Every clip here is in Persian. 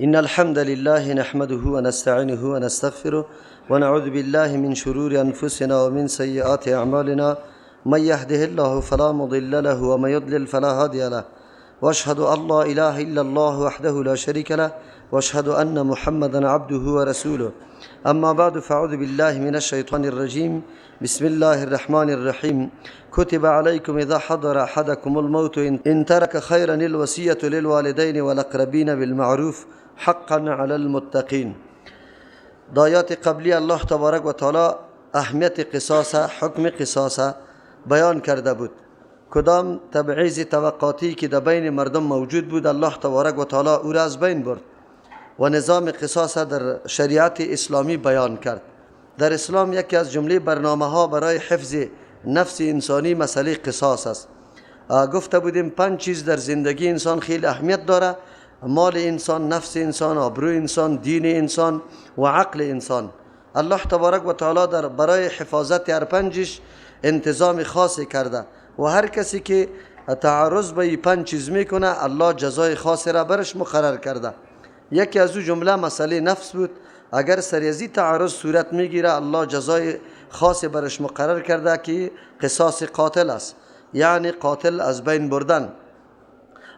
إن الحمد لله نحمده ونستعينه ونستغفره ونعوذ بالله من شرور أنفسنا ومن سيئات أعمالنا. من يهده الله فلا مضل له ومن يضلل فلا هادي له. واشهد أن لا إله إلا الله وحده لا شريك له واشهد أن محمدا عبده ورسوله. أما بعد، فأعوذ بالله من الشيطان الرجيم. بسم الله الرحمن الرحيم. كتب عليكم إذا حضر أحدكم الموت إن ترك خيرا الوصية للوالدين والأقربين بالمعروف حقا على المتقين. آیات قبلی الله تبارک و تعالی اهمیت قصاص، حکم قصاص بیان کرده بود. کدام تبعیض طبقاتی که در بین مردم موجود بود، الله تبارک و تعالی او را از بین برد و نظام قصاص در شریعت اسلامی بیان کرد. در اسلام یکی از جمله برنامه ها برای حفظ نفس انسانی مسئله قصاص است. گفته بودیم 5 چیز در زندگی انسان خیلی اهمیت داره: مال انسان، نفس انسان، آبرو انسان، دین انسان و عقل انسان. الله تبارک و تعالی در برای حفاظت هر پنجش انتظام خاصی کرده و هر کسی که تعرض به این 5 چیز میکنه، الله جزای خاصی را برش مقرر کرده. یکی از او جمله مسئله نفس بود. اگر سریزی تعرض صورت میگیره، الله جزای خاصی برش مقرر کرده که قصاص قاتل است، یعنی قاتل از بین بردن.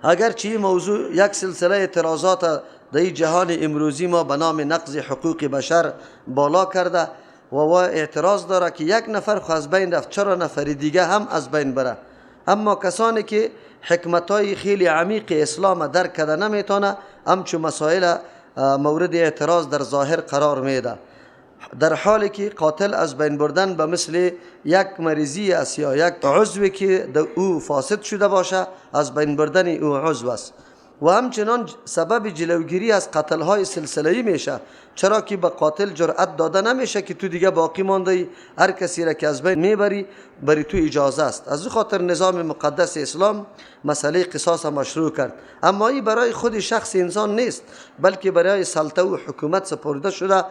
اگرچه این موضوع یک سلسله اعتراضات در جهان امروزی ما به نام نقض حقوق بشر بالا کرده و اعتراض داره که یک نفر خو از بین رفت، چرا نفر دیگه هم از بین بره؟ اما کسانی که حکمتای خیلی عمیق اسلام درک کرده نمیتونه، همچون مسائل مورد اعتراض در ظاهر قرار میده، در حالی که قاتل از بین بردن به مثل یک مریضی است یا یک عضوی که در او فاسد شده باشه، از بین بردن او عضو است و همچنان سبب جلوگیری از قتل های سلسله‌ای میشه، چرا که به قاتل جرأت داده نمیشه که تو دیگه باقی مانده، هر کسی را که از بین میبری بری تو اجازه است. از خاطر نظام مقدس اسلام مسئله قصاص مشروع کرد. اما این برای خود شخص انسان نیست، بلکه برای سلطه و حکومت سپرده شده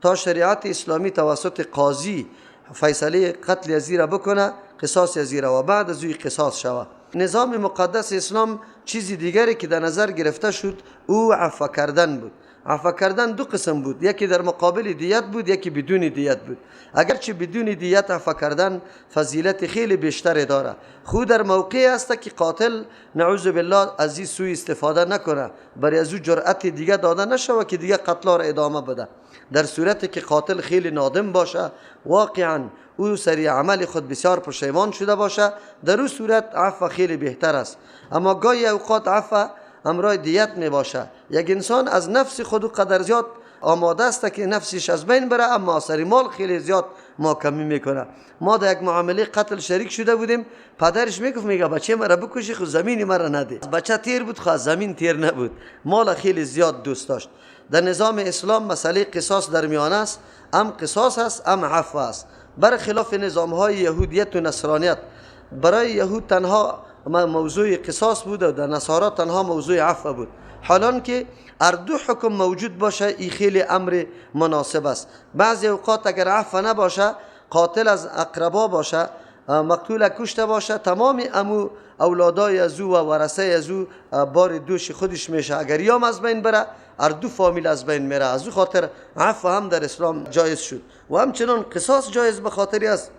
تا شریعت اسلامی توسط قاضی فیصله قتل ازی را بکنه، قصاص ازی را، و بعد از اوی قصاص شود. نظام مقدس اسلام چیزی دیگری که در نظر گرفته شد او عفو کردن بود. عفو کردن 2 قسم بود: یکی در مقابل دیت بود، یکی بدون دیت بود. اگرچه بدون دیت عفو کردن فضیلت خیلی بیشتر داره، خود در موقعی است که قاتل نعوذ بالله از این سوء استفاده نکنه، برای از او جرأت دیگه داده نشوه که دیگه قتل را ادامه بده. در صورتی که قاتل خیلی نادم باشه، واقعا او سری عمل خود بسیار پشیمان شده باشه، در او صورت عفو خیلی بهتر است. اما گاهی اوقات عفو امرای دیت می باشه. یک انسان از نفس خود قدر زیاد آماده است که نفسش از بین بره، اما سری مال خیلی زیاد ماکمی میکنه. ما در یک معامله قتل شریک شده بودیم، پدرش میگفت، میگه بچه مرا بکشی خو زمین مرا نده. بچه تیر بود خو زمین تیر نبود، مال خیلی زیاد دوست داشت. در نظام اسلام مسئله قصاص در میانه است، هم قصاص است هم عفو است. برخلاف نظام های یهودیت و نصرانیت، برای یهود تنها موضوع قصاص بود و در نصارا تنها موضوع عفو بود. حالان که هر دو حکم موجود باشه، این خیلی امر مناسب است. بعضی اوقات اگر عفو نباشه، قاتل از اقربا باشه، مقتول کشته باشه، تمام امو اولادای از او و ورثه از او بار دوش خودش میشه. اگر یام از بین بره، هر دو فامیل از بین میره. از او خاطر عفو هم در اسلام جایز شد و همچنان قصاص جایز به خاطری است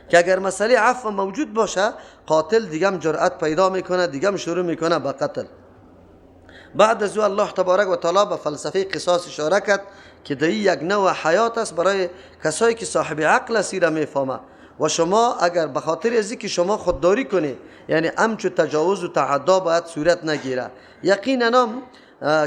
که اگر مسئله عفو موجود باشه، قاتل دیگه هم جرأت پیدا میکنه، دیگه هم شروع میکنه به قتل. بعد از او الله تبارک و تعالی به فلسفه قصاص اشاره کرد که در یک نوع حیات است برای کسایی که صاحب عقل است، را میفهمه. و شما اگر به خاطر از که شما خودداری کنی، یعنی همچو تجاوز و تعدا باید صورت نگیره. یقینا هم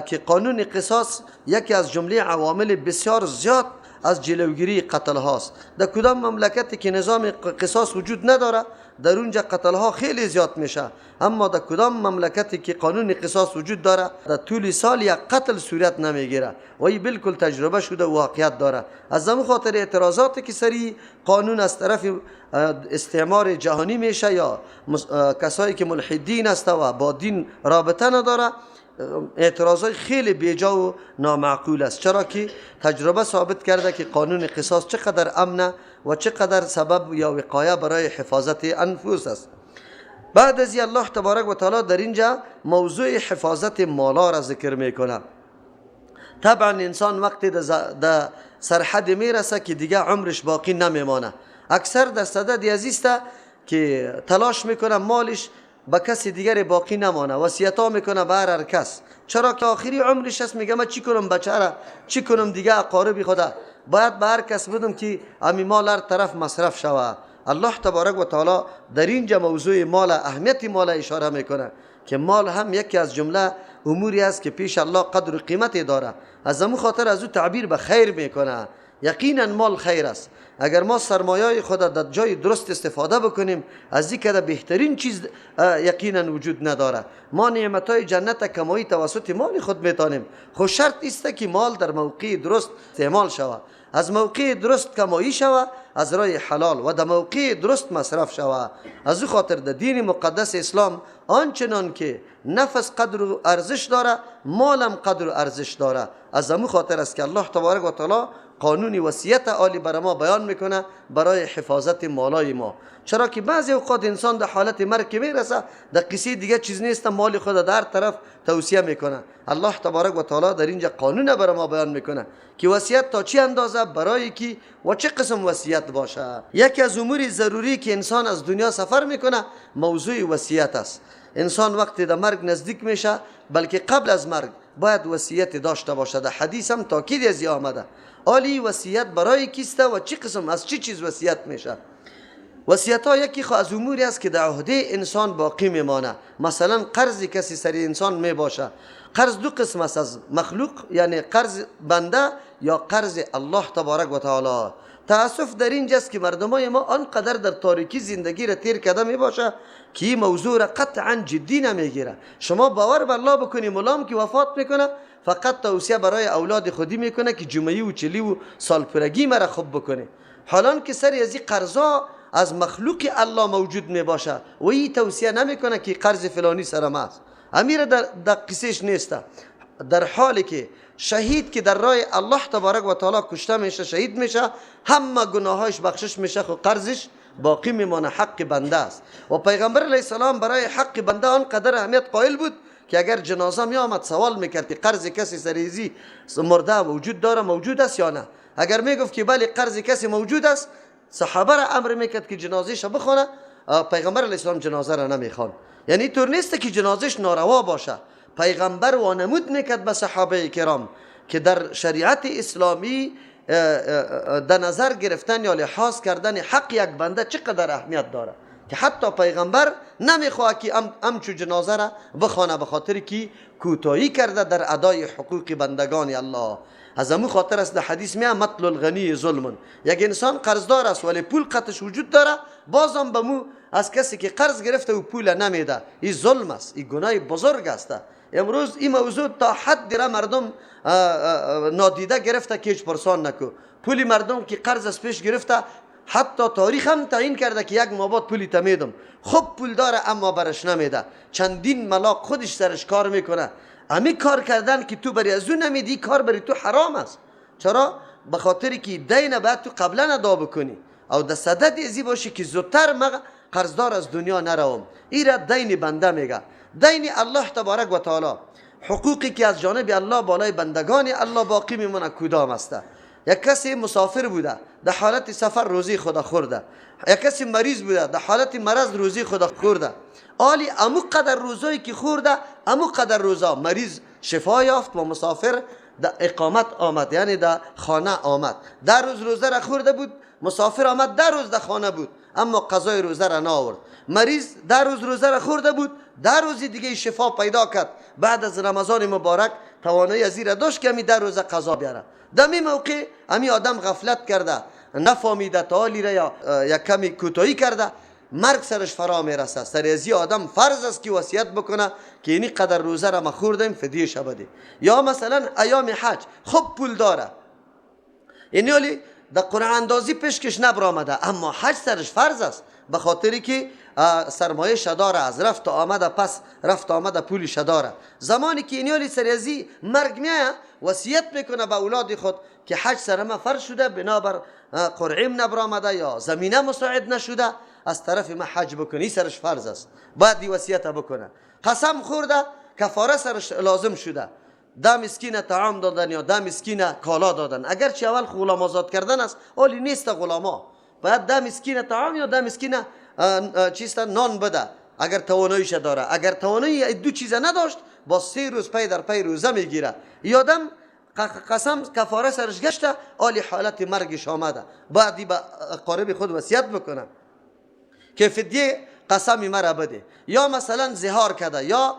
که قانون قصاص یکی از جمله عوامل بسیار زیاد از جلوگیری قتل هاست. در کدام مملکتی که نظام قصاص وجود نداره، در اونجا قتل ها خیلی زیاد میشه. اما در کدام مملکتی که قانون قصاص وجود داره، در طول سال یک قتل صورت نمیگیره و این بالکل تجربه شده و واقعیت داره. از همون خاطر اعتراضاتی که سری قانون از طرف استعمار جهانی میشه یا کسایی که ملحدین است و با دین رابطه نداره، اعتراضای خیلی بیجا و نامعقول است، چرا که تجربه ثابت کرده که قانون قصاص چقدر امنه و چقدر سبب یا وقایه برای حفاظت انفس است. بعد از الله تبارک و تعالی در اینجا موضوع حفاظت مالا را ذکر میکنه. طبعا انسان وقتی در سرحد میرسه که دیگه عمرش باقی نمیمانه، اکثر در صدد ازیست که تلاش میکنه مالش به کسی دیگر باقی نمانه، وصیت‌ها میکنه به هر کس، چرا که آخری عمرش است. میگه من چی کنم بچه را، چی کنم دیگه اقاربی خدا، باید به هر کس بدم که امی مال هر طرف مصرف شوه. الله تبارک و تعالی در اینجا موضوع مال، اهمیت مال اشاره میکنه که مال هم یکی از جمله اموری است که پیش الله قدر و قیمت داره. از امو خاطر از او تعبیر به خیر میکنه. یقینا مال خیر است. اگر ما سرمایه خود در جای درست استفاده بکنیم، از این که بهترین چیز یقینا وجود نداره. ما نعمتهای جنت کمایی توسط مال خود میتونیم. خو شرط است که مال در موقع درست استعمال شود، از موقع درست کمایی شود، از راه حلال و در موقع درست مصرف شود. از او خاطر در دین مقدس اسلام آنچنان که نفس قدر و ارزش داره، مالم قدر و ارزش داره. از امو خاطر است که الله تبارک و تعالی قانون وصیت عالی برای ما بیان میکنه برای حفاظت مالای ما. چرا که بعضی اوقات انسان در حالت مرگ میرسه، در قصه دیگه چیز نیست، مال خود در طرف توصیه میکنه. الله تبارک و تعالی در اینجا قانون برای ما بیان میکنه که وصیت تا چی اندازه، برای کی و چه قسم وصیت باشه. یکی از امور ضروری که انسان از دنیا سفر میکنه موضوع وصیت است. انسان وقتی در مرگ نزدیک میشه، بلکه قبل از مرگ باید وصیت داشته باشه. در حدیث هم تاکید از آمده. عالی وصیت برای کیسته و چه قسم از چه چیز وصیت میشه. وصیت ها یکی خو از اموری است که در عهده انسان باقی میمانه. مثلا قرض کسی سر انسان میباشه. قرض دو قسم است، از مخلوق یعنی قرض بنده یا قرض الله تبارک و تعالی. تاسف در اینجاست که مردمای ما آنقدر در تاریکی زندگی را تیر کرده میباشه که این موضوع را قطعا جدی نمیگیره. شما باور به الله بکنی ملام که وفات میکنه فقط توصیه برای اولاد خودی میکنه که جمعی و چلی و سالپرگی مرا خوب بکنه، حالان که سر از این قرضا از مخلوق الله موجود میباشه و این توصیه نمیکنه که قرض فلانی سر ما است. امیر در قصهش نیست. در حالی که شهید که در راه الله تبارک و تعالی کشته میشه، شهید میشه، همه گناهاش بخشش میشه، خو قرضش باقی میمانه، حق بنده است. و پیغمبر علیه السلام برای حق بنده آنقدر اهمیت قائل بود که اگر جنازه می آمد سوال میکرد که قرض کسی سریزی مرده وجود داره، موجود است یا نه. اگر میگفت که بله قرض کسی موجود است، صحابه را امر میکرد که جنازهش بخونه. پیغمبر علیه السلام جنازه را نمیخوان. یعنی طور نیست که جنازهش ناروا باشه. پیغمبر وانمود میکرد به صحابه کرام که در شریعت اسلامی در نظر گرفتن یا لحاظ کردن حق یک بنده چقدر اهمیت داره که حتی پیغمبر نمیخواد که امچو جنازه را بخوانه، به خاطر که کوتاهی کرده در ادای حقوق بندگان الله. از امو خاطر است در حدیث میاد مطل الغنی ظلم. یک انسان قرضدار است ولی پول قطش وجود داره، بازم به مو از کسی که قرض گرفته و پول نمیده، این ظلم است، این گناه بزرگ است. امروز این موضوع تا حد را مردم نادیده گرفته که هیچ پرسان نکو. پولی مردم که قرض از پیش گرفته، حتی تاریخ هم تعیین کرده که یک ماه بعد پولی تمیدم، خب پول داره اما برش نمیده، چندین ملاق خودش سرش کار میکنه. امی کار کردن که تو بری از اون نمیدی، کار بری تو حرام است. چرا؟ به خاطر که دین باید تو قبلا ادا بکنی او در صدد ازی باشی که زودتر مغ قرضدار از دنیا نروم. ای را دین بنده میگه. دین الله تبارک و تعالی، حقوقی که از جانب الله بالای بندگان الله باقی میمونه کدام است؟ یک کسی مسافر بوده در حالت سفر روزی خدا خورده، یک کسی مریض بوده در حالت مرض روزی خدا خورده. آلی امو قدر روزایی که خورده، امو قدر روزا مریض شفا یافت و مسافر در اقامت آمد، یعنی در خانه آمد. در روز روزه را خورده بود، مسافر آمد در روز در خانه بود اما قضای روزه را نآورد. مریض در روز روزه را خورده بود، در روز دیگه شفا پیدا کرد، بعد از رمضان مبارک توانایی از را داشت که امی در روز قضا بیاره. در می موقع امی آدم غفلت کرده، نفهمیده تعالی را یا یک کمی کوتاهی کرده، مرگ سرش فرا میرسه. سر ازی آدم فرض است که وصیت بکنه که اینی قدر روزه را ما خوردیم فدیه شبده. یا مثلا ایام حج خب پول داره، اینی ولی در قرعه اندازی پیشکش نبرآمده، اما حج سرش فرض است به خاطری که سرمایه شداره، از رفت آمده پس رفت آمده پول شداره. زمانی که اینیالی سریزی مرگ میایه وصیت میکنه به اولاد خود که حج سر ما فرض شده، بنابر قرعیم نبرآمده یا زمینه مساعد نشده، از طرف ما حج بکنی، سرش فرض است، باید دی وصیت بکنه. قسم خورده، کفاره سرش لازم شده، 10 مسکین طعام دادن یا 10 مسکین کالا دادن. اگرچه اول غلام آزاد کردن است، ولی نیست غلاما. باید 10 مسکین طعام یا 10 مسکین چیست نان بده اگر تواناییش داره. اگر توانایی دو چیز نداشت، با 3 روز پی در پی روزه میگیره. یادم قسم کفاره سرش گشته، آلی حالت مرگش آمده، بعدی به قارب خود وصیت بکنه که فدیه قسم مرا بده. یا مثلا زهار کرده، یا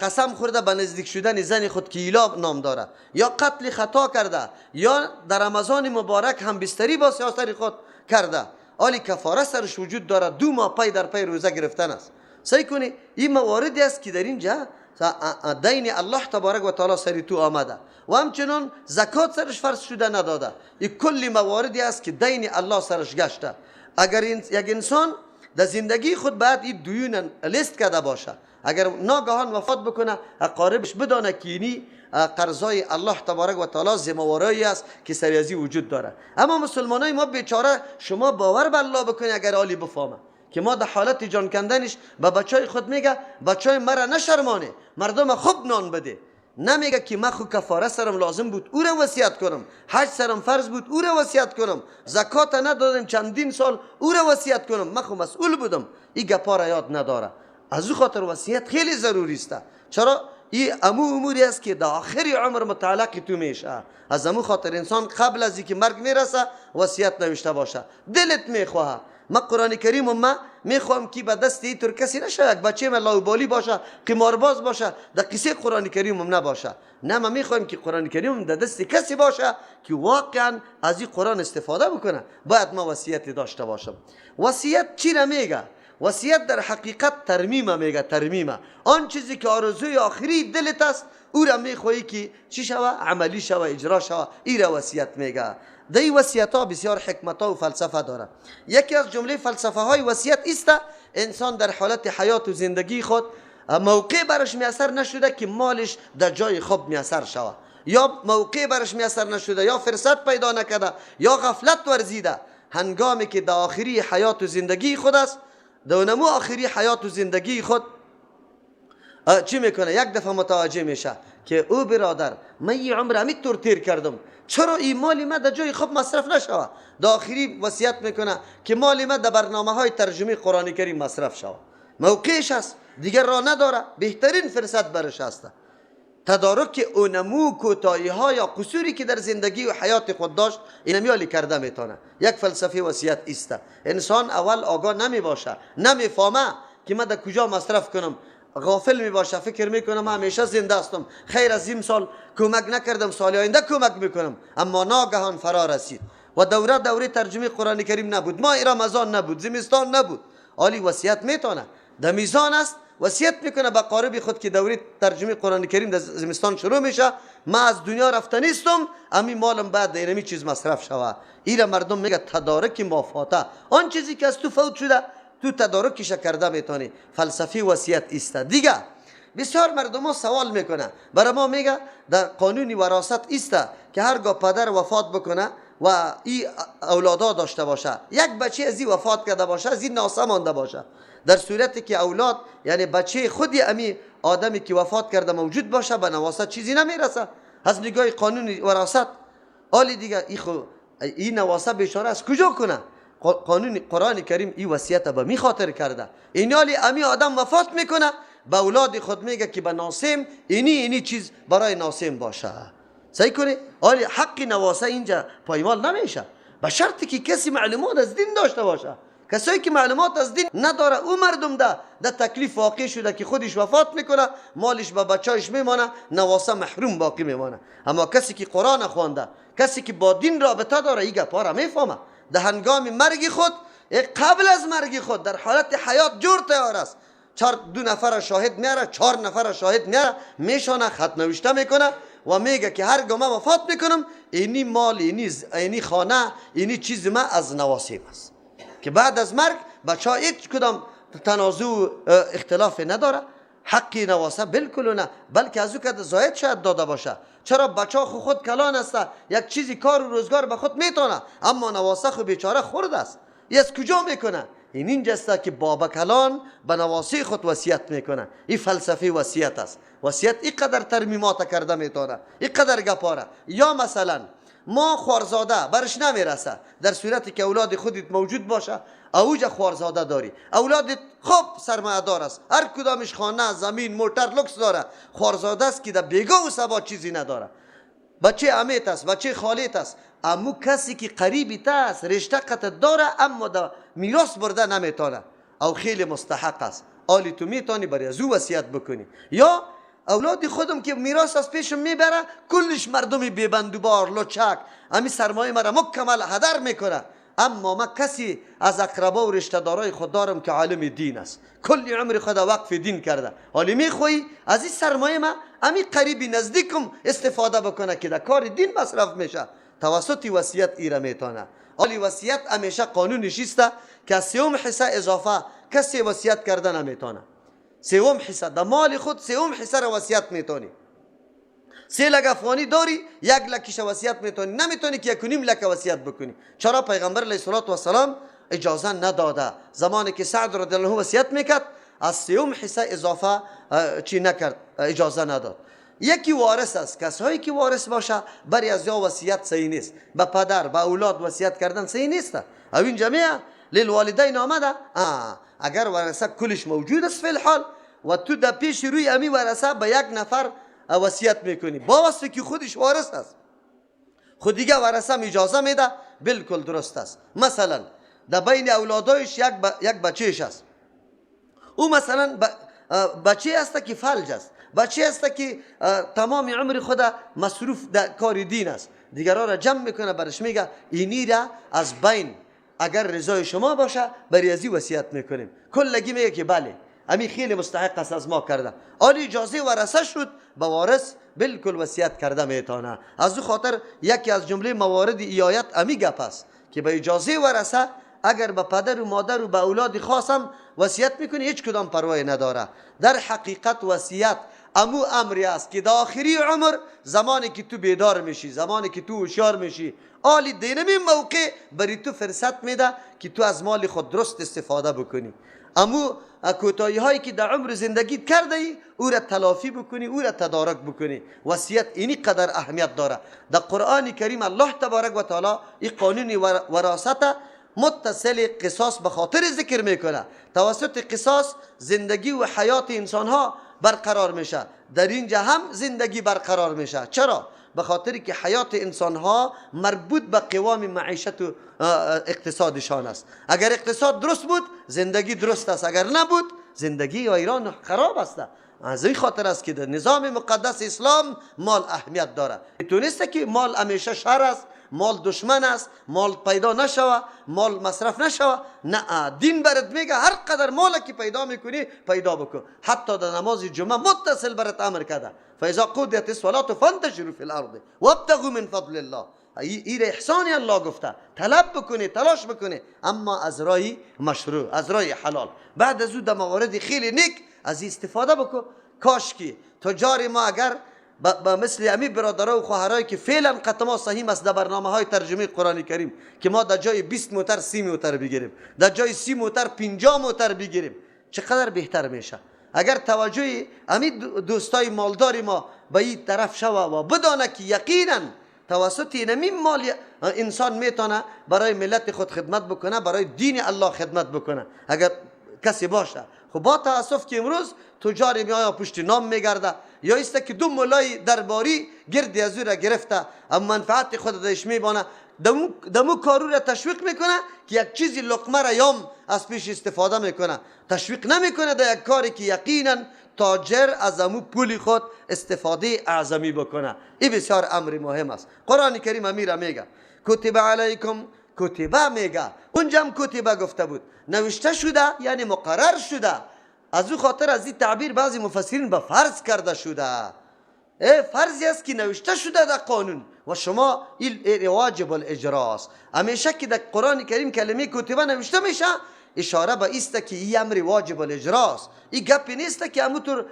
قسم خورده به نزدیک شدن زن خود که ایلا نام داره، یا قتل خطا کرده، یا در رمضان مبارک هم بستری با سیاستر خود کرده، آلی کفاره سرش وجود داره، 2 ماه پی در پی روزه گرفتن است. سعی کنی این مواردی است که در اینجا دین الله تبارک و تعالی سری تو آمده و همچنان زکات سرش فرض شده نداده. این کل مواردی است که دین الله سرش گشته. اگر یک انسان در زندگی خود بعد این دیون لیست کرده باشه، اگر ناگهان وفات بکنه، اقاربش بدانه که اینی قرضای الله تبارک و تعالی ذمه‌وارایی است که سریازی وجود داره. اما مسلمانای ما بیچاره، شما باور به الله بکنی اگر عالی بفهمه که ما در حالت جان کندنش به بچای خود میگه بچای مرا نشرمانه، مردم خوب نان بده. نمیگه که من خو کفاره سرم لازم بود او را وصیت کنم، حج سرم فرض بود او را وصیت کنم، زکات ندادم چندین سال او را وصیت کنم، من خو مسئول بودم. این گپا را یاد نداره. از او خاطر وصیت خیلی ضروری است. چرا؟ این امو اموری است که در آخر عمر متعلق تو میشه. از امو خاطر انسان قبل از اینکه مرگ میرسه وصیت نوشته باشه. دلت میخواه ما قرآن کریم ما میخوام که به دست ایتور کسی نشه، یک بچه من لاوبالی باشه، قمارباز باشه، در قصه قرآن کریم نباشه. نه، ما میخوایم که قرآن کریم در دست کسی باشه که واقعا از این قرآن استفاده بکنه. باید ما وصیت داشته باشم. وصیت چی را میگه؟ وصیت در حقیقت ترمیمه میگه، ترمیمه. آن چیزی که آرزوی آخری دلت است او را میخوایی که چی شوه؟ عملی شوه، اجرا شوه، ای را وصیت میگه. در این وصیت ها بسیار حکمت ها و فلسفه داره. یکی از جمله فلسفه های وصیت است انسان در حالت حیات و زندگی خود موقع برش میسر نشده که مالش در جای خوب میسر شوه، یا موقع برش میسر نشده، یا فرصت پیدا نکرده، یا غفلت ورزیده. هنگامی که در آخری حیات و زندگی خود است، در نمو آخری حیات و زندگی خود چی میکنه؟ یک دفعه متوجه میشه که او برادر من یه عمر همین طور تیر کردم، چرا این مال ما در جای خوب مصرف نشوه؟ در آخری وصیت میکنه که مال ما در برنامه های ترجمه قرآن کریم مصرف شوه. موقعش است، دیگر راه نداره، بهترین فرصت برش است. تدارک اونمو کوتاهی ها یا قصوری که در زندگی و حیات خود داشت اینمیالی کرده میتونه. یک فلسفه وصیت است. انسان اول آگاه نمی باشه، نمیفهمه که من در کجا مصرف کنم، غافل می باشه، فکر میکنم من همیشه زنده هستم، خیر از این سال کمک نکردم، سال آینده کمک میکنم. اما ناگهان فرا رسید و دوره ترجمه قرآن کریم نبود، ماه رمضان نبود، زمستان نبود. عالی وصیت میتونه، در میزان است، وصیت میکنه به قارب خود که دوره ترجمه قرآن کریم در زمستان شروع میشه، من از دنیا رفته نیستم، امی مالم بعد در اینمی چیز مصرف شوه. ایره مردم میگه تدارک مافاته، آن چیزی که از تو فوت شده تو تدارکش کرده میتونی. فلسفه وصیت است. دیگه بسیار مردم ها سوال میکنه، برای ما میگه در قانون وراثت است که هرگاه پدر وفات بکنه و این اولادا داشته باشه، یک بچه از این وفات کرده باشه، از این ناسه مانده باشه، در صورتی که اولاد یعنی بچه خودی امی آدمی که وفات کرده موجود باشه، به نواسه چیزی نمیرسه از نگاه قانون وراثت. آلی دیگه این نواسه بیچاره از کجا کنه؟ قانون قرآن کریم این وصیت به می خاطر کرده. این آلی امی آدم وفات میکنه، به اولاد خود میگه که به ناسم اینی چیز برای ناسم باشه. صحیح کنی؟ آلی حق نواسه اینجا پایمال نمیشه، به شرطی که کسی معلومات از دین داشته باشه. کسایی که معلومات از دین نداره او مردم ده تکلیف واقع شده که خودش وفات میکنه، مالش به بچایش میمانه، نواسه محروم باقی میمانه. اما کسی که قرآن خوانده، کسی که با دین رابطه داره، این گپا را میفهمه. در هنگام مرگ خود، قبل از مرگ خود، در حالت حیات جور تیار است. 2 نفر شاهد میاره، 4 نفر شاهد میاره، میشانه، خط نوشته میکنه و میگه که هر گام وفات میکنم اینی مال، اینی خانه، اینی چیز ما از نواسیم است. که بعد از مرگ بچه ها هیچ کدام تنازع اختلاف نداره، حقی نواسه بالکل نه، بلکه از او که زاید شاید داده باشه. چرا بچه ها خود کلان است، یک چیزی کار و روزگار به خود میتونه، اما نواسه خو بیچاره خورد است. از کجا میکنه؟ این اینجاست که بابا کلان به نواسی خود وصیت میکنه. این فلسفه وصیت است. وصیت اینقدر ترمیمات کرده میتونه، اینقدر گپاره. یا مثلا ما خوارزاده برش نمیرسه، در صورتی که اولاد خودت موجود باشه اوج خوارزاده داری، اولادت خوب سرمایه دار است، هر کدامش خانه، زمین، موتر، لکس داره، خوارزاده است که در بیگاه و صبا چیزی نداره، بچه امیت است، بچه خالیت است. امو کسی که قریبی است، رشته قطع داره، اما در میراث برده نمیتونه، او خیلی مستحق است. آلی تو میتونی برای از او وصیت بکنی. یا اولاد خودم که میراث از پیشم میبره، کلش مردم بیبندوبار، لچک، امی سرمایه مرا مکمل هدر میکنه، اما ما کسی از اقربا و رشته دارای خود دارم که عالم دین است، کلی عمر خود وقف دین کرده، حالی میخوایی از این سرمایه ما امی قریبی نزدیکم استفاده بکنه که در کار دین مصرف میشه، توسط وصیت ایره میتونه. حالی وصیت همیشه قانونش است که سوم حصه اضافه کسی وصیت کرده نمیتونه. سوم حصه در مال خود، سوم حصه را وصیت میتونی. 3 لک افغانی داری، 1 لکش وصیت میتونی، نمیتونی که 1.5 لک وصیت بکنی. چرا پیغمبر علیه الصلاة والسلام اجازه نداده؟ زمانی که سعد رضی الله عنه وصیت میکرد از سوم حصه اضافه چی نکرد، اجازه نداد. یکی وارث است، کسایی که وارث باشه بری از یا وصیت صحیح نیست، به پدر به اولاد وصیت کردن صحیح نیست. او این جميع للوالدین آمده. اگر ورثه کلش موجود است فی الحال و تو در پیش روی امی ورثه به یک نفر وصیت میکنی با واسطه که خودش وارث است، خود دیگه ورثه هم اجازه میده، بالکل درست است. مثلا در بین اولادایش یک بچهش است، او مثلا بچه است که فلج است، بچه است که تمام عمر خود مصروف در کار دین است، دیگرها را جمع میکنه، برش میگه اینی را از بین اگر رضای شما باشه بری ازی وصیت میکنیم. کلگی میگه که بله امی خیلی مستحق است از ما کرده. آلی اجازه ورثه شد به وارث بالکل وصیت کرده میتونه. از او خاطر یکی از جمله موارد ایایت امی گپ است که به اجازه ورثه اگر به پدر و مادر و به اولاد خاصم وصیت میکنی هیچ کدام پروای نداره. در حقیقت وصیت امو امری است که در آخری عمر زمانی که تو بیدار میشی، زمانی که تو هوشیار میشی، آلی دینمی موقع بری تو فرصت میده که تو از مال خود درست استفاده بکنی، امو کوتاهی هایی که در عمر زندگیت کرده ای او را تلافی بکنی، او را تدارک بکنی. وصیت اینی قدر اهمیت داره. در قرآن کریم الله تبارک و تعالی این قانون وراثت متصل قصاص به خاطر ذکر میکنه. توسط قصاص زندگی و حیات انسان ها برقرار میشه، در اینجا هم زندگی برقرار میشه. چرا؟ به خاطر که حیات انسان ها مربوط به قوام معیشت و اقتصادشان است. اگر اقتصاد درست بود زندگی درست است، اگر نبود زندگی ایران خراب است. از این خاطر است که در نظام مقدس اسلام مال اهمیت داره. تو نیست که مال همیشه شر است، مال دشمن است، مال پیدا نشوه، مال مصرف نشوه. نه، دین برات میگه هر قدر مال که پیدا میکنی پیدا بکن. حتی در نماز جمعه متصل برات امر کرده فاذا قضیت الصلاه فانتشروا فی الارض وابتغوا من فضل الله. این احسان الله گفته طلب بکنی، تلاش بکنی، اما از رای مشروع، از رای حلال. بعد از او در موارد خیلی نیک از استفاده بکن. کاش که تجار ما اگر با مثل امی برادرها و خواهرایی که فعلا قطما صحیح است در برنامه های ترجمه قرآن کریم که ما در جای 20 موتر 30 موتر بگیریم، در جای 30 موتر 50 موتر بگیریم، چقدر بهتر میشه. اگر توجه امی دوستای مالدار ما به این طرف شوه و بدانه که یقینا توسط اینمی مال انسان میتونه برای ملت خود خدمت بکنه، برای دین الله خدمت بکنه، اگر کسی باشه. خب با تاسف که امروز تجار می آیا پشت نام میگرده یا است که دو ملای درباری گردی از او را گرفته اما منفعت خود دش میبانه، دمو کارو را تشویق میکنه که یک چیزی لقمه را یام از پیش استفاده میکنه، تشویق نمیکنه در یک کاری که یقینا تاجر از امو پول خود استفاده اعظمی بکنه. این بسیار امر مهم است. قرآن کریم امیره میگه کتب علیکم، کتبه میگه، اونجا هم کتبه گفته بود، نوشته شده یعنی مقرر شده. از او خاطر از این تعبیر بعضی مفسرین به فرض کرده شده، فرضی است که نوشته شده در قانون و شما این واجب الاجرا است. همیشه که در قرآن کریم کلمه کتبه نوشته میشه اشاره به است که این امر واجب الاجرا است. این گپی نیست که همونطور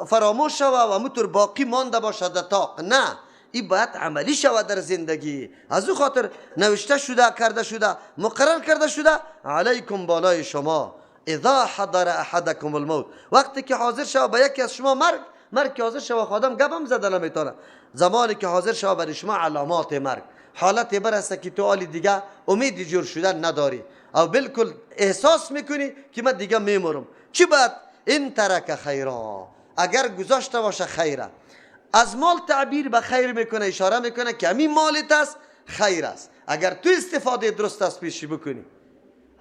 فراموش شوه و همونطور باقی مانده باشد در طاق. نه، این باید عملی شود در زندگی. از او خاطر نوشته شده، کرده شده، مقرر کرده شده. علیکم بالای شما، اذا حضر احدکم الموت، وقتی که حاضر شود به یکی از شما مرگ، مرگ که حاضر شود آدم گپم زده نمیتونه. زمانی که حاضر شود برای شما علامات مرگ، حالت برسه که تو حال دیگه امید جور شدن نداری او بالکل احساس میکنی که من دیگه میمرم. چی باید؟ این ترک خیرا، اگر گذاشته باشه خیره. از مال تعبیر به خیر میکنه، اشاره میکنه که همین مالت است خیر است. اگر تو استفاده درست از پیشی بکنی،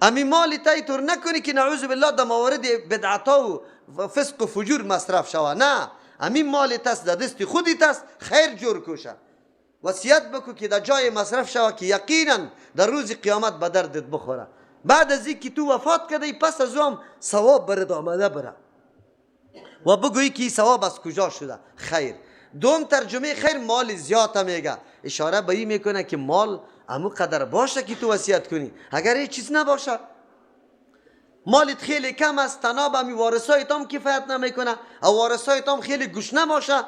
همین مالت ایطور نکنی که نعوذ بالله در موارد بدعت و فسق و فجور مصرف شوه، نه، همین مالت است در دست خودت است، خیر جور کوشه. وصیت بکو که در جای مصرف شوه که یقینا در روز قیامت به دردت بخوره. بعد از اینکه تو وفات کردی پس از او هم ثواب برد آمده بره و بگویی که ثواب از کجا شده؟ خیر. دوم ترجمه خیر مال زیاد میگه، اشاره به این میکنه که مال امو قدر باشه که تو وصیت کنی. اگر هیچ چیز نباشه، مالت خیلی کم است، تنها به وارثای تام کفایت نمیکنه او وارثای تام خیلی گشنه باشه،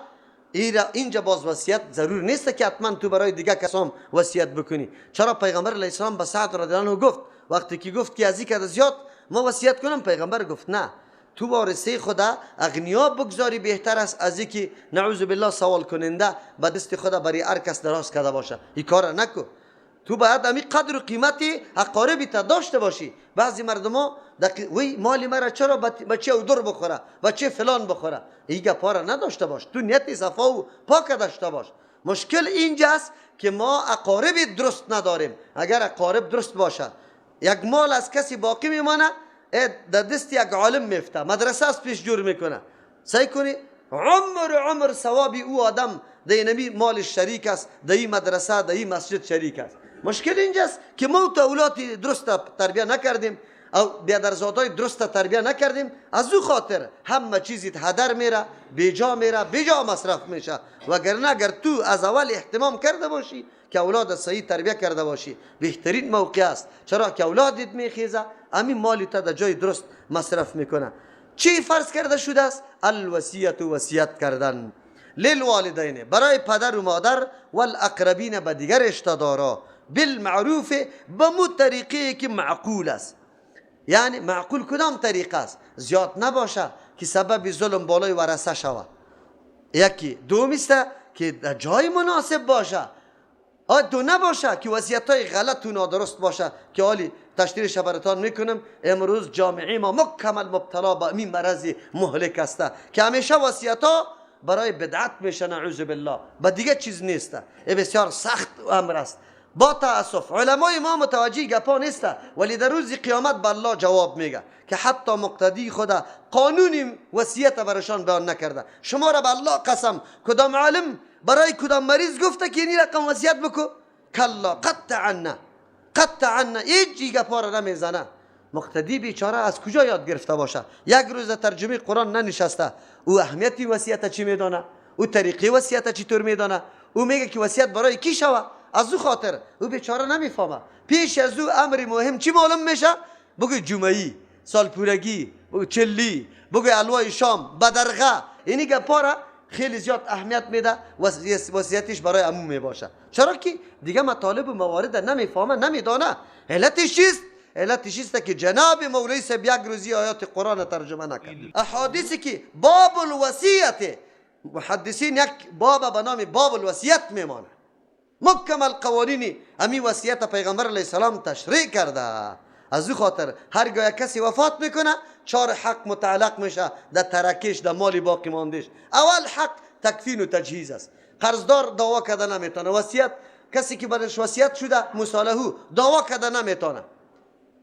اینجا باز وصیت ضرور نیست که حتما تو برای دیگه کسام وصیت بکنی. چرا پیغمبر علیه السلام به سعد رضی الله عنه گفت، وقتی که گفت که از این زیاد ما وصیت کنم، پیغمبر گفت نه، تو وارثه خدا اغنیا بگذاری بهتر است از اینکه نعوذ بالله سوال کننده به دست خدا برای هر کس دراز کرده باشه. این کار نکو. تو باید امی قدر و قیمت اقاربی تا داشته باشی. بعضی مردما وی مال مرا چرا بچه او در بخوره، بچه فلان بخوره، این گپا را نداشته باش. تو نیت صفا و پاک داشته باش. مشکل اینجاست که ما اقارب درست نداریم. اگر اقارب درست باشه، یک مال از کسی باقی میمانه، در دست یک عالم میفته، مدرسه از پیش جور میکنه. سعی کنی عمر ثوابی او آدم در اینمی مال شریک است، در این مدرسه، در این مسجد شریک است. مشکل اینجاست که ما تو اولاد درست تربیه نکردیم او بیادرزادای درست تربیه نکردیم. از او خاطر همه چیزی هدر میره، بیجا میره، بیجا مصرف میشه. وگرنه اگر تو از اول اهتمام کرده باشی که اولاد صحیح تربیه کرده باشی، بهترین موقع است. چرا که اولادت میخیزه، همین مالی تا در جای درست مصرف میکنه. چی فرض کرده شده است؟ الوصیت، وصیت کردن للوالدین، برای پدر و مادر، والاقربین، به دیگر رشته دارا، بالمعروف، به مو طریقه که معقول است. یعنی معقول کدام طریقه است؟ زیاد نباشه که سبب ظلم بالای ورثه شود. یکی. دومی است که در جای مناسب باشه. دو نباشه که وصیت های غلط و نادرست باشه که حالی تشریحش براتان میکنم. امروز جامعه ما مکمل مبتلا به این مرض مهلک است که همیشه وصیت ها برای بدعت میشه، نعوذ بالله، به دیگه چیز نیست. بسیار سخت امر است. با تاسف علمای ما متوجه گپا نیست، ولی در روز قیامت به الله جواب میگه که حتی مقتدی خدا قانون وصیت برشان بیان نکرده. شما را به الله قسم، کدام عالم برای کدام مریض گفته که این رقم وصیت بکو؟ کلا، قطعا قطعا هیچ گپا را نمیزنه. مقتدی بیچاره از کجا یاد گرفته باشه؟ یک روز ترجمه قرآن ننشسته، او اهمیت وصیت چی میدانه؟ او طریقه وصیت چطور میدانه؟ او میگه که وصیت برای کی شوه؟ از او خاطر او بیچاره نمیفهمه. پیش از او امر مهم چی معلوم میشه؟ بگو جمعی، سالپورگی، بگو چلی، بگو الوای شام، بدرغه. اینی گپا را خیلی زیاد اهمیت میده، وصیتش برای عمو میباشه. چرا که دیگه مطالب و موارد نمیفهمه، نمیدانه. علتش چیست؟ علتش چیست که جناب مولوی صاحب یک روزی آیات قرآن ترجمه نکرد. احادیثی که باب الوصیت، محدثین یک باب به نام باب الوصیت میمانه، مکمل قوانین امی وصیت پیغمبر علیه السلام تشریح کرده. از او خاطر هرگاه کسی وفات میکنه، چهار حق متعلق میشه در ترکش، در مال باقی ماندش. اول حق تکفین و تجهیز است. قرضدار دعوا کرده نمیتونه. وصیت کسی که برش وصیت شده مصالحه دعوا کرده نمیتونه.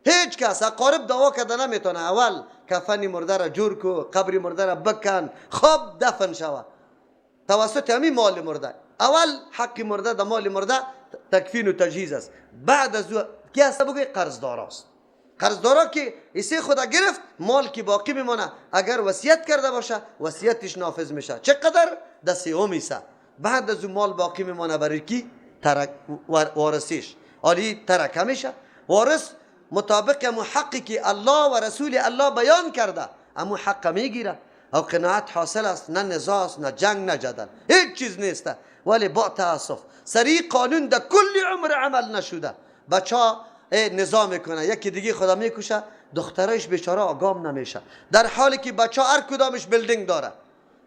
هیچ کس اقارب دعوا کرده نمیتونه. اول کفن مرده را جور کو، قبر مرده را بکن، خوب دفن شوه توسط همین مال مرده. اول حق مرده در مال مرده تکفین و تجهیز است. بعد از او کی هست؟ بگوی قرضدار است. قرضدارا که ایسه خدا گرفت، مال که باقی میمانه اگر وصیت کرده باشه وصیتش نافذ میشه. چقدر؟ در سوم ایسه. بعد از او مال باقی میمانه برای کی؟ ترک وارثش. آلی ترکه میشه. وارث مطابق امو حقی که الله و رسول الله بیان کرده امو حق میگیره. او قناعت حاصل است، نه نزاع است، نه جنگ، نه جدل، هیچ چیز نیست. ولی با تاسف سری قانون در کل عمر عمل نشده. بچه ها نظام میکنه، یکی دیگه خدا میکشه، دخترایش بیچاره آگام نمیشه، در حالی که بچه ها هر کدامش building داره،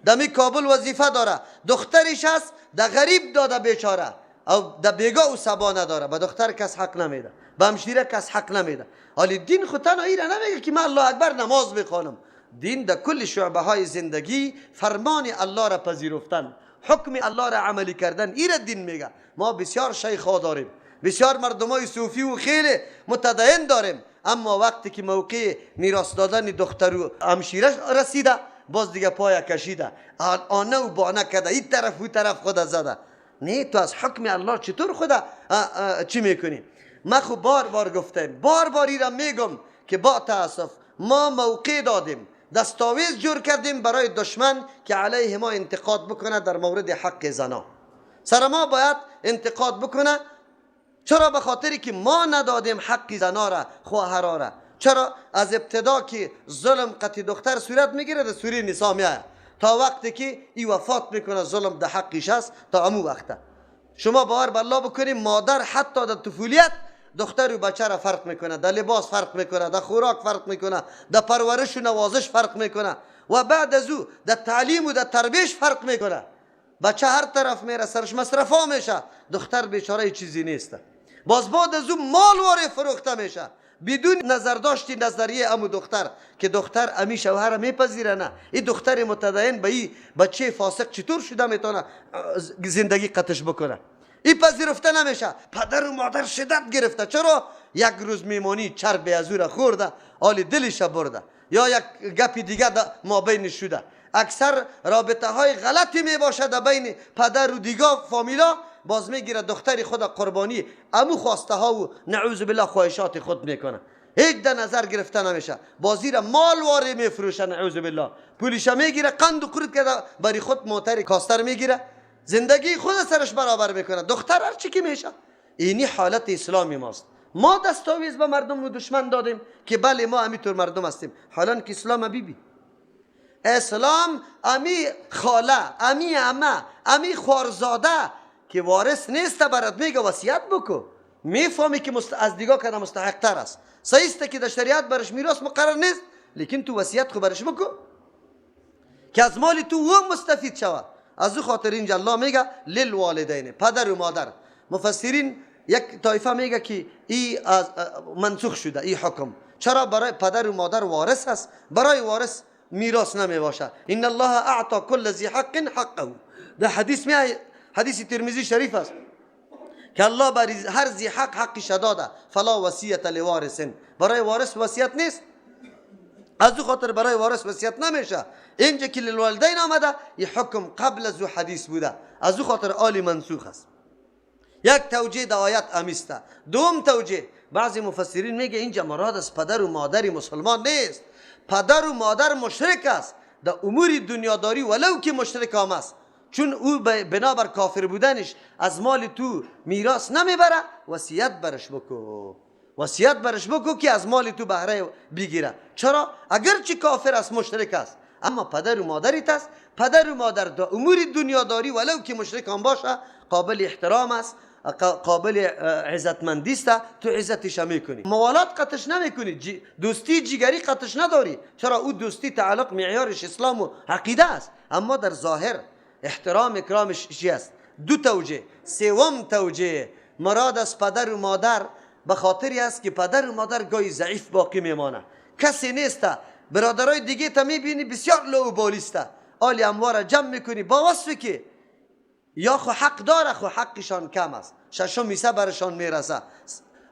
دمی کابل وظیفه داره، دخترش هست در غریب داده بیچاره، او در بیگاه و سبا نداره، به دختر کس حق نمیده، به همشیره کس حق نمیده. حالی دین خود تنها ایره نمیگه که من الله اکبر نماز بخوانم. دین در کل شعبه های زندگی فرمان الله را پذیرفتن، حکم الله را عملی کردن، ایره دین میگه. ما بسیار شیخ ها داریم، بسیار مردمای صوفی و خیلی متدین داریم، اما وقتی که موقع میراث دادن دختر و همشیره رسیده، باز دیگه پای کشیده، آنه و بانه کده، این طرف و طرف خود زده. نه، تو از حکم الله چطور خدا چی میکنی؟ من خب بار بار گفتم، بار بار ایرم میگم که با تاسف ما موقع دادیم، دستاویز جور کردیم برای دشمن که علیه ما انتقاد بکنه در مورد حق زنا. سر ما باید انتقاد بکنه. چرا؟ به خاطری که ما ندادیم حق زنا را، خواهرا را. چرا؟ از ابتدا که ظلم قطع دختر صورت میگیره در سوره نساء میاد، تا وقتی که ای وفات میکنه ظلم در حقش است، تا امو وقته. شما باور به الله بکنیم، مادر حتی در طفولیت دختر و بچه را فرق میکنه، در لباس فرق میکنه، در خوراک فرق میکنه، در پرورش و نوازش فرق میکنه، و بعد از او در تعلیم و در تربیش فرق میکنه. بچه هر طرف میره سرش مصرفا میشه، دختر بیچاره چیزی نیست. باز بعد از او مال واره فروخته میشه بدون نظر داشتی نظریه امو دختر، که دختر امی شوهر میپذیره. نه، این دختر متدین به این بچه فاسق چطور شده میتونه زندگی قطش بکنه؟ این پذیرفته نمیشه. پدر و مادر شدت گرفته. چرا؟ یک روز میمانی چرب از او را خورده، حال دلش برده، یا یک گپی دیگه مابین شده. اکثر رابطه های غلطی میباشه در بین پدر و دیگه فامیلا، باز میگیره دختر خود قربانی امو خواسته ها و نعوذ بالله خواهشات خود میکنه. هیچ در نظر گرفته نمیشه. بازی را مال واره میفروشه، نعوذ بالله، پولش میگیره، قند و قرد کرده برای خود موتر کاستر میگیره، زندگی خود سرش برابر میکنه. دختر هر چی که میشه. اینی حالت اسلامی ماست. ما دستاویز به مردم و دشمن دادیم که بله ما امیطور مردم هستیم، حالا که اسلام بیبی، اسلام امی خاله، امی عمه، امی خوارزاده که وارث نیست برات میگه وصیت بکو، میفهمی که از دیگه کده مستحق تر است. صحیح است که در شریعت برش میراث مقرر نیست، لیکن تو وصیت خو برش بکو که از مال تو او مستفید شود. از او خاطر اینجا الله میگه للوالدین، پدر و مادر. مفسرین یک طایفه میگه که ای از منسوخ شده ای حکم. چرا؟ برای پدر و مادر وارث است، برای وارث میراث نمی باشه. ان الله اعطى كل ذی حق حقه. در حدیث می، حدیث ترمذی شریف است که الله بر هر ذی حق حقش داده، فلا وصیت لوارث، برای وارث وصیت نیست. از او خاطر برای وارث وصیت نمیشه. اینجا که للوالدین آمده، این حکم قبل از او حدیث بوده، از او خاطر آلی منسوخ است. یک توجیه در آیت امیسته. دوم توجیه، بعضی مفسرین میگه اینجا مراد از پدر و مادر مسلمان نیست، پدر و مادر مشرک است در امور دنیاداری، ولو که مشرک هم است، چون او بنابر کافر بودنش از مال تو میراث نمیبره، وصیت برش بکو، وصیت برش بکو که از مال تو بهره بگیره. چرا؟ اگرچه کافر است، مشرک است، اما پدر و مادریت است. پدر و مادر در امور دنیاداری ولو که مشرک هم باشه قابل احترام است، قابل عزتمندی است، تو عزتش میکنی، موالات قطش نمیکنی، دوستی جگری قطش نداری. چرا؟ او دوستی تعلق معیارش اسلام و عقیده است، اما در ظاهر احترام اکرامش چی است؟ دو توجیه. سوم توجیه، مراد از پدر و مادر به خاطری است که پدر و مادر گاهی ضعیف باقی میمانه، کسی نیست، برادرای دیگه تا میبینی بسیار لو بالیسته، آلی اموار جمع میکنی با وصفی که یا خو حق داره، خو حقشان کم است، ششم میسه برشان میرسه،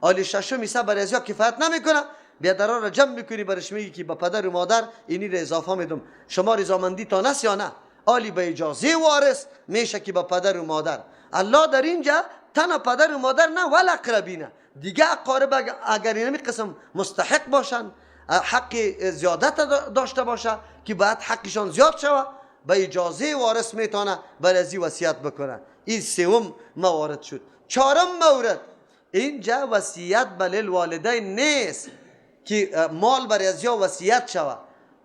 آلی ششم میسه بر ازیا کفایت نمیکنه، بیادرها را جمع میکنی برش میگی که به پدر و مادر اینی را اضافه میدم، شما رضامندی تا نست یا نه؟ آلی به اجازه وارث میشه که به پدر و مادر. الله در اینجا تنها پدر و مادر نه، ولا اقربینه، دیگه اقارب اگر اینمی قسم مستحق باشن، حق زیادت داشته باشه که باید حقشان زیاد شوه، به اجازه وارث میتونه بر ازی وصیت بکنه. این سوم موارد شد. چهارم مورد، اینجا وصیت به للوالدین نیست که مال بر ازیا وصیت شوه.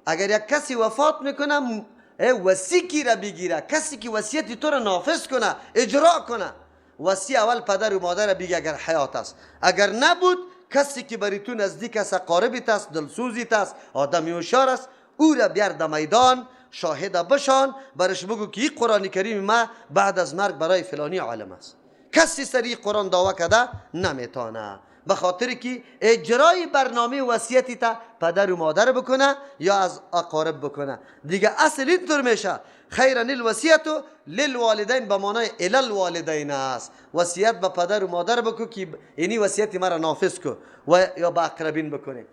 اگر یک کسی وفات میکنه، وصی کی را بگیره؟ کسی که وصیت تو را نافذ کنه، اجرا کنه. وصی اول پدر و مادر بگی اگر حیات است، اگر نبود کسی که بری تو نزدیک است، اقاربت است، دلسوزیت است، آدمی هوشیار است، او را بیار در میدان، شاهد بشان، برش بگو که این قرآن کریم ما بعد از مرگ برای فلانی عالم است. کسی سری قرآن دعوا کرده نمیتونه، به خاطر که اجرای برنامه وصیتی تا پدر و مادر بکنه یا از اقارب بکنه. دیگه اصل اینطور میشه، خیرا الوصیت للوالدین به معنای الی الوالدین است. وصیت به پدر و مادر بکو که اینی وصیت مرا نافذ کو و یا به اقربین بکنه.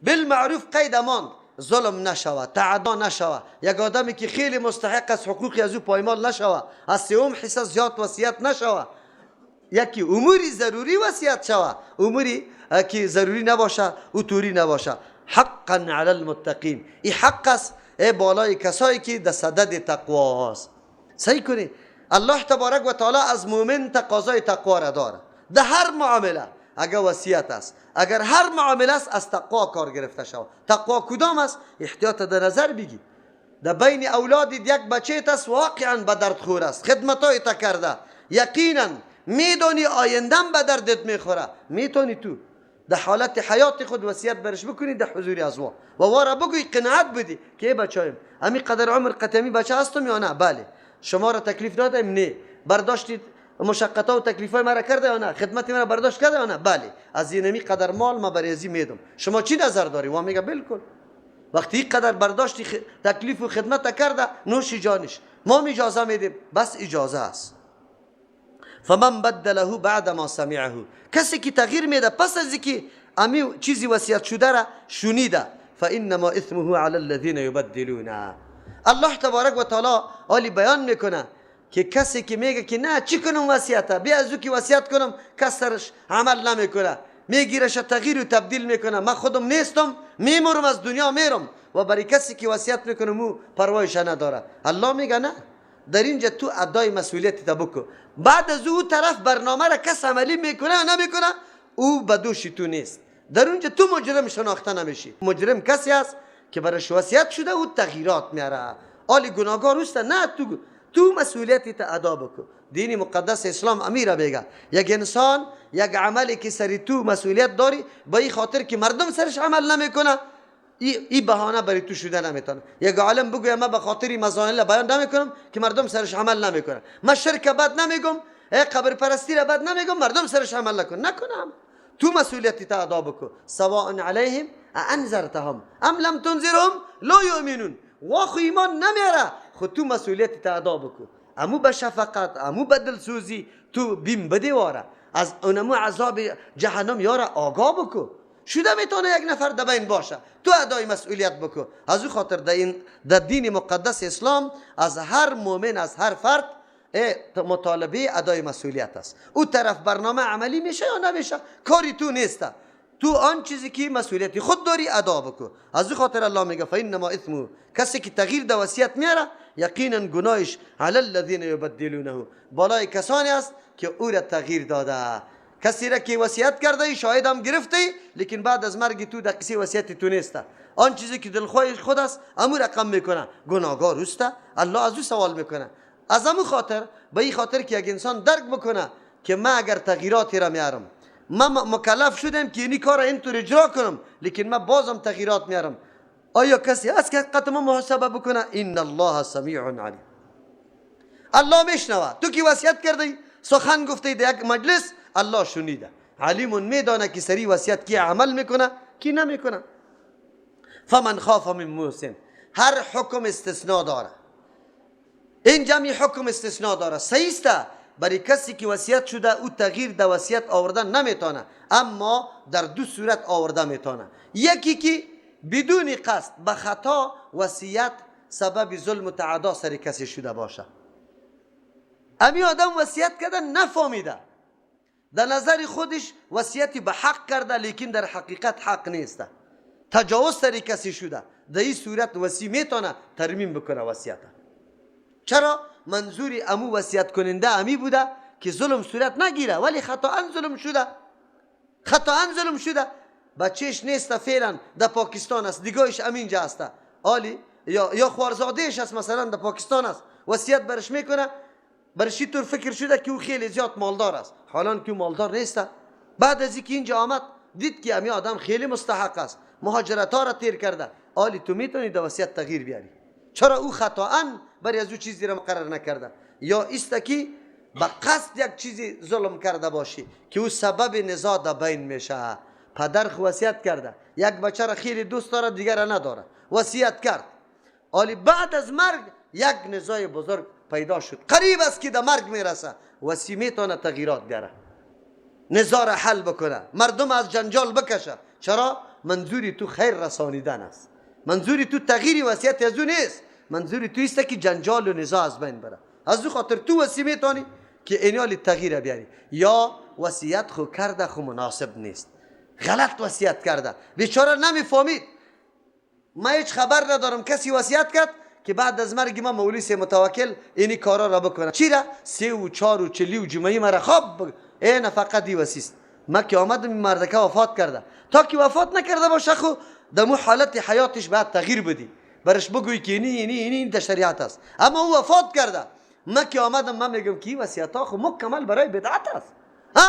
بالمعروف قید ماند، ظلم نشوه، تعدا نشوه، یک آدمی که خیلی مستحق از حقوقی از او پایمال نشوه، از سوم حصه زیاد وصیت نشوه، یکی اموری ضروری وصیت شوه، اموری که ضروری نباشه او توری نباشه. حقا علی المتقین، این حق است بالای کسایی که در صدد تقوا است. صحیح کنی الله تبارک و تعالی از مؤمن تقاضای تقوا را داره در هر معامله. اگر وصیت است، اگر هر معامله است، از تقوا کار گرفته شود. تقوا کدام است؟ احتیاط در نظر بگی. در بین اولاد یک بچه است واقعا به درد خور است، خدمتای تا کرده، یقینا میدونی آیندم به دردت میخوره، میتونی تو در حالت حیات خود وصیت برش بکنی در حضور از وا و وارا بگوی قناعت بدی که ای بچه‌ایم امی قدر عمر قطمی بچه هستم یا نه؟ بله. شما را تکلیف دادم؟ نه. برداشتید مشقت و تکلیف های مرا کرده یا نه؟ خدمت مرا برداشت کرده یا نه؟ بله. از اینمی قدر مال ما برای ازی میدم، شما چی نظر داری؟ و میگه بالکل. وقتی قدر برداشتی تکلیف و خدمت کرده، نوش جانش، ما اجازه میدیم، بس اجازه است. فمن بدله بعد ما سمعه، کسی که تغییر میده پس از اینکه امی چیزی وصیت شده را شنیده، فانما اثمه علی الذین یبدلون. الله تبارک و تعالی عالی بیان میکنه که کسی که میگه که نه چی کنم وصیته، بیا از او که وصیت کنم کس سرش عمل نمیکنه، میگیرش تغییر و تبدیل میکنه، من خودم نیستم میمرم از دنیا میرم و برای کسی که وصیت میکنم او پروایش نداره. الله میگه نه، در اینجا تو ادای مسئولیت تا بکن. بعد از او طرف برنامه را کس عملی میکنه نمیکنه او به دوش تو نیست، در اونجا تو مجرم شناخته نمیشی. مجرم کسی است که برش وصیت شده او تغییرات میاره، آلی گناهکار اوست، نه تو مسئولیت تا ادا بکن. دین مقدس اسلام امیره بگه یک انسان یک عملی که سری تو مسئولیت داری، با این خاطر که مردم سرش عمل نمیکنه ای بهانه برای تو شده نمیتونه. یک عالم بگوید من به خاطر مزائل بیان نمیکنم که مردم سرش عمل نمیکنه، من شرک بد نمیگم، قبر پرستی را بد نمیگم، مردم سرش عمل نکن، نکنم. تو مسئولیت تا ادا بکن. سواء علیهم انذرتهم ام لم تنذرهم لا یؤمنون. واخو ایمان نمیاره، خود تو مسئولیت تا ادا بکن. امو به شفقت، امو به دلسوزی تو بیم بده واره، از اونمو عذاب جهنم یاره آگاه بکن. شده میتونه یک نفر در بین باشه، تو ادای مسئولیت بکن. از او خاطر در دین مقدس اسلام از هر مؤمن، از هر فرد مطالبه ادای مسئولیت است. او طرف برنامه عملی میشه یا نمیشه کاری تو نیست، تو آن چیزی که مسئولیت خود داری ادا بکن. از او خاطر الله میگه فانما اثمه، کسی که تغییر در وصیت میاره یقینا گناهش علی الذین یبدلونه، بالای کسانی است که او را تغییر داده. کسی را که وصیت کرده شاهد هم گرفته، لیکن بعد از مرگ تو در کسی وصیت تو نیست، آن چیزی که دلخواه خود است امو رقم میکنه، گناهگار است. الله از او سوال میکنه. از امو خاطر به این خاطر که یک انسان درک بکنه که من اگر تغییراتی را میارم، من مکلف شدم که اینی کار را اینطور اجرا کنم، لیکن من بازم تغییرات میارم، آیا کسی هست که حقیقت ما محاسبه بکنه؟ ان الله سمیع علیم. الله میشنوه تو که وصیت کردی، سخن گفتی در یک مجلس، الله شنیده، علیم میدانه که سری وصیت کی عمل میکنه کی نمیکنه. فمن خاف من موسن، هر حکم استثناء داره، این جمعی حکم استثناء داره. صحیح است برای کسی که وصیت شده او تغییر در وصیت آوردن نمیتونه، اما در دو صورت آورده میتونه. یکی که بدون قصد به خطا وصیت سبب ظلم و تعدا سر کسی شده باشه، امی آدم وصیت کرده نفهمیده، در نظر خودش وصیتی به حق کرده، لیکن در حقیقت حق نیست، تجاوز سر کسی شده، در این صورت وصی میتونه ترمیم بکنه وصیت. چرا؟ منظور امو وصیت کننده امی بوده که ظلم صورت نگیره، ولی خطا ظلم شده، خطا ظلم شده، بچهش نیست فعلا در پاکستان است، دیگهش امینجا است، آلی یا خوارزادهش است مثلا در پاکستان است، وصیت برش میکنه، برش طور فکر شده که او خیلی زیاد مالدار است، حالا که او مالدار نیست. بعد از اینکه اینجا آمد دید که امی آدم خیلی مستحق است، مهاجرت ها را تیر کرده، آلی تو میتونی در وصیت تغییر بیاری. چرا او خطاً برای از او چیزی را مقرر نکرده؟ یا است که به قصد یک چیزی ظلم کرده باشی که او سبب نزاع در بین میشه. پدر خو وصیت کرده، یک بچه را خیلی دوست داره دیگر را نداره، وصیت کرد، آلی بعد از مرگ یک نزاع بزرگ پیدا شد، قریب است که در مرگ میرسه، وصی میتونه تغییرات بیاره، نزاع را حل بکنه، مردم از جنجال بکشه. چرا؟ منظوری تو خیر رسانیدن است، منظوری تو تغییر وصیت از او نیست، منظوری تو است که جنجال و نزاع از بین بره. از او خاطر تو وصی میتونی که اینالی تغییر بیاری. یا وصیت خو کرده خو مناسب نیست، غلط وصیت کرده، بیچاره نمیفهمید، ما هیچ خبر ندارم کسی وصیت کرد که بعد از مرگ ما مولوی سی متوکل اینی کارا را بکنه. چرا؟ 3 و 4 و 40 و جمعه مرا خواب ای نفقه دی وصیست. ما که آمدم این مردکه وفات کرده، تا که وفات نکرده باشه خو دمو حالت حیاتش بعد تغییر بدی، برش بگوی که اینی اینی اینی در شریعت است. اما او وفات کرده، ما که آمدم ما میگم که این وصیت ها خو مکمل برای بدعت است. ها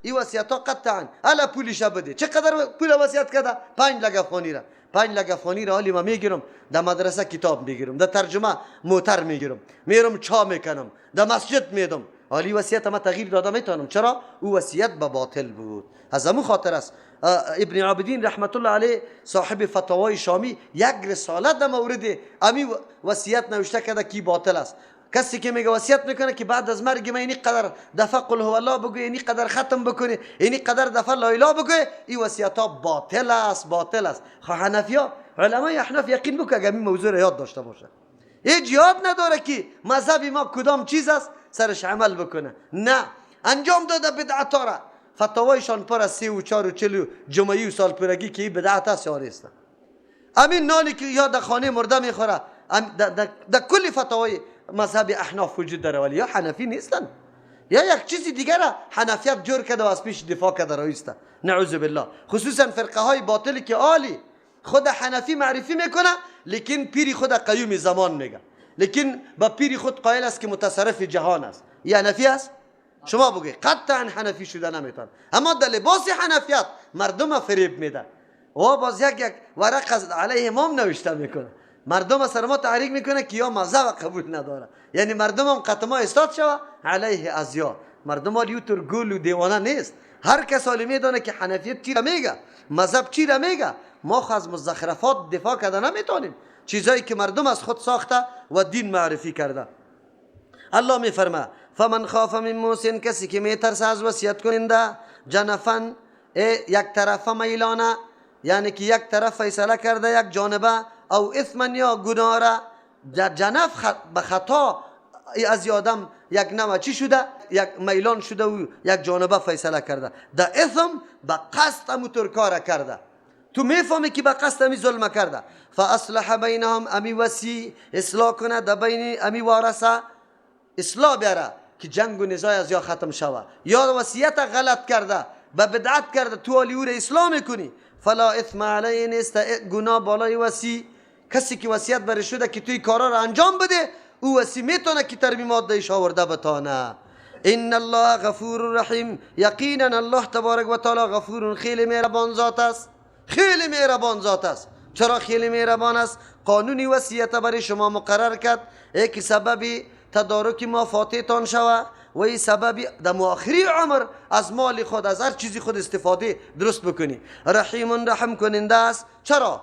این وصیت ها قطعا الا پولش بده. چقدر پول وصیت کرده؟ 5 لک افغانی را. 5 لک افغانی را حالی ما میگیرم، در مدرسه کتاب میگیرم، در ترجمه موتر میگیرم، میرم چا میکنم، در مسجد میدم. حالی وصیت ما تغییر داده میتونم. چرا؟ او وصیت به باطل بود. از همون خاطر است ابن عابدین رحمت الله علیه صاحب فتاوای شامی یک رساله در مورد امی وصیت نوشته کرده که باطل است. کسی که میگه وصیت میکنه که بعد از مرگ من اینی قدر دفعه قل هو الله بگو، اینی قدر ختم بکنی، اینی قدر دفعه لا اله بگو، این وصیت ها باطل است، باطل است. خو حنفیا علمای احناف یقین بکن اگر این موضوع را یاد داشته باشه، هیچ یاد نداره که مذهب ما کدام چیز است سرش عمل بکنه. نه، انجام داده بدعت ها را. فتاوایشان پر از 3 و 4 و 40 جمعی و سال پرگی که این بدعت است یا نیست. امین نانی که یا در خانه مرده میخوره، در کل فتاوای مذهب احناف وجود داره، ولی یا حنفی نیستن، یا یک چیزی دیگر را حنفیت جور کرده و از پیش دفاع کرده رایسته، نعوذ بالله. خصوصا فرقه های باطلی که عالی خود حنفی معرفی میکنه، لیکن پیری خود قیوم زمان میگه، لیکن با پیری خود قائل است که متصرف جهان است. یا حنفی است؟ شما بگی قطعا حنفی شده نمیتون، اما در لباس حنفیت مردم فریب میده و باز یک ورق از علیه امام نوشته میکنه، مردم سر ما تحریک میکنه که یا مذهب قبول نداره، یعنی مردم هم قطما استاد شوه علیه ازیا. مردم ها یوتر گول و دیوانه نیست، هر کس حالی میدانه که حنفیت چی را میگه، مذهب چی را میگه. ما خو از مزخرفات دفاع کرده نمیتونیم، چیزایی که مردم از خود ساخته و دین معرفی کرده. الله میفرما فمن خاف من موس، کسی که میترسه از وصیت کننده، جنفن یک طرفه میلانه، یعنی که یک طرف فیصله کرده یک جانبه، او اثمن یا گناه را، جنف به خطا از آدم یک نوع چی شده، یک میلان شده و یک جانبه فیصله کرده، در اثم به قصد اموتر کار کرده، تو میفهمی که به قصد امی ظلم کرده. فاصلح بینهم، امی وصی اصلاح کنه در بین امی وارثه، اصلاح بیاره که جنگ و نزاع از یا ختم شوه. یا وصیت غلط کرده، به بدعت کرده، تو علی او را اصلاح میکنی، فلا اثم علیه، نیست گناه بالای وصی. کسی که وصیت برش شده که توی کارا را انجام بده، او وصی میتونه که ترمیمات دیش آورده بتانه. ان الله غفور رحیم، یقینا الله تبارک و تعالی غفور، خیلی مهربان ذات است، خیلی مهربان ذات است. چرا خیلی مهربان است؟ قانونی وصیت برای شما مقرر کرد که سبب تدارک مفاتیحتان شوه و این سبب در آخری عمر از مال خود، از هر چیزی خود استفاده درست بکنی. رحیم، رحم کننده است. چرا؟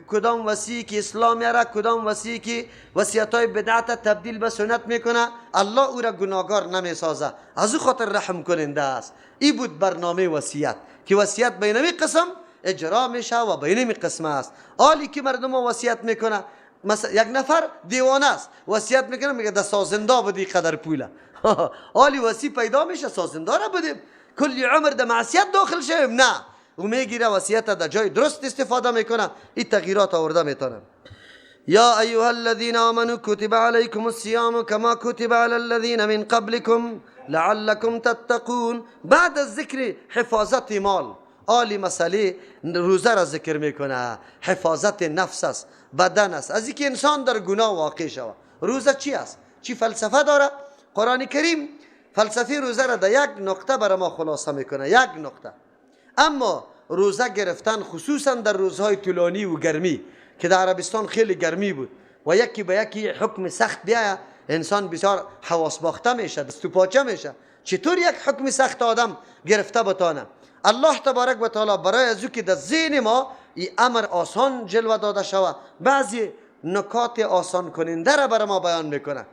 کدام وصی که اسلام یاره، کدام وصی که وصیت‌های بدعت تبدیل به سنت میکنه، الله او را گناهگار نمیسازه، از او خاطر رحم کننده است. این بود برنامه وصیت که وصیت بینمی قسم اجرا میشه و بینمی قسم است. آلی که مردم وصیت میکنه، مثلا یک نفر دیوانه است، وصیت میکنه میگه در سازنده بدی قدر پوله آلی وصی پیدا میشه سازنده را بدیم، کلی عمر در معصیت داخل شویم، نه، او میگیره وصیت در جای درست استفاده میکنه، این تغییرات آورده میتونه. یا ایها الذین آمنوا کتب علیکم الصیام کما کتب علی الذین من قبلکم لعلکم تتقون. بعد از ذکر حفاظت مال، عالی مسئله روزه را ذکر میکنه. حفاظت نفس است، بدن است، از اینکه انسان در گناه واقع شود. روزه چی است؟ چی فلسفه داره؟ قرآن کریم فلسفه روزه را در یک نقطه برای ما خلاصه میکنه، یک نقطه. اما روزه گرفتن خصوصا در روزهای طولانی و گرمی که در عربستان خیلی گرمی بود و یکی به یکی حکم سخت بیاید، انسان بسیار حواس باخته میشه، دست و پاچه میشه. چطور یک حکم سخت آدم گرفته بتانه؟ الله تبارک و تعالی برای از او که در ذهن ما این امر آسان جلوه داده شود، بعضی نکات آسان کننده را برای ما بیان میکنه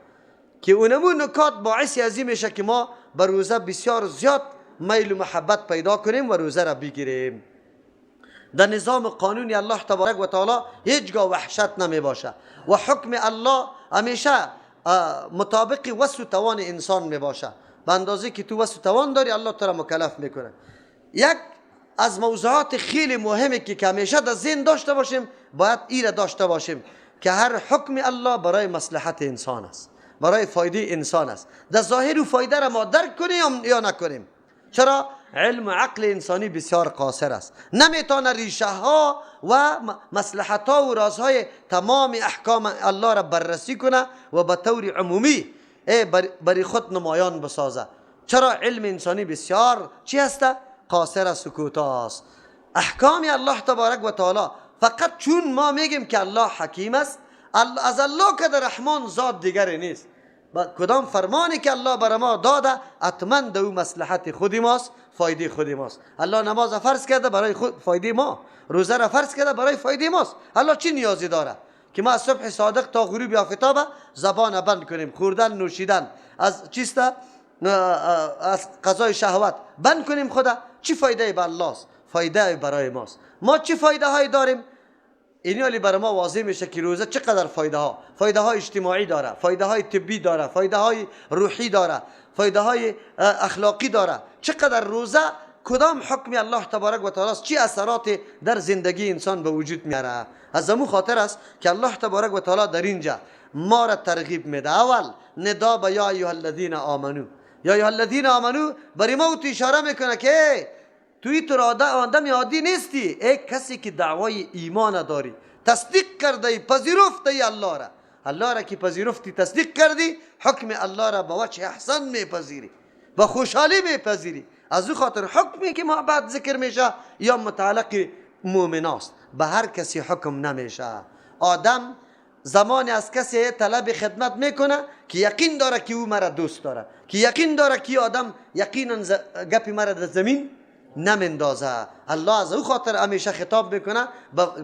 که اونمو نکات باعث از این میشه که ما به روزه بسیار زیاد میل و محبت پیدا کنیم و روزه را بگیریم. در نظام قانونی الله تبارک و تعالی هیچگاه وحشت نمی باشه و حکم الله همیشه مطابق وسع و توان انسان می باشه. به اندازه که تو وسع و توان داری الله تو را مکلف میکنه. یک از موضوعات خیلی مهمه که همیشه در ذهن داشته باشیم، باید ای را داشته باشیم که هر حکم الله برای مصلحت انسان است، برای فایده انسان است. در ظاهر و فایده را ما درک کنیم یا نکنیم. چرا؟ علم و عقل انسانی بسیار قاصر است، نمیتونه ریشه ها و مصلحت ها و رازهای تمام احکام الله را بررسی کنه و به طور عمومی برای خود نمایان بسازه. چرا؟ علم انسانی بسیار چی هست؟ قاصر است و کوتاه است. احکام الله تبارک و تعالی فقط چون ما میگیم که الله حکیم است، از الله که در رحمان ذات دیگری نیست. کدام فرمانی که الله بر ما داده حتما در او مصلحت خودی ماست، فایده خودی ماست. الله نماز فرض کرده برای خود فایده ما، روزه را فرض کرده برای فایده ماست. الله چی نیازی داره که ما از صبح صادق تا غروب آفتاب زبان بند کنیم، خوردن نوشیدن از چیست، از قضای شهوت بند کنیم خدا؟ چی فایده به الله است؟ فایده برای ماست. ما چی فایده های داریم؟ اینی حالی برای ما واضح میشه که روزه چقدر فایده ها، فایده های اجتماعی داره، فایده های طبی داره، فایده های روحی داره، فایده های اخلاقی داره. چقدر روزه کدام حکم الله تبارک و تعالی است، چی اثرات در زندگی انسان به وجود میاره. از امو خاطر است که الله تبارک و تعالی در اینجا ما را ترغیب میده. اول ندا به یا ایها الذین آمنو، یا ایها الذین آمنو برای ما تو اشاره میکنه که توی تو آدم عادی نیستی، ای کسی که دعوای ایمان داری، تصدیق کرده ای، پذیرفته ای الله را، الله را که پذیرفتی تصدیق کردی، حکم الله را به وجه احسن میپذیری، با خوشحالی میپذیری. از او خاطر حکمی که ما بعد ذکر میشه یا متعلق مؤمناست، به هر کسی حکم نمیشه. آدم زمانی از کسی طلب خدمت میکنه که یقین داره که او مرا دوست داره، که یقین داره که آدم یقینا گپی مرا در زمین نمندازه. الله از او خاطر همیشه خطاب میکنه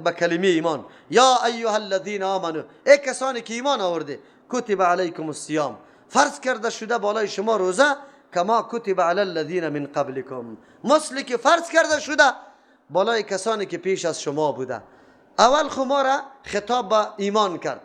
با کلمه ایمان، یا ایها الذین آمنو، ای کسانی که ایمان آورده، کتب علیکم الصیام، فرض کرده شده بالای شما روزه، کما کتب علی الذین من قبلکم، مثل که فرض کرده شده بالای کسانی که پیش از شما بوده. اول خو ما را خطاب با ایمان کرد،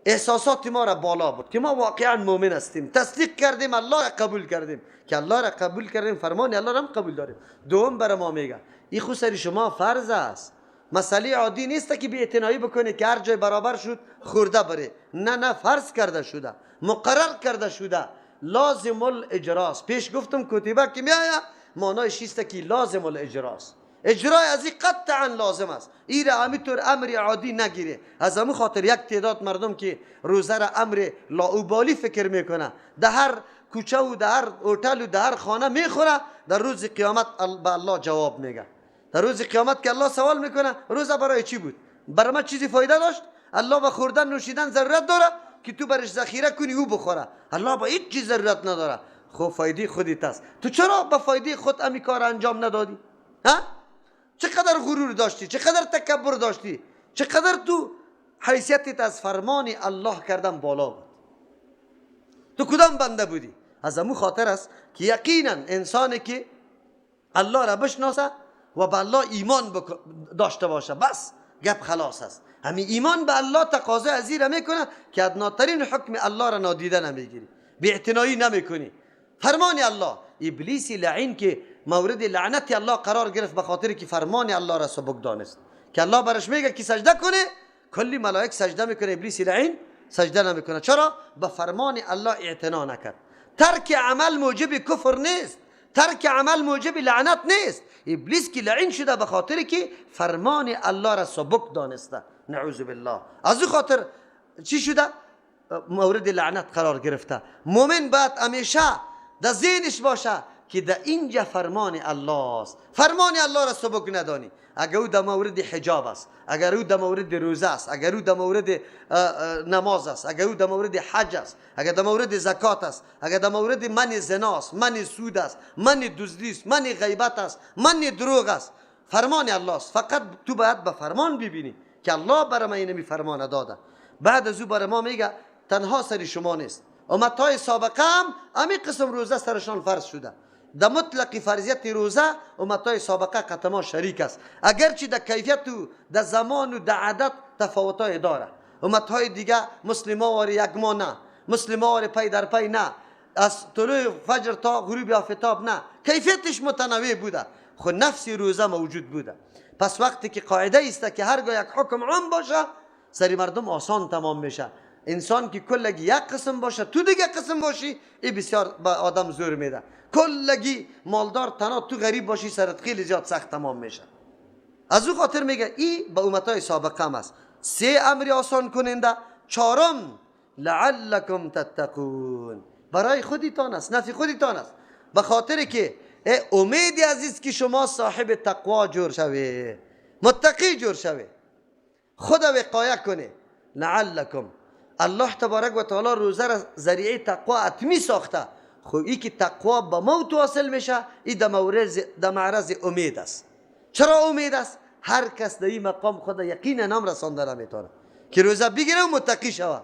احساسات ما را بالا بود که ما واقعا مؤمن هستیم، تصدیق کردیم، الله را قبول کردیم، که الله را قبول کردیم فرمان الله را هم قبول داریم. دوم برای ما میگه این خو سر شما فرض است، مسئله عادی نیست که بی اعتنایی بکنید که هر جای برابر شد خورده بره. نه نه، فرض کرده شده، مقرر کرده شده، لازم الاجراست. پیش گفتم کتیبه که میآید معنایش است که لازم الاجراست، اجرای از این قطعا لازم است. این را همینطور امر عادی نگیره. از همون خاطر یک تعداد مردم که روزه را امر لاابالی فکر میکنه، در هر کوچه و در هر هتل و در هر خانه میخوره، در روز قیامت به الله جواب میگه. در روز قیامت که الله سوال میکنه روزه برای چی بود؟ برای ما چیزی فایده داشت؟ الله به خوردن نوشیدن ضرورت داره که تو برش ذخیره کنی او بخوره؟ الله با هیچ چیز ضرورت نداره. خب فایده خودت است، تو چرا به فایده خود امی کار انجام ندادی؟ ها؟ چقدر غرور داشتی، چقدر تکبر داشتی، چقدر تو حیثیتت از فرمان الله کردن بالا بود، تو کدام بنده بودی؟ از امو خاطر است که یقینا انسانی که الله را بشناسه و به الله ایمان داشته باشه، بس گپ خلاص است. همین ایمان به الله تقاضا از این را میکنه که ادناترین حکم الله را نادیده نمیگیری، بی اعتنایی نمیکنی. فرمان الله، ابلیس لعین که مورد لعنت الله قرار گرفت به خاطر که فرمان الله را سبک دانست، که الله برش میگه که سجده کنه، کلی ملائک سجده میکنه، ابلیس لعین سجده نمیکنه. چرا؟ به فرمان الله اعتنا نکرد. ترک عمل موجب کفر نیست، ترک عمل موجب لعنت نیست. ابلیس که لعین شده به خاطر که فرمان الله را سبک دانسته، نعوذ بالله. از او خاطر چی شده؟ مورد لعنت قرار گرفته. مؤمن باید همیشه در ذهنش باشه که در اینجا فرمان الله است، فرمان الله را سبک ندانی. اگر او در مورد حجاب است، اگر او در مورد روزه است، اگر او در مورد نماز است، اگر او در مورد حج است، اگر در مورد زکات است، اگر در مورد من زنا است، من سود است، من دزدی است، من غیبت است، من دروغ است، فرمان الله است. فقط تو باید به فرمان ببینی که الله برای من اینمی فرمان داده. بعد از او برای ما میگه تنها سر شما نیست، امتهای سابقه هم همین قسم روزه سرشان فرض شده. در مطلق فرضیت روزه امتهای سابقه قطما شریک است، اگرچه در کیفیت و در زمان و در عدد تفاوت‌های داره. امتهای دیگه مسلمان واری یک ماه نه، مسلمان واری پی در پی نه، از طلوع فجر تا غروب آفتاب نه، کیفیتش متنوع بوده، خو نفس روزه موجود بوده. پس وقتی که قاعده است که هرگاه یک حکم عام باشه سری مردم آسان تمام میشه. انسان که کلگی یک قسم باشه تو دیگه قسم باشی، ای بسیار به آدم زور میده. کلگی مالدار تنها تو غریب باشی سرت خیلی زیاد سخت تمام میشه. از او خاطر میگه ای به امتای سابقه هم است. سه امر آسان کننده. چهارم لعلکم تتقون، برای خودتان است، نفع خودتان است، به خاطر که امید عزیز که شما صاحب تقوا جور شوی، متقی جور شوی، خود وقایه کنه. لعلکم، الله تبارک و تعالی روزه را ذریعه تقوا اتمی ساخته. خو ای که تقوا به موت واصل میشه، ای در معرض امید است. چرا امید است؟ هر کس در این مقام خود یقینا نام رسانده نمیتونه که روزه بگیره و متقی شوه.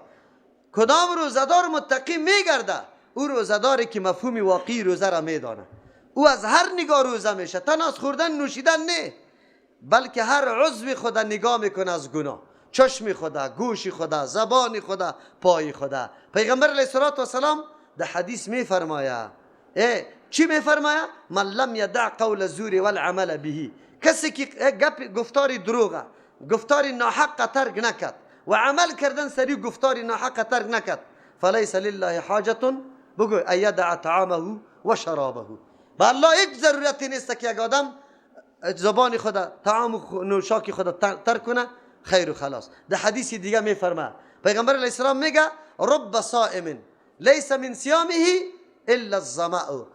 کدام روزه‌دار متقی میگرده؟ او روزه‌داری که مفهوم واقعی روزه را میدانه. او از هر نگاه روزه میشه، تنها از خوردن نوشیدن نه، بلکه هر عضو خود نگاه میکنه از گناه، چشم خدا، گوش خدا، زبان خدا، پای خدا. پیغمبر علیه الصلاة والسلام در حدیث میفرماید، چی میفرماید؟ من لم یدع قول الزور والعمل به، کسی که گفتار دروغه، گفتار ناحق ترک نکرد و عمل کردن سری گفتار ناحق ترک نکرد، فلیس لله حاجت بگو ان یدع طعامه و شرابه. به الله هیچ ضرورتی نیست که یک آدم زبان خدا، طعام و نوشاک خدا ترک کنه، خیر و خلاص. در حدیث دیگه میفرماید پیغمبر علیه السلام میگه رب صائم لیس من صیامه الا الظمأ،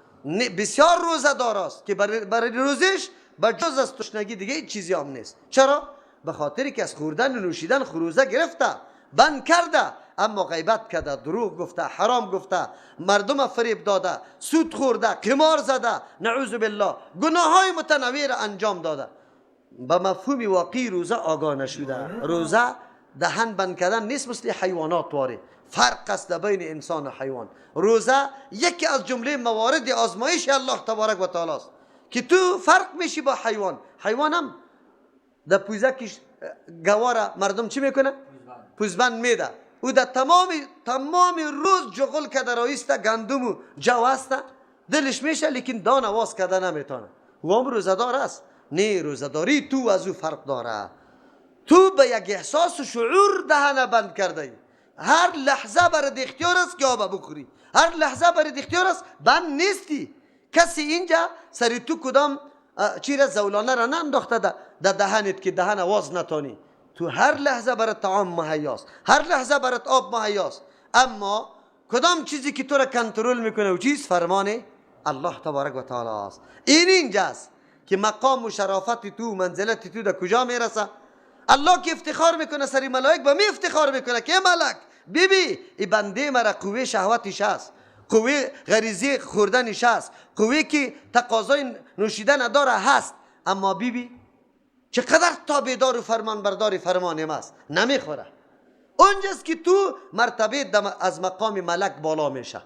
بسیار روزه دار است که برای روزش به جز از تشنگی دیگه هیچ چیزی هم نیست. چرا؟ به خاطر که از خوردن و نوشیدن روزه گرفته، بند کرده، اما غیبت کرده، دروغ گفته، حرام گفته، مردم فریب داده، سود خورده، قمار زده، نعوذ بالله، گناه های متنوع را انجام داده. به مفهوم واقعی روزه آگاه نشده. روزه دهن بند کردن نیست مثل حیوانات واره، فرق است بین انسان و حیوان. روزه یکی از جمله موارد آزمایش الله تبارک و تعالی است که تو فرق میشی با حیوان. حیوان هم در پوزکش گواره مردم چی میکنه؟ پوزبند میده. او در تمام روز جغل که رایسته گندم و جو است دلش میشه، لیکن دان آواز کرده نمیتونه. او هم روزه‌دار است. نه، روزه‌داری تو از او فرق داره. تو به یک احساس و شعور دهنه بند کرده ای. هر لحظه برات اختیار است که آب بخوری، هر لحظه برات اختیار است، بند نیستی. کسی اینجا سری تو کدام چیز زولانه را ننداخته در دهنت که دهن آواز نتانی. تو هر لحظه برات طعام مهیاست، هر لحظه برات آب مهیاست، اما کدام چیزی که تو را کنترل میکنه و چیز فرمان الله تبارک و تعالی است. این اینجاست که مقام و شرافت تو، منزلت تو در کجا میرسه. الله که افتخار میکنه سری ملائک، به می افتخار میکنه که ملک بیبی ای بنده مرا قوه شهوتش هست، قوه غریزی خوردنش هست، قوه که تقاضای نوشیدن داره هست، اما بیبی چقدر تابعدار و فرمانبردار فرمان است، نمیخوره. اونجاست که تو مرتبه از مقام ملک بالا میشه،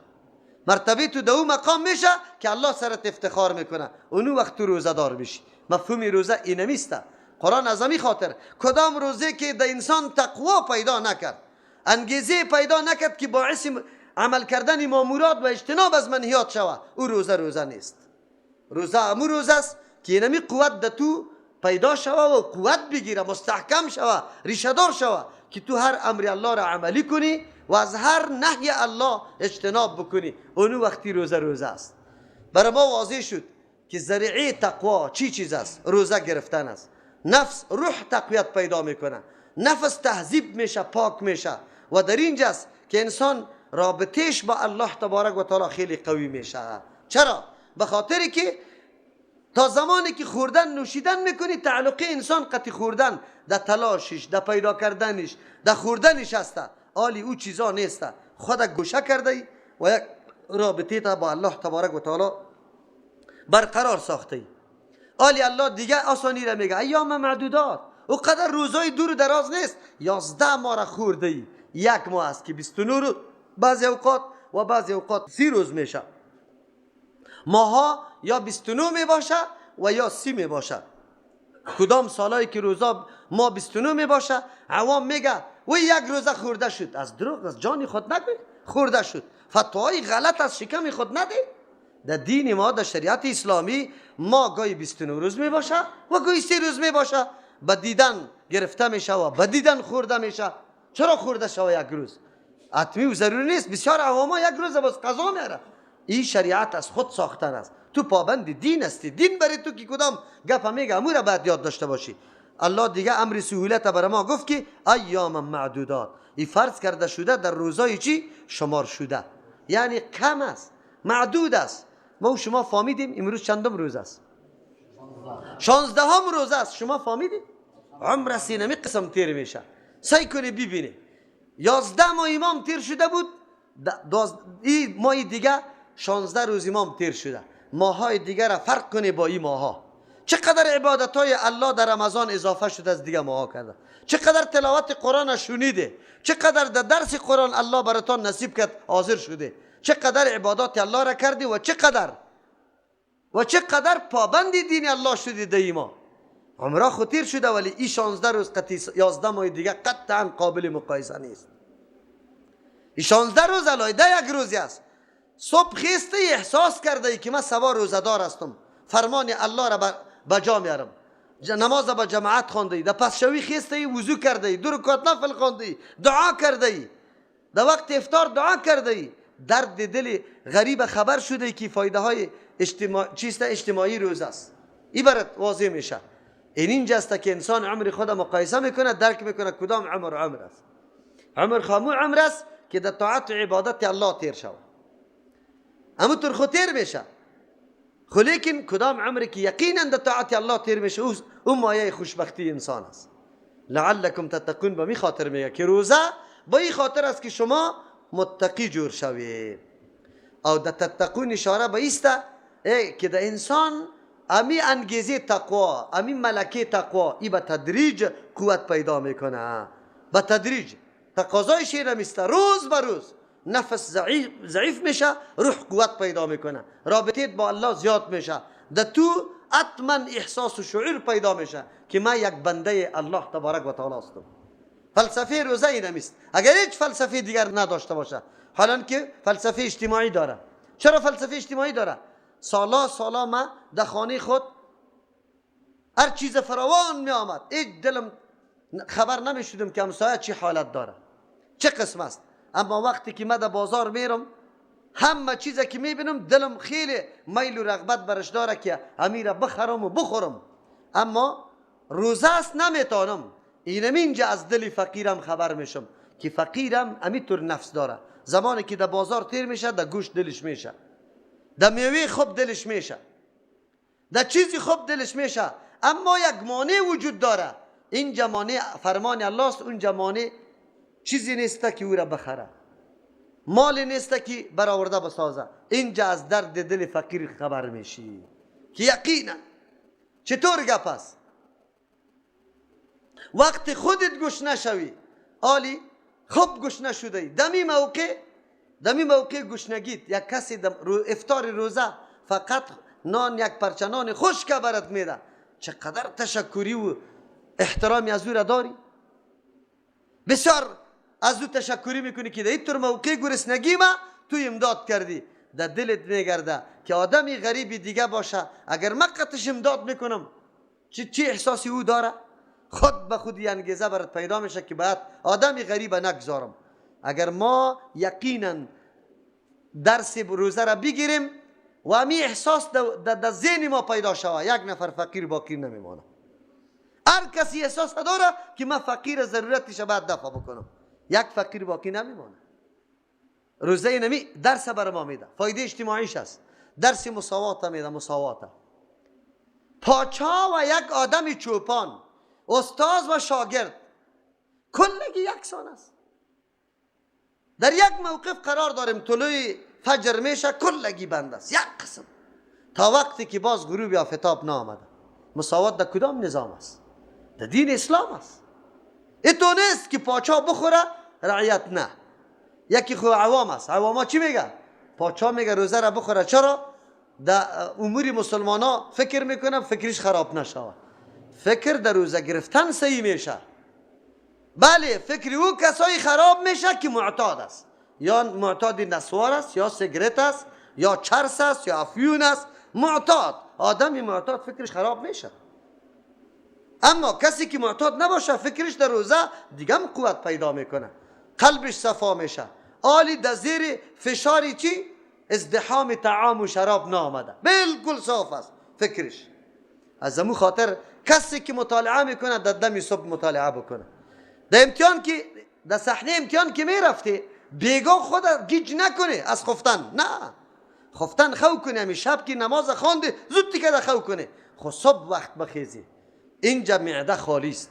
مرتبه تو در اون مقام میشه که الله سرت افتخار میکنه، اونو وقت تو روزه دار میشی. مفهوم روزه اینمیسته. قرآن از همی خاطر کدام روزه که در انسان تقوا پیدا نکرد، انگیزه پیدا نکرد که باعث عمل کردن مامورات و اجتناب از منهیات شوه، او روزه روزه نیست. روزه امو روزه است که اینمی قوت در تو پیدا شوه و قوت بگیره، مستحکم شوه، ریشه دار شوه که تو هر امر الله را عملی کنی و از هر نهی الله اجتناب بکنی. اونو وقتی روزه روزه است. برای ما واضح شد که ذریعه تقوا چی چیز است؟ روزه گرفتن است. نفس روح تقویت پیدا میکنه، نفس تهذیب میشه، پاک میشه و در اینجاست که انسان رابطهش با الله تبارک و تعالی خیلی قوی میشه. چرا؟ به خاطر که تا زمانی که خوردن نوشیدن میکنی تعلق انسان قطع خوردن در تلاشش، در پیدا کردنش، در خوردنش هست. آلی او چیزا نیست، خود گوشه کرده ای و یک رابطه تا با الله تبارک و تعالی برقرار ساخته ای. آلی الله دیگه آسانی را میگه ایام معدودات، او قدر روزای دور و دراز نیست. 11 ماه را خورده ای، یک ماه است که 29 روز بعضی اوقات و بعضی اوقات 30 روز میشه. ماها یا 29 می باشه و یا 30 می باشه. کدام سالایی که روزا ما 29 می باشه، عوام میگه و یک روزه خورده شد. از دروغ از جان خود نگوی خورده شد، فتوای غلط از شکم خود نده. در دین ما، در شریعت اسلامی ما گاهی 29 روز می باشه و گاهی 30 روز می باشه. به دیدن گرفته میشه و به دیدن خورده میشه. چرا خورده شوه یک روز؟ حتمی و ضروری نیست. بسیار عواما یک روز باز قضا میاره. این شریعت از خود ساختن است. تو پابند دین هستی، دین برای تو که کدام گپ میگه امور باید یاد داشته باشی. الله دیگه امر سهولت برای ما گفت که ایام معدودات، این فرض کرده شده در روزای چی؟ شمار شده، یعنی کم است، معدود است. ما و شما فهمیدیم امروز چندم روز است؟ 16 روز است. شما فهمیدیم عمر سینمی قسم تیر میشه. سعی کنی ببینی 11 ماه امام تیر شده بود، این ماه دیگه 16 روز امام تیر شده. ماهای دیگه را فرق کنی با این ماها. چقدر عبادت های الله در رمضان اضافه شده از دیگه ماها کرده، چقدر تلاوت قرآن شنیده، چقدر در درس قرآن الله براتان نصیب کرد حاضر شده، چقدر عبادات الله را کردی و چقدر پابند دین الله شدی. در ما عمره خطیر شده، ولی این 16 روز قطعی 11 ماه دیگه قطعا قابل مقایسه نیست. این 16 روز علیده یک روزی است. صبح خیسته احساس کرده ای که من سبا روزه دار هستم، فرمان الله را بجا میارم، نماز با جماعت خوانده ای، در پس شوی خیسته ای وضو کرده ای، 2 رکعت نفل خوانده ای، دعا کرده ای، در وقت افطار دعا کرده ای، درد دل غریب خبر شده ای که فایده های اجتماعی روز است. این برات واضح میشه. این اینجاست که انسان عمر خود مقایسه میکنه، درک میکنه کدام عمر عمر است. عمر خامو عمر است که در طاعت و عبادت الله تیر شود، اما تر خو تیر میشه. خو لیکن کدام عمر که یقینا در طاعت الله تیر میشه او مایه خوشبختی انسان است. لعلکم تتقون به می خاطر میگه که روزه با این خاطر است که شما متقی جور شوید. او در تتقون اشاره به ایسته که در انسان امی انگیزه تقوا، امی ملکه تقوا، ای به تدریج قوت پیدا میکنه. به تدریج تقاضای شیر میسته، روز به روز نفس ضعیف میشه، روح قوت پیدا میکنه، رابطه با الله زیاد میشه، در تو حتما احساس و شعور پیدا میشه که من یک بنده الله تبارک و تعالی هستم. فلسفه روزه این است. اگر هیچ فلسفه دیگر نداشته باشه، حالا که فلسفه اجتماعی داره. چرا فلسفه اجتماعی داره؟ سالا سالا ما در خانه خود هر چیز فراوان می آمد، هیچ دلم خبر نمی شدم که همسایه چی حالت داره، چه قسم است. اما وقتی که من در بازار میرم، همه چیزی که میبینم دلم خیلی میل و رغبت برش داره که امیره بخرم و بخورم، اما روزه است نمیتونم. اینم اینجا از دل فقیرم خبر میشم که فقیرم امیطور نفس داره. زمانی که در بازار تیر میشه، در گوشت دلش میشه، در میوه خوب دلش میشه، در چیزی خوب دلش میشه، اما یک مانع وجود داره. اینجا مانع فرمان الله است، اونجا مانع چیزی نیست که او را بخره، مال نیست که برآورده بسازه. اینجا از درد دل فقیر خبر میشی که یقینا چطور گپ است. وقتی خودت گوش نشوی، آلی خوب گوش نشده ای، دمی موقع گشنگیت، یک کسی افطار روزه فقط نان، یک پرچه نان خشک برات میده، چقدر تشکری و احترامی از او را داری. بسیار از او تشکری میکنی که در اینطور موقع گرسنگی ما تو امداد کردی. در دلت میگرده که آدمی غریبی دیگه باشه، اگر من قطش امداد میکنم چی احساسی او داره؟ خود به خود انگیزه برات پیدا میشه که باید آدمی غریب نگذارم. اگر ما یقینا درس روزه را بگیریم، و همی احساس در ذهن ما پیدا شوه، یک نفر فقیر باقی نمیمانه. هر کسی احساس داره که من فقیر ضرورتش باید دفع بکنم، یک فقیر باقی نمیمانه. روزه نمی درس بر ما میده، فایده اجتماعیش است، درس مساوات میده، مساوات. پاچا و یک آدم چوپان، استاد و شاگرد، کلگی یکسان است. در یک موقف قرار داریم، طلوع فجر میشه، کلگی بند است، یک قسم تا وقتی که باز غروب یا آفتاب نآمده. مساوات در کدام نظام است؟ در دین اسلام است. ایتو نیست که پاچا بخوره رعیت نه. یکی خو عوام است. عواما چی میگه؟ پاچا میگه روزه را بخوره. چرا؟ در امور مسلمان ها فکر میکنم فکرش خراب نشود. فکر در روزه گرفتن صحیح میشه. بله فکر او کسایی خراب میشه که معتاد است، یا معتاد نسوار است، یا سیگرت است، یا چرس است، یا افیون است. معتاد، آدمی معتاد فکرش خراب میشه. اما کسی که معتاد نباشه فکرش در روزه دیگه هم قوت پیدا میکنه، قلبش صفا میشه. آلی در زیر فشاری چی؟ ازدحام طعام و شراب نامده، بالکل صاف است فکرش. از امو خاطر کسی که مطالعه میکنه در دم صبح مطالعه بکنه. در امتحان که در صحنه امتحان که میرفتی بیگاه خود گیج نکنه از خفتن، نه خفتن خو کنه، همی شب که نماز خوانده زود دیگه خو کنه، خو صبح وقت بخیزی. اینجا معده خالی است،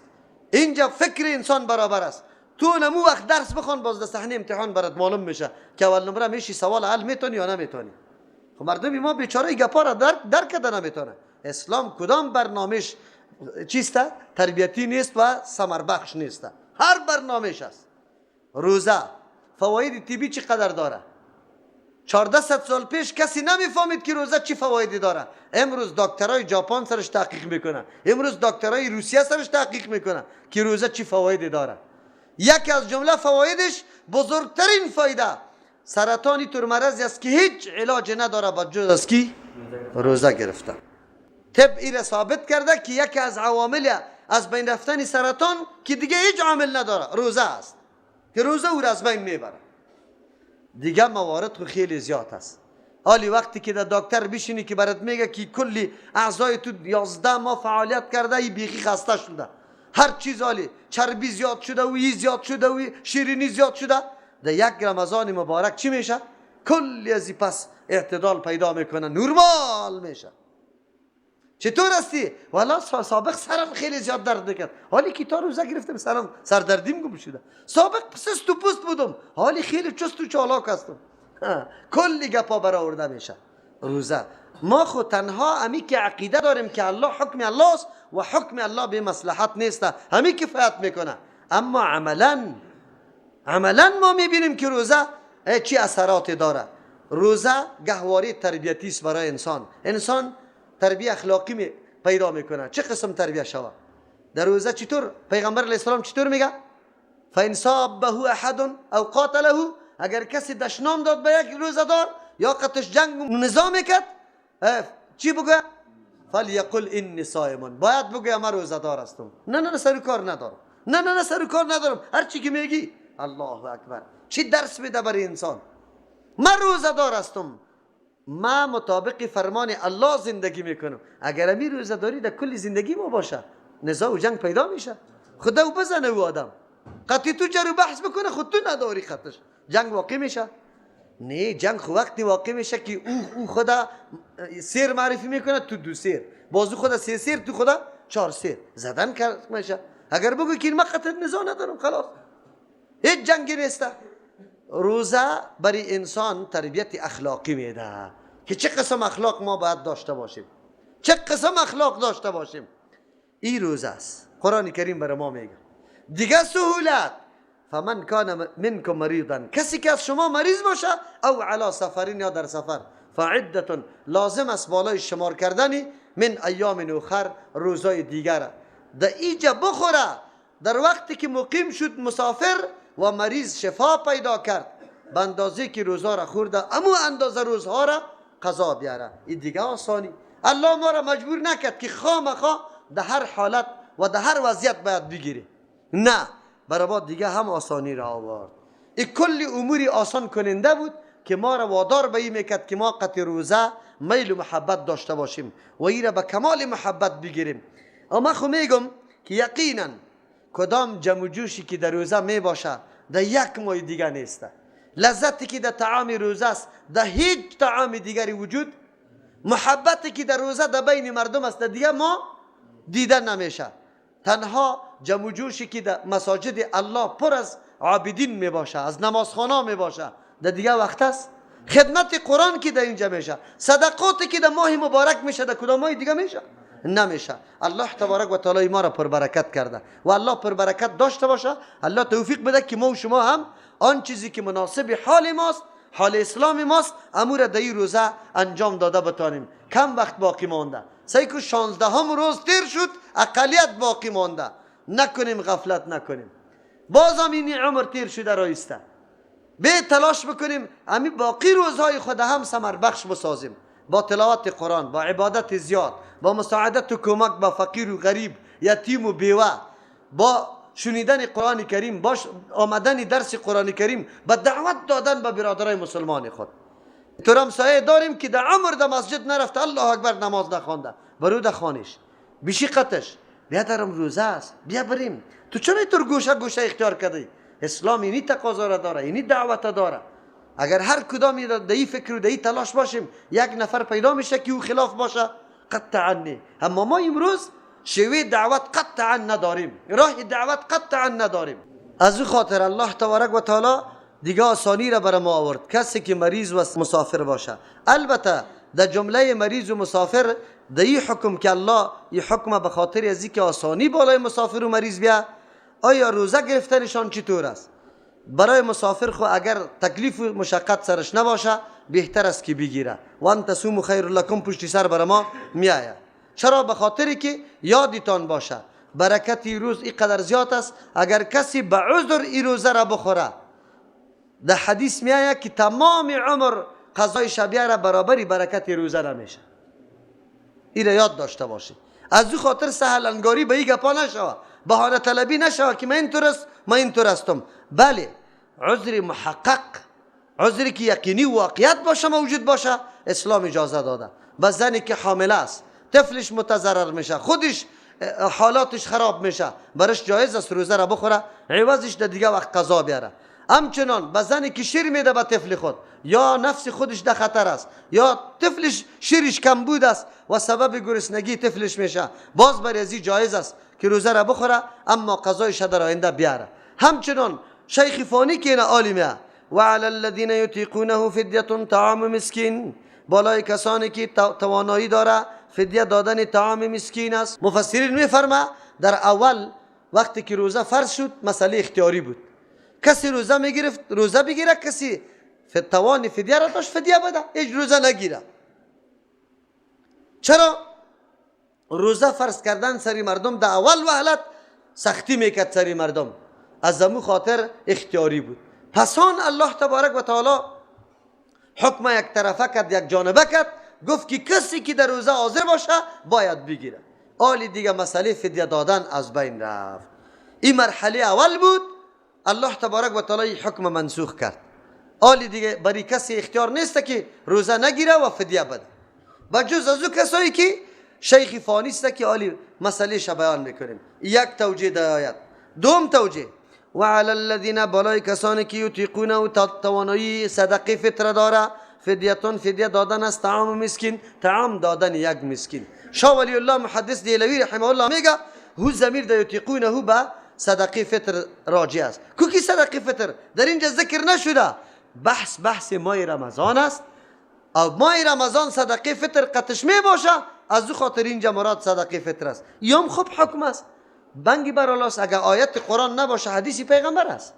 اینجا فکر انسان برابر است. تو نمو وقت درس بخوان، باز در صحنه امتحان برات معلوم میشه که اول نمره میشی، سوال حل میتونی یا نمیتونی. خب مردم ما بیچاره گپا را درک کرده نمیتونه. اسلام کدام برنامهش چیست؟ تربیتی نیست و ثمربخش نیست. هر برنامهش است. روزه فواید طبی چقدر داره؟ 1400 سال پیش کسی نمیفهمید که روزه چی فوایدی داره. امروز دکترای ژاپن سرش تحقیق میکنه، امروز دکترای روسیه سرش تحقیق میکنه که روزه چی فوایدی داره. یکی از جمله فوایدش، بزرگترین فایده، سرطانی تر مرضی است که هیچ علاج نداره با جز از کی روزه گرفتن. طب ایره ثابت کرده که یکی از عوامل از بین رفتن سرطان که دیگه هیچ عامل نداره روزه است، که روزه او را از بین میبره. دیگه موارد خو خیلی زیاد است. حالی وقتی که در دکتر بشینی که برات میگه که کلی اعضای تو 11 ماه فعالیت کرده، ای بیخی خسته شده، هر چیز حالی چربی زیاد شده و ای زیاد شده و شیرینی زیاد شده، در یک رمضان مبارک چی میشه؟ کلی از پس اعتدال پیدا میکنه، نورمال میشه. چطور هستی؟ والا سابق سرم خیلی زیاد درد میکرد، حالی که تا روزه گرفتم سرم سردردیم گم شده. سابق سست و پست بودم، حالی خیلی چست و چالاک هستم. کلی گپا برآورده میشه روزه. ما خود تنها همی که عقیده داریم که الله حکم الله است و حکم الله به مصلحت نیست، همی کفایت میکنه. اما عملا ما میبینیم که روزه چی اثرات داره. روزه گهواره تربیتی است برای انسان. انسان تربیه اخلاقی می پیدا میکنه. چه قسم تربیه شوه؟ در روزه چطور پیغمبر علیه السلام چطور میگه؟ فان صابه احد او قاتله، اگر کسی دشنام داد به یک روزه دار یا قطش جنگ نظام کرد، چی بگه؟ فلیقل انی صائم، باید بگه من روزه دار هستم. نه نه نه سر کار ندارم، نه نه نه سر کار ندارم، هر چی که میگی. الله اکبر، چی درس میده برای انسان. من روزه دار هستم، ما مطابق فرمان الله زندگی میکنم. اگر امی روزه داری در کل زندگی ما باشه، نزاع و جنگ پیدا میشه. خدا او بزنه او آدم قطعی تو جر و بحث بکنه، خود تو نداری خطش، جنگ واقع میشه؟ نه، جنگ خو وقتی واقع میشه که او خدا سیر معرفی میکنه، تو دو سیر، بازو خدا سه سیر، تو خدا چهار سیر زدن کرد میشه. اگر بگو که ما قطع نزاع ندارم، خلاص هیچ جنگی نیست. روزه برای انسان تربیت اخلاقی میده که چه قسم اخلاق ما باید داشته باشیم، چه قسم اخلاق داشته باشیم. این روزه است. قرآن کریم برای ما میگه دیگه سهولت، فمن کان منکم مریضا، کسی که از شما مریض باشه، او علی سفرین یا در سفر، فعدة، لازم است بالای شمار کردنی من ایام اخر، روزای دیگر. در اینجا بخوره در وقتی که مقیم شد مسافر و مریض شفا پیدا کرد، به اندازه که روزها را خورده امو اندازه روزها را قضا بیاره. این دیگه آسانی. الله ما را مجبور نکرد که خامخا در هر حالت و در هر وضعیت باید بگیری، نه، برای ما دیگه هم آسانی را آورد. این کل اموری آسان کننده بود که ما را وادار به این میکرد که ما قطع روزه میل و محبت داشته باشیم و ایره به کمال محبت بگیریم. اما خو میگم که یقینا کدام جمع و جوشی که در روزه می باشه در یک ماه دیگه نیست. لذتی که در طعام روزه است در هیچ طعام دیگری وجود، محبتی که در روزه در بین مردم است در دیگه ما دیده نمیشه. تنها جمع و جوشی که در مساجد الله پر از عابدین می باشه، از نمازخانه می باشه، در دیگه وقت است. خدمت قرآن که در اینجا میشه، صدقاتی که در ماه مبارک میشه، در کدام ماه دیگه میشه؟ نمیشه. الله تبارک و تعالی ما را پربرکت کرده و الله پربرکت داشته باشه. الله توفیق بده که ما و شما هم آن چیزی که مناسب حال ماست، حال اسلام ماست، امور در این روزه انجام داده بتانیم. کم وقت باقی مانده، سعی کو 16 روز تیر شد، اقلیت باقی مانده. نکنیم غفلت نکنیم، بازم این عمر تیر شده رایسته. به تلاش بکنیم امی باقی روزهای خود هم ثمر بخش بسازیم، با تلاوت قرآن، با عبادت زیاد، با مساعدت و کمک با فقیر و غریب، یتیم و بیوه، با شنیدن قرآن کریم، با آمدن درس قرآن کریم، با دعوت دادن به برادرای مسلمان خود. تو همسایه داریم که در عمر در مسجد نرفته، الله اکبر نماز نخوانده، برو در خانش بشی قطش، بیا درم روزه است، بیا بریم. تو چرا اینطور گوشه گوشه اختیار کردی؟ اسلام اینی تقاضا را داره، اینی دعوت داره. اگر هر کدامی در این فکر و در این تلاش باشیم، یک نفر پیدا میشه که او خلاف باشه، قطعا نه. اما ما امروز شیوه دعوت قطعا نداریم، راه دعوت قطعا نداریم. از او خاطر الله تبارک و تعالی دیگه آسانی را برای ما آورد. کسی که مریض و مسافر باشه، البته در جمله مریض و مسافر در این حکم که الله این حکم به خاطر از اینکه آسانی بالای مسافر و مریض بیا، آیا روزه گرفتنشان چطور است؟ برای مسافر خو اگر تکلیف و مشقت سرش نباشه بهتر است که بگیره. وان تصوموا خیر لکم پشتی سر برای ما میآید. چرا؟ به خاطر که یادتان باشه برکت این روز اینقدر زیاد است. اگر کسی به عذر این روزه را بخوره، در حدیث میآید که تمام عمر قضای شبیه را برابری برکت روزه نمیشه. این را یاد داشته باشید. از او خاطر سهل انگاری به این گپا نشوه، بهانه طلبی نشوه که من اینطور است، من اینطور هستم. بله، عذر محقق، عذری که یقینی و واقعیت باشه، موجود باشه، اسلام اجازه داده. به زنی که حامله است، طفلش متضرر میشه، خودش حالاتش خراب میشه، برش جایز است روزه را بخوره، عوضش در دیگه وقت قضا بیاره. همچنان به زنی که شیر میده به طفل خود، یا نفس خودش در خطر است، یا طفلش شیرش کمبود است و سبب گرسنگی طفلش میشه، باز بر ازی جایز است که روزه را بخوره، اما قضایش در آینده بیاره. همچنان شیخ فانی که این عالمه، و علی الذین یطیقونه فدیه طعام مسکین، بالای کسانی که توانایی داره فدیه دادن طعام مسکین است. مفسرین میفرما در اول وقتی که روزه فرض شد مسئله اختیاری بود، کسی روزه میگرفت روزه بگیره، کسی توان فدیه را داشت فدیه بده، هیچ روزه نگیره. چرا؟ روزه فرض کردن سری مردم در اول وهلت سختی میکرد سری مردم، از امو خاطر اختیاری بود. پس آن الله تبارک و تعالی حکم یک طرفه کرد، یک جانبه کرد، گفت که کسی که در روزه حاضر باشه باید بگیره. آلی دیگه مسئله فدیه دادن از بین رفت. این مرحله اول بود، الله تبارک و تعالی حکم منسوخ کرد. آلی دیگه برای کسی اختیار نیست که روزه نگیره و فدیه بده، بجز از او کسایی که شیخ فانی است که آلی مسئله بیان میکنیم. یک توجیه در آیت. دوم توجیه، و علی الذین، بالای کسانی که یطیقونه و توانایی صدقه فطر داره، فدیتون فدیه دادن است طعام مسکین، طعام دادن یک مسکین. شاه ولی الله محدث دیلوی رحمه الله میگه هو ضمیر در یطیقونه به صدقه فطر راجع است. کو کی صدقه فطر در اینجا ذکر نشده؟ بحث ماه رمضان است. او ماه رمضان صدقه فطر قطش می باشه، از او خاطر اینجا مراد صدقه فطر است. یوم خوب حکم است، بنگی بر الله است. اگر آیت قرآن نباشه حدیث پیغمبر است.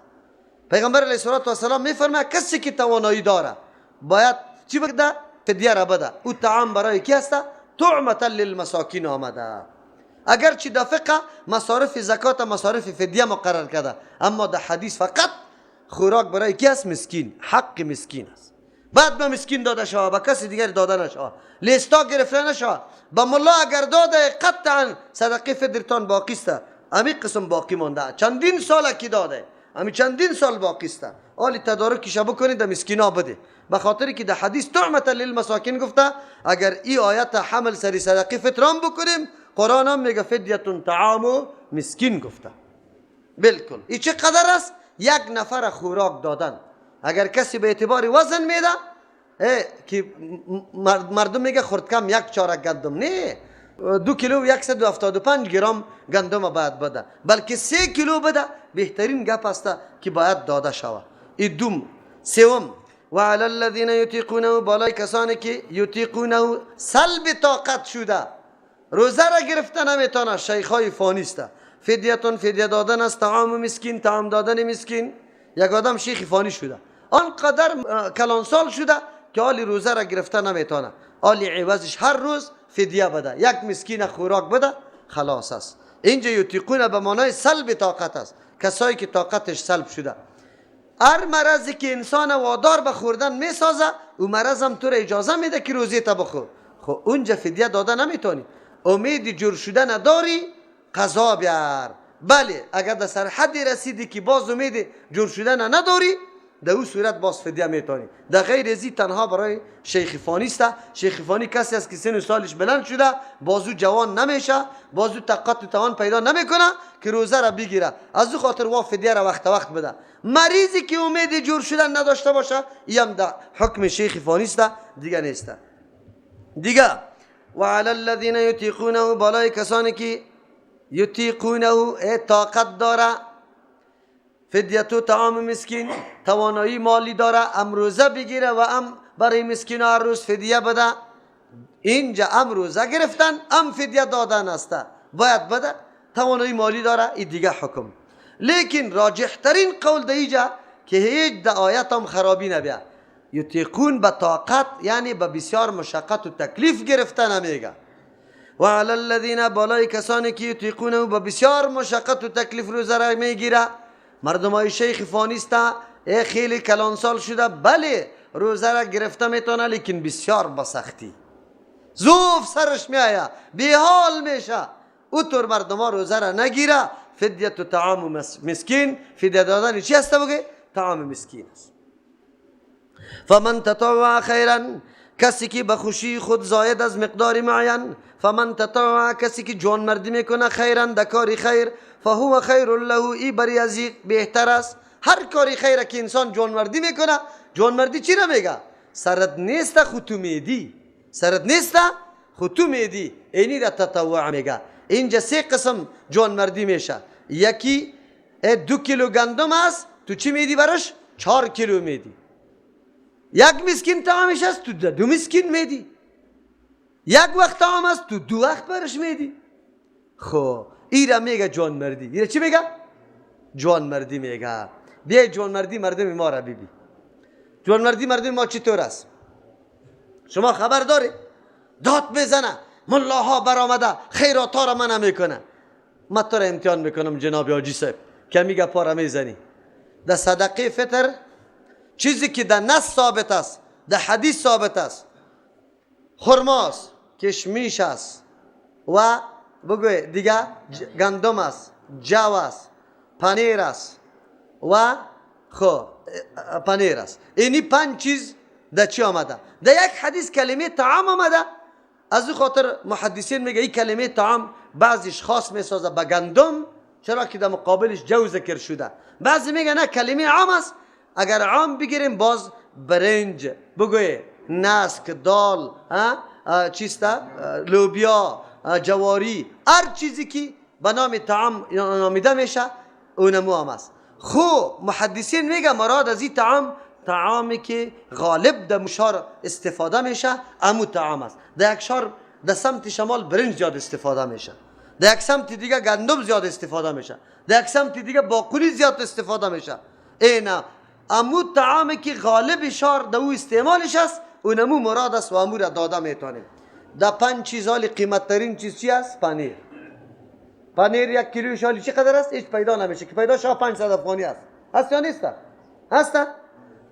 پیغمبر علیه الصلاة والسلام میفرماید کسی که توانایی داره باید چی بده؟ فدیه را بده. او طعام برای کی است؟ طعمة للمساکین آمده. اگرچه در فقه مصارف زکات مصارف فدیه مقرر کرده، اما در حدیث فقط خوراک برای کی است؟ مسکین، حق مسکین است. بعد به مسکین داده شود، به کسی دیگر داده نشود، لیستا گرفته نشود. به ملا اگر داده قطعا صدقه فدرتان باقی است. امی قسم باقی مانده، چندین سال کی داده، امی چندین سال باقی است. آلی تدارکش بکنید در مسکینا بده. به خاطر که در حدیث طعمة للمساکین گفته. اگر ای آیت حمل سری صدقه فطران بکنیم، قرآن هم میگه فدیه طعام مسکین گفته. بالکل ای چه قدر است؟ یک نفر خوراک دادن. اگر کسی به اعتبار وزن میده که مردم میگه خورد کم یک چارک گندم، نه 2 کیلو 175 گرم گندم باید بده، بلکه 3 کیلو بده. بهترین گپ است که باید داده شود. ای دوم. سوم، و علی الذین یطیقونه، بالای کسانی که یطیقونه سلب طاقت شده، روزه را گرفته نمیتونه، شیخای فانی است. فدیتون فدیه دادن است، طعام مسکین، طعام دادن مسکین. یک آدم شیخ فانی شده، آنقدر کلانسال شده که حالی روزه را گرفته نمیتونه، حالی عوضش هر روز فدیه بده، یک مسکین خوراک بده، خلاص است. اینجا یطیقونه به معنای سلب طاقت است، کسایی که طاقتش سلب شده. هر مرضی که انسان وادار به خوردن میسازه، او مرض هم تو را اجازه میده که روزه تا بخور. خب اونجا فدیه داده نمیتونی، امید جور شده نداری، قضا بیار. بله اگر در سرحدی رسیدی که باز امید جور شدن نداری، در او صورت باز فدیه میتونی. در غیر ازی تنها برای شیخ فانی است. شیخ فانی کسی است که سن و سالش بلند شده، بازو جوان نمیشه، بازو طاقت و توان پیدا نمیکنه که روزه را بگیره، از او خاطر وا فدیه را وقت وقت بده. مریضی که امید جور شدن نداشته باشه، این هم در حکم شیخ فانی است، دیگه نیست. دیگه و علی الذین یطیقونه، بالای کسانی که یطیقونه طاقت داره، فدیه طعام مسکین، توانایی مالی داره، ام روزه بگیره و ام برای مسکین هر روز فدیه بده. اینجا ام روزه گرفتن ام فدیه دادن است، باید بده، توانایی مالی داره، این دیگه حکم. لیکن راجح ترین قول در اینجا که هیچ در آیت هم خرابی نبیه، یطیقون به طاقت یعنی به بسیار مشقت و تکلیف گرفته نمیگه. و علی الذین، بالای کسانی که یطیقونه به بسیار مشقت و تکلیف روزه را میگیره. مردم های شیخ فانی است، خیلی کلانسال شده، بله روزه را گرفته میتونه، لیکن بسیار با سختی، زوف سرش میآید، بیحال میشه. او طور مردم ها روزه را نگیره، فدیه طعام مسکین، فدیه دادن چی هست؟ بگه طعام مسکین است. فمن تطوع خیرا، کسی که به خوشی خود زاید از مقدار معین، فمن تطوع، کسی که جوانمردی میکنه، خیرا در کار خیر، فهو خیر له، ای بری از بهتر است. هر کاری خیر که انسان جوانمردی میکنه، جوانمردی چی را میگه؟ سرت نیست خو تو میدی، سرت نیست خو تو میدی، اینی را تطوع میگه. اینجا سه قسم جوانمردی میشه. یکی 2 کیلو گندم است، تو چی میدی براش؟ 4 کیلو میدی. یک مسکین طعامش است، تو 2 مسکین میدی. یک وقت طعام است، تو 2 وقت برش میدی. خب ایرا میگه جوانمردی. ایرا چی میگه؟ جوانمردی میگه. بیای جوانمردی مردم ما را ببین. جوانمردی مردم ما چطور است؟ شما خبر داری؟ داد بزنه ملاها برآمده خیرات ها را منع میکنه. ما تو را امتحان میکنم جناب حاجی صاحب که میگه پا را میزنی. در صدقه فطر چیزی که در نص ثابت است، در حدیث ثابت است، خرماست، کشمیش است و بگوی دیگه گندم است، جو است، پنیر است و خب پنیر است. اینی 5 چیز در چی آمده؟ در یک حدیث کلمه طعام آمده. از او خاطر محدثین میگه این کلمه طعام بعضیش خاص میسازه به گندم، چرا که در مقابلش جو ذکر شده. بعضی میگه نه کلمه عام است، اگر عام بگیریم باز برنج، بگوی نسک، دال، چیسته، لوبیا، جواری، هر چیزی که به نام طعام نامیده میشه اونمو هم است. خو محدثین میگه مراد از این طعام طعامی که غالب در مشار استفاده میشه امو طعام است. در یک شار در سمت شمال برنج زیاد استفاده میشه، در یک سمت دیگه گندم زیاد استفاده میشه، در یک سمت دیگه باقولی زیاد استفاده میشه. اینا امو طعامی که غالب شار در او استعمالش است اونمو مراد است و امو را داده میتونیم. در 5 چیز حالی قیمت ترین چیز چی است؟ پنیر. پنیر 1 کیلویش حالی چی قدر است؟ هیچ پیدا نمیشه که پیدا شد 500 افغانی است. هست یا نیست؟ هست؟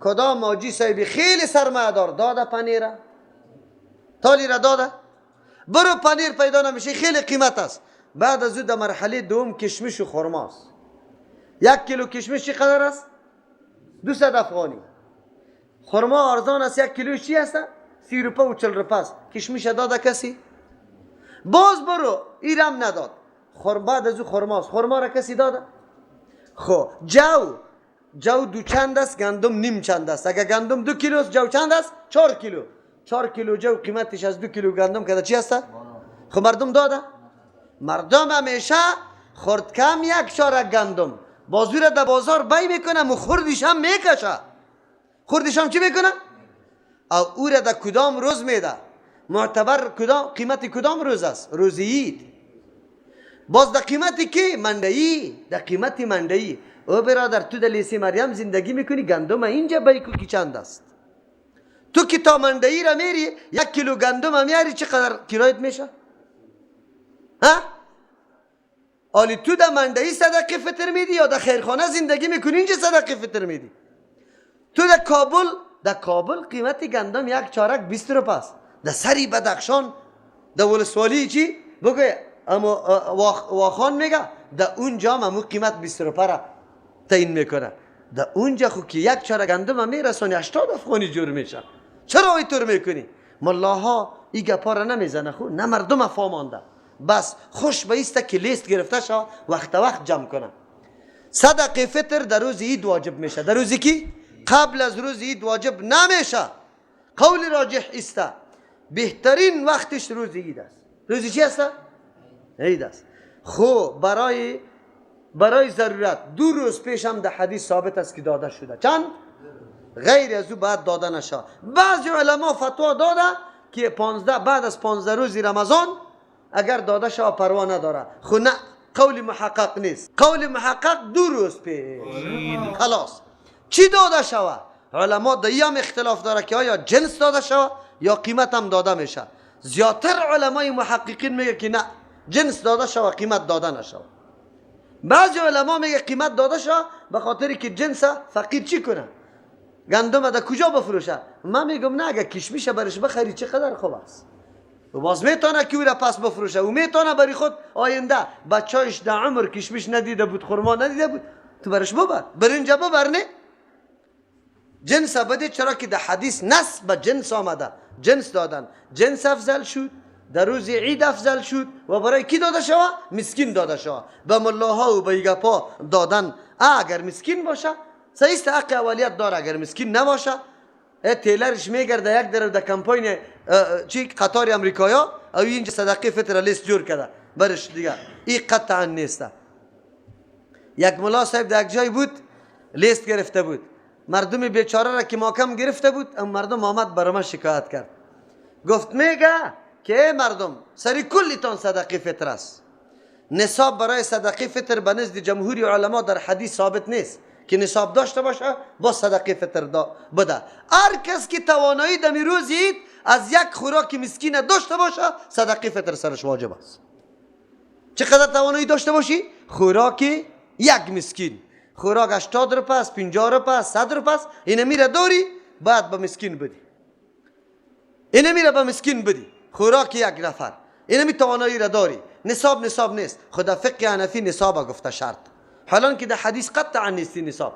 کدام حاجی صاحبی خیلی سرمایه دار داده پنیره؟ تالی را داده؟ برو پنیر پیدا نمیشه، خیلی قیمت است. بعد از او در مرحله دوم کشمش و خرماست. 1 کیلو کشمش چی قدر است؟ 200 افغانی. خرما ارزان است، یک کیلوش چی است؟ 30 روپه و 40 روپه است. کشمیش داده کسی؟ باز برو ایرم نداد. بعد از او خرماست، خرما را کسی داده؟ خب جو دو چند است، گندم نیم چند است. اگر گندم 2 کیلو است، جو چند است؟ 4 کیلو. 4 کیلو جو قیمتش از 2 کیلو گندم کده چی است؟ خب مردم داده؟ مردم همیشه خورد کم یک چارک گندم بازو را در بازار بی میکنه و خوردش هم میکشه. خوردش هم چی میکنه؟ او او را در کدام روز میده؟ معتبر کدام قیمت کدام روز است؟ روز عید. باز در قیمت کی؟ مندهی. در قیمت مندهی. او برادر تو در لیسی مریم زندگی میکنی، گندم اینجا بیکو کی چند است؟ تو که تا مندهی را میری 1 کیلو گندم هم میاری چقدر کرایت میشه؟ ها؟ آلی تو در مندهی صدقه فطر میدی یا در خیرخانه زندگی میکنی اینجا صدقه فطر میدی؟ تو در کابل، در کابل قیمت گندم یک چارک 20 روپه است. در سری بدخشان در ولسوالی چی بگو اما واخان میگه در اونجا هم قیمت 20 روپه را تعیین میکنه. در اونجا خو که یک چارک گندم هم میرسانی 80 افغانی جور میشه. چرا اینطور میکنی؟ ملاها این گپا را نمیزنه، خو نه مردم فامانده. بس خوش به ایسته که لیست گرفته شو وقت وقت جمع کنه. صدقه فطر در روز عید واجب میشه. در روزی کی؟ قبل از روز عید واجب نمیشه. قول راجح ایسته بهترین وقتش روز عید است. روز چی است؟ عید است. خو برای ضرورت 2 روز پیش هم در حدیث ثابت است که داده شده. چند؟ غیر از او بعد داده نشه. بعضی علما فتوا داده که 15 بعد از 15 روز رمضان اگر داده شوه پروا نداره. خو نه، قول محقق نیست. قول محقق 2 روز پیش خلاص. چی داده شوه؟ علما در هم اختلاف داره که آیا جنس داده شوه یا قیمت هم داده میشه. زیادتر علمای محققین میگه که نه، جنس داده شوه قیمت داده نشوه. بعضی علما میگه قیمت داده شوه به خاطر که جنس فقیر چی کنه؟ گندم در کجا بفروشه؟ من میگم نه، اگر کشمیشه برش بخری چقدر خوب است. و باز میتونه که او را پس بفروشه و میتونه برای خود آینده بچه‌اش در عمر کشمش ندیده بود، خرما ندیده بود، تو برش ببر، برنج ببر. نه جنس بده، چرا که در حدیث نص به جنس آمده. جنس دادن، جنس افضل شد، در روز عید افضل شد و برای کی داده شوه؟ مسکین داده شوه. به ملاها و به گپا دادن اگر مسکین باشه صحیح است، حق اولیت داره. اگر مسکین نباشه تیلرش میگرده یک در کمپاین چی قطار امریکایا او اینجا صدقه فطر لیست جور کرده برش دیگه، این قطعا نیست. یک ملا صاحب در یک جای بود لیست گرفته بود، مردم بیچاره را که ماکم گرفته بود، ام مردم آمد برای من شکایت کرد. گفت میگه که ای مردم سری کلیتان صدقه فطر است. نصاب برای صدقه فطر به نزد جمهوری علما در حدیث ثابت نیست که نصاب داشته باشه با صدقه فطر بده. هر کس که توانایی دمی روز عید از یک خوراک مسکین داشته باشه صدقه فطر سرش واجب است. چقدر توانایی داشته باشی؟ خوراک یک مسکین. خوراک 80 روپه است، 50 روپه است، 100 روپه است، اینه میره داری بعد به مسکین بدی. اینه میره به مسکین بدی. خوراک یک نفر. اینه می توانایی را داری. نصاب نصاب نیست. خدا فقه حنفی نصاب گفته شرط. حالان که در حدیث قطعا نیستی نصاب.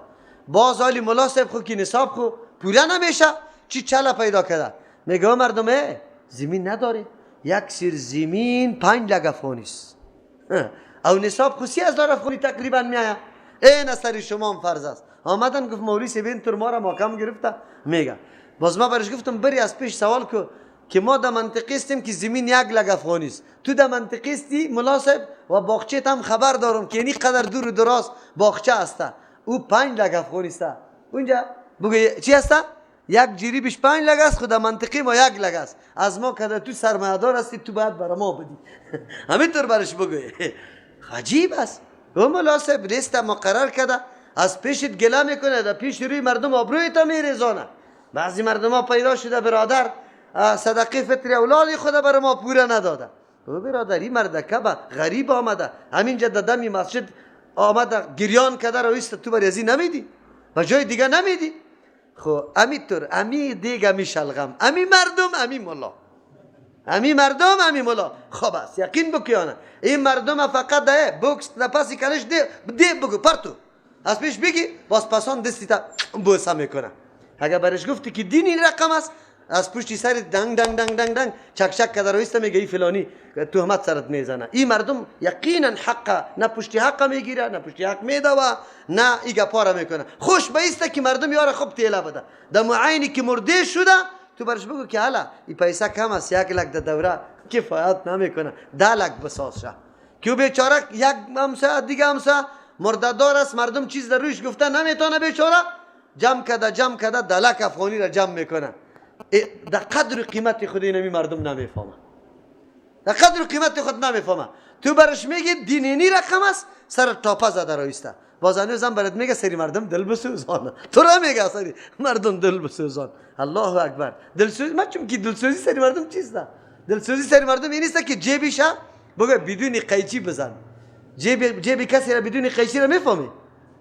باز عالی ملا صاحب خو که نصاب خو پوره نمیشه، چی چله پیدا کرده. میگه مردم زمین نداره، یک سیر زمین 5 لک افغانی است. او نصاب خو 30,000 افغانی تقریبا میآید. این سری شما هم فرض است. آمدن گفت مولوی صاحب این تر ما را محکم گرفته. میگه باز ما برش گفتم بری از پیش سوال کو که ما در منطقه استیم که زمین 1 لک افغانی است، تو در منطقه استی ملا صاحب و باغچه هم خبر دارم که اینی قدر دور و دراز باغچه است، او 5 لک افغانی است. اونجا بگو چی است؟ یک جریبش 5 لک است، خود منطقه ما 1 لک است. از ما که تو سرمایه‌دار هستی تو باید برای ما بدی. همینطور برش بگو. عجیب است. او ملا صاحب لیست مقرر کرده، از پیشت گله میکنه، در پیش روی مردم آبروی تا میریزانه. بعضی مردم ها پیدا شده برادر صدقه فطر اولاد خود برای ما پوره نداده. او برادر این مردکه به غریب آمده همینجا در دمی مسجد آمده گریان کرده رویست، تو برای ازی نمیدی و جای دیگه نمیدی. خب امی طور امی دیگه امی شلغم امی مردم امی ملا امی مردم امی ملا. خب است یقین بکیانه این مردم فقط ده بوکس در پسی کلش ده ده بگو پرتو از پیش بگی باز پسان دستی تا بوسه میکنه. اگر برش گفتی که دین این رقم است، از پشتی سر دنگ دنگ دنگ دنگ دنگ چک چک کده رویسته میگه ای فلانی تهمت سرت میزنه. این مردم یقینا حق نه پشتی حق میگیره، نه پشتی حق میده و نه ای گپا میکنه. خوش به که مردم یار خوب تیله بده. در معینی که مرده شده تو برش بگو که حالا این پیسه کم است، 1 لک در دوره کفایت نمیکنه، 10 لک بساز شه. که بیچاره یک همسایه دیگه همسایه مرده‌دار است، مردم چیز در رویش گفته نمیتونه بیچاره، جمع کده جمع کده 10 لک افغانی را جمع میکنه. در قدر قیمت خود اینمی مردم نمیفهمه، در قدر قیمت خود نمیفهمه. تو برش میگی دینینی رقم است، سر تاپه زده رایسته. باز هنوزم برات میگه سری مردم دل بسوزان، تو را میگه سری مردم دل بسوزان. الله اکبر. دلسوزی من چون که دلسوزی سری مردم چیست؟ دلسوزی سری مردم این نیست که جیبش بگه بدون قیچی بزن. جیب کسی را بدون قیچی را میفهمی؟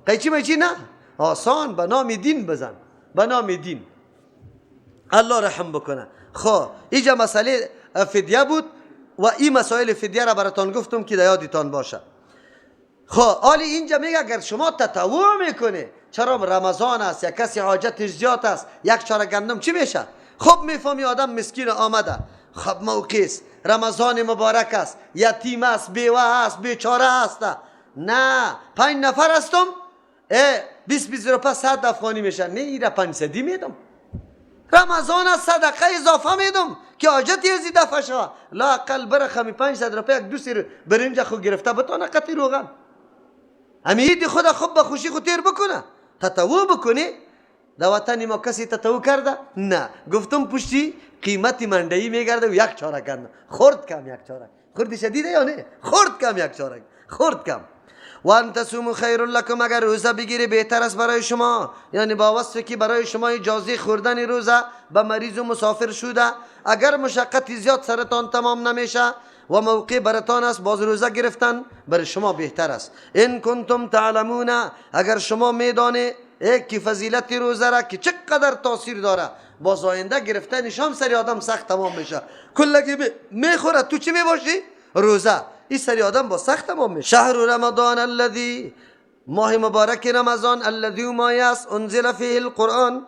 قیچی میچی نه، آسان به نام دین بزن، به نام دین. الله رحم بکنه. خب اینجا مسئله فدیه بود و این مسائل فدیه را براتان گفتم که در یادتان باشه. خب حالی اینجا میگه اگر شما تطوع میکنه، چرا رمضان است، یا کسی حاجتش زیاد است، یک چاره گندم چی میشه؟ خب میفهمی آدم مسکین آمده، خب موقع است، رمضان مبارک است، یتیم است، بیوه است، بیچاره است. نه 5 نفر هستم، 20 روپه 100 افغانی میشه، نه ایره 500 میدم. رمضان است، صدقه اضافه میدم که حاجتی از دفعه شوه، لااقل برخمی 500 روپه یک دو سیر برنج خو گرفته بتانه قطعی روغن همین خود خوب به خوشی خود تیر بکنه، تطوع بکنه. در وطن ما کسی تطوع کرده؟ نه. گفتم پشتی قیمت مندهی میگرده و یک چاره کرده، خورد کم یک چاره، خوردی شدیده یا نه؟ خورد کم یک چاره، خورد کم. و ان تصوموا خیر لکم، اگر روزه بگیری بهتر است برای شما، یعنی با وصف که برای شما اجازه خوردن روزه به مریض و مسافر شده، اگر مشقت زیاد سرتان تمام نمیشه و موقع براتان است باز روزه گرفتن برای شما بهتر است. ان کنتم تعلمون، اگر شما میدانه که فضیلت روزه را که چقدر تاثیر داره، باز آینده گرفتن شام سری آدم سخت تمام میشه. کلگی میخوره تو چی میباشی؟ روزه. این سری آدم با سخت تمام میشه. شهر رمضان الذی، ماه مبارک رمضان، الذی ماه است، انزل فیه القرآن،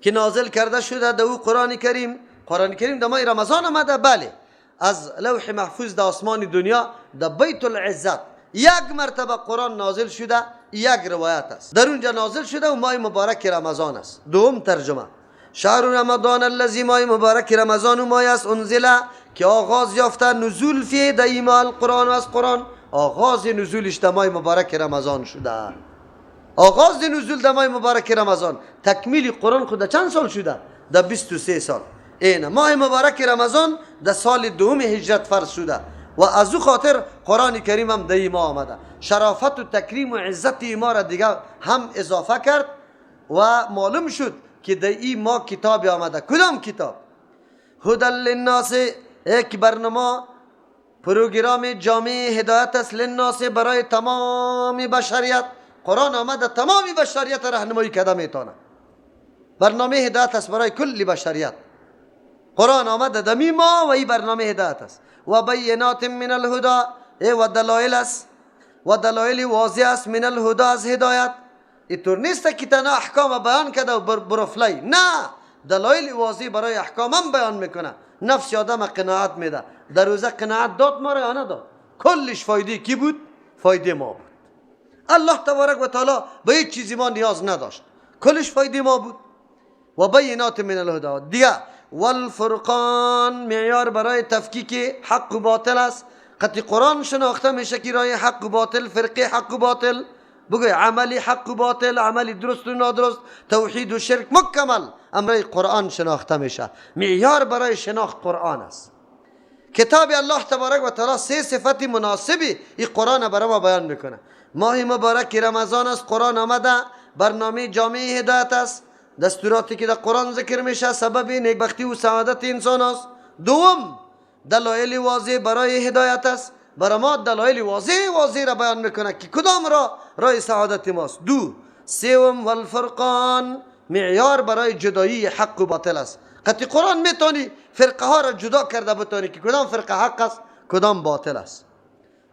که نازل کرده شده در او قرآن کریم. قرآن کریم در ماه رمضان آمده، بله، از لوح محفوظ در آسمان دنیا در بیت العزت یک مرتبه قرآن نازل شده، یک روایت است در اونجا نازل شده و ماه مبارک رمضان است. دوم ترجمه، شهر رمضان الذی، ماه مبارک رمضان و ماه است، انزل که آغاز یافته، نزول فیه در ایمان القرآن و از قرآن، آغاز نزولش در ماه مبارک رمضان شده. آغاز نزول در ماه مبارک رمضان، تکمیل قرآن خود چند سال شده؟ در 23 سال. این ماه مبارک رمضان در سال دوم هجرت فرض شده و از او خاطر قرآن کریم هم در ما آمده. شرافت و تکریم و عزت ما را دیگه هم اضافه کرد و معلوم شد که در این ما کتاب آمده. کدام کتاب؟ هدى للناس، یک برنامه پروگرام جامع هدایت است، للناس برای تمام بشریت. قرآن آمده تمام بشریت راهنمایی کرده میتونه. برنامه هدایت است برای کل بشریت. قرآن آمده دمی ما و این برنامه هدایت است. و بینات من الهدى، و دلایل است، و دلایل واضح است، من الهدى از هدایت. اینطور نیست که تنها احکام بیان کرده و برفلی، نه، دلایل واضح برای احکام هم بیان میکنه. نفس آدم قناعت میده. در روزه قناعت داد ما را یا نداد؟ کلش فایده کی بود؟ فایده ما بود. الله تبارک و تعالی به هیچ چیزی ما نیاز نداشت، کلش فایده ما بود. و بینات من الهدى. دیگه والفرقان، معیار برای تفکیک حق و باطل است. قطعی قرآن شناخته میشه که رای حق و باطل، فرقه حق و باطل، بگوی عملی حق و باطل، عملی درست و نادرست، توحید و شرک، مکمل امر قرآن شناخته میشه. معیار برای شناخت قرآن است. کتاب الله تبارک و تعالی سه صفت مناسبی این قرآن برای ما بیان میکنه. ماه مبارک رمضان است، قرآن آمده، برنامه جامع هدایت است، دستوراتی که در قرآن ذکر میشه سبب نیکبختی و سعادت انسان است. دوم، دلایل واضح برای هدایت است. برای ما دلایل واضح را بیان میکنه که کدام را راه سعادت ماست. دو، سوم، والفرقان، معیار برای جدایی حق و باطل است. قطعی قرآن میتونی فرقه ها را جدا کرده بتونی که کدام فرقه حق است کدام باطل است.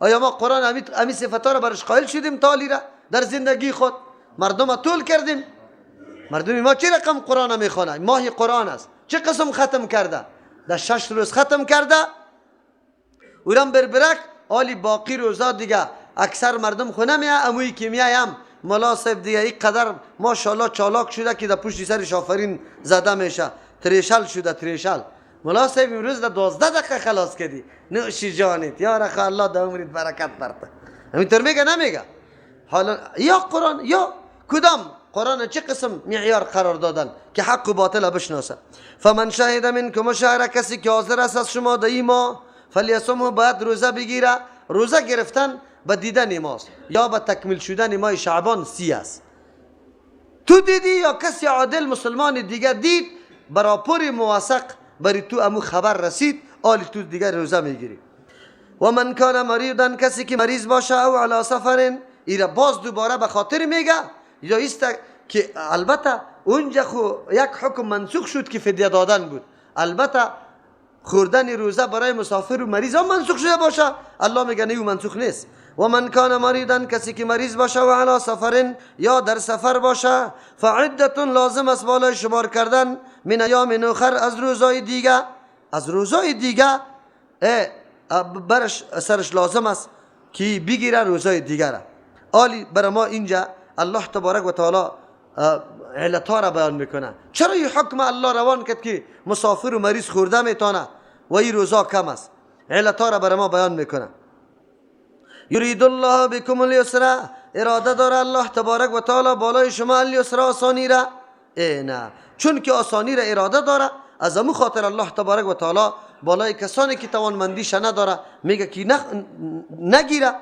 آیا ما قرآن امی صفت ها را برش قائل شدیم تالی را در زندگی خود؟ مردم طول کردیم. مردم ما چه رقم قرآن میخوانه؟ ماه قرآن است، چه قسم ختم کرده؟ در 6 روز ختم کرده. اورم بربرک آلی باقی روزا دیگه اکثر مردم خونه میه، اموی که میه هم ملا صاحب دیگه این قدر ماشاءالله چالاک شده که در پشت سرش آفرین زده میشه، تریشل شده تریشل. ملا صاحب امروز در 12 دقیقه خلاص کردی، نوشی جانید یا رخ الله در عمرت برکت برده. همینطور میگه نمیگه؟ حالا یا قرآن یا کدام قرآن چه قسم معیار قرار دادن که حق و باطل بشناسه؟ فمن شهد منکم شهر، کسی که حاضر است از شما در این ماه، فلیصمه، باید روزه بگیره. روزه گرفتن به دیدن ماست یا به تکمیل شدن ماه شعبان 30 است. تو دیدی یا کسی عادل مسلمان دیگه دید، براپور موثق بری تو امو خبر رسید، آلی تو دیگه روزه میگیری. و من کان مریضا، کسی که مریض باشه، او علی سفر، ایره باز دوباره به خاطر میگه یا ایست که البته اونجا خو یک حکم منسوخ شد که فدیه دادن بود، البته خوردن روزه برای مسافر و مریض هم منسوخ شده باشه، الله میگه نه منسوخ نیست. و من کان مریضا، کسی که مریض باشه و علی سفر یا در سفر باشه، فعدة لازم است بالای شمار کردن، من ایام اخر، از روزای دیگه، از روزای دیگه برش سرش لازم است که بگیره روزای دیگه را. آلی برای ما اینجا الله تبارک و تعالی علتها را بیان میکنه. چرا این حکم الله روان کرد که مسافر و مریض خورده میتونه و این روزا کم است؟ علتها را برای ما بیان میکنه. یرید الله بكم اليسر، اراده داره الله تبارک و تعالی بالای شما الیسر، آسانی را. نه، چون که آسانی را اراده داره، از امو خاطر الله تبارک و تعالی بالای کسانی که توانمندیش نداره میگه که نگیره.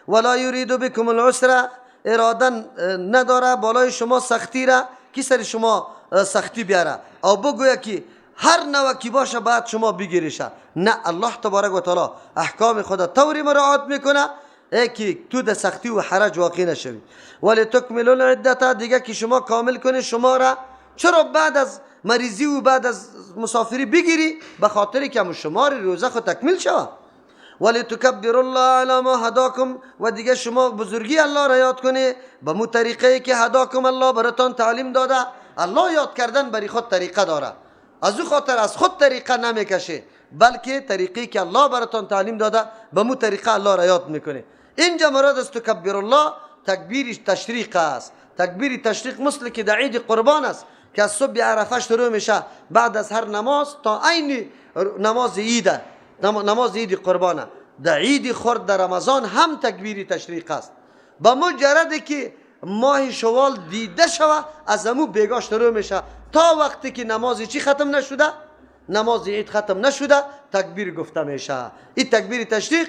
ولا یرید بكم العسر، اراده نداره بالای شما سختی را، کی سر شما سختی بیاره او بگویه که هر نوع کی باشه باید شما بگیریشه. نه، الله تبارک و تعالی احکام خود طوری مراعات میکنه ای که تو در سختی و حرج واقع نشوی. ولی تکملوا العدة، دیگه که شما کامل کنی شما را. چرا بعد از مریضی و بعد از مسافری بگیری؟ به خاطر که شمار روزه خود تکمیل شوه. ولی تکبر الله علی ما هداکم، و دیگه شما بزرگی الله را یاد کنی به مو طریقه که هداکم الله براتان تعلیم داده. الله یاد کردن بری خود طریقه داره، از او خاطر از خود طریقه نمیکشه، بلکه طریقی که الله براتان تعلیم داده به مو طریقه الله را یاد میکنه. اینجا مراد از تکبر الله تکبیر تشریق است. تکبیر تشریق مثل که در عید قربان است که از صبح عرفه شروع میشه، بعد از هر نماز تا عین نماز عید، نماز عید قربانه. در عید خرد در رمضان هم تکبیر تشریق است. با مجرد که ماه شوال دیده شوه از امو بیگاه شروع میشه تا وقتی که نماز چی ختم نشده، نماز عید ختم نشده، تکبیر گفته میشه. این تکبیر تشریق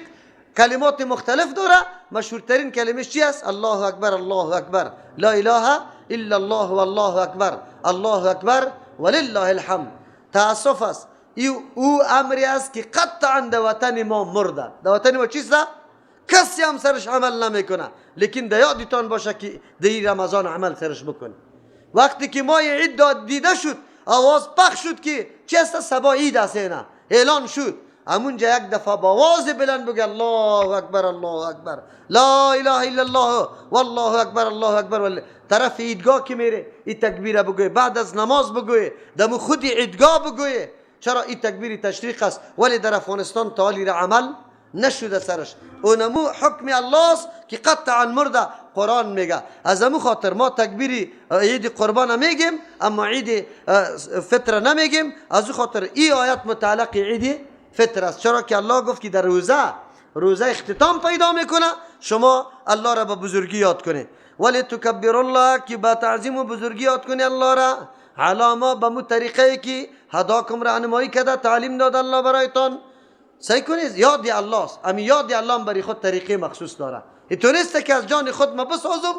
کلمات مختلف داره، مشهورترین کلمه چی است؟ الله اکبر، الله اکبر، لا اله الا الله والله اکبر، الله اکبر ولله الحمد. تاسف است، او امری است که قطعا در وطن ما مرده. در وطن ما چیست؟ کسی هم سرش عمل نمیکنه، لیکن در یادتان باشه که در رمضان عمل سرش بکنه. وقتی که ما عید دیده شد، آواز پخش شد که چی است؟ صبا عید است، نه اعلان شد، همونجا یک دفعه با آواز بلند بگه الله اکبر، الله اکبر، لا اله الا الله والله اکبر، الله اکبر. طرف عیدگاه که میره این تکبیر بگوی، بعد از نماز بگوی، دم خود عیدگاه بگوی. چرا؟ این تکبیر تشریق است، ولی در افغانستان تعالی را عمل نشده سرش. اونمو حکم الله است که قطعا مرده، قرآن میگه. از امو خاطر ما تکبیر عید قربان میگیم، اما عید فطر نمیگیم. از او خاطر این آیت متعلق عید فطر است، چرا که الله گفت که در روزه اختتام پیدا میکنه، شما الله را به بزرگی یاد کنید. ولی تکبر الله، که با تعظیم و بزرگی یاد کنی الله را، علاما به مو طریقه که هداکم راهنمایی کرده، تعلیم داد الله برایتان. سعی کنید یاد الله است، امی یاد الله برای خود طریقه مخصوص داره. تو نیست که از جان خود ما بسازم،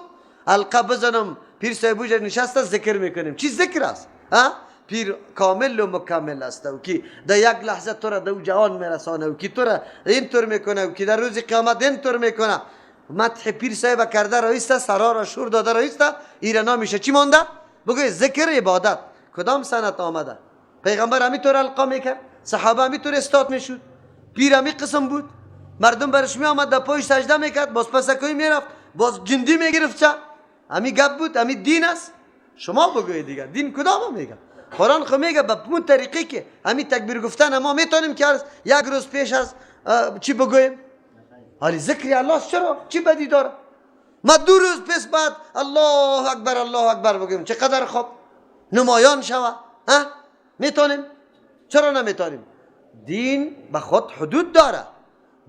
حلقه بزنم، پیر صاحب نشسته ذکر میکنیم. چی ذکر است؟ ها؟ پیر کامل و مکمل است و کی در یک لحظه تو را در جهان میرسانه و کی تو را اینطور میکنه و کی در روز قیامت اینطور میکنه. مدح پیر صاحب کرده رئیسته، سرا را شور داده رئیسته، ایره نامیشه چی مانده؟ بگوی ذکر عبادت. کدام سنت آمده؟ پیغمبر همینطور القا میکرد، صحابه همینطور استاد میشد، پیر همی قسم بود، مردم برش می آمد در پایش سجده میکرد، باز پسکوی میرفت، باز جندی میگرفت. چه همی گپ بود، همی دین است. شما بگوید دیگه دین کدام میگه؟ قرآن خو میگه به اون طریقی که همین تکبیر گفتن ما میتونیم که یک روز پیش از چی بگویم؟ حالی ذکر الله چرا؟ چی بدی داره؟ ما 2 روز پیش بعد الله اکبر الله اکبر بگویم چقدر خوب نمایان شوه. ها؟ میتونیم؟ چرا نمیتونیم؟ دین به خود حدود داره،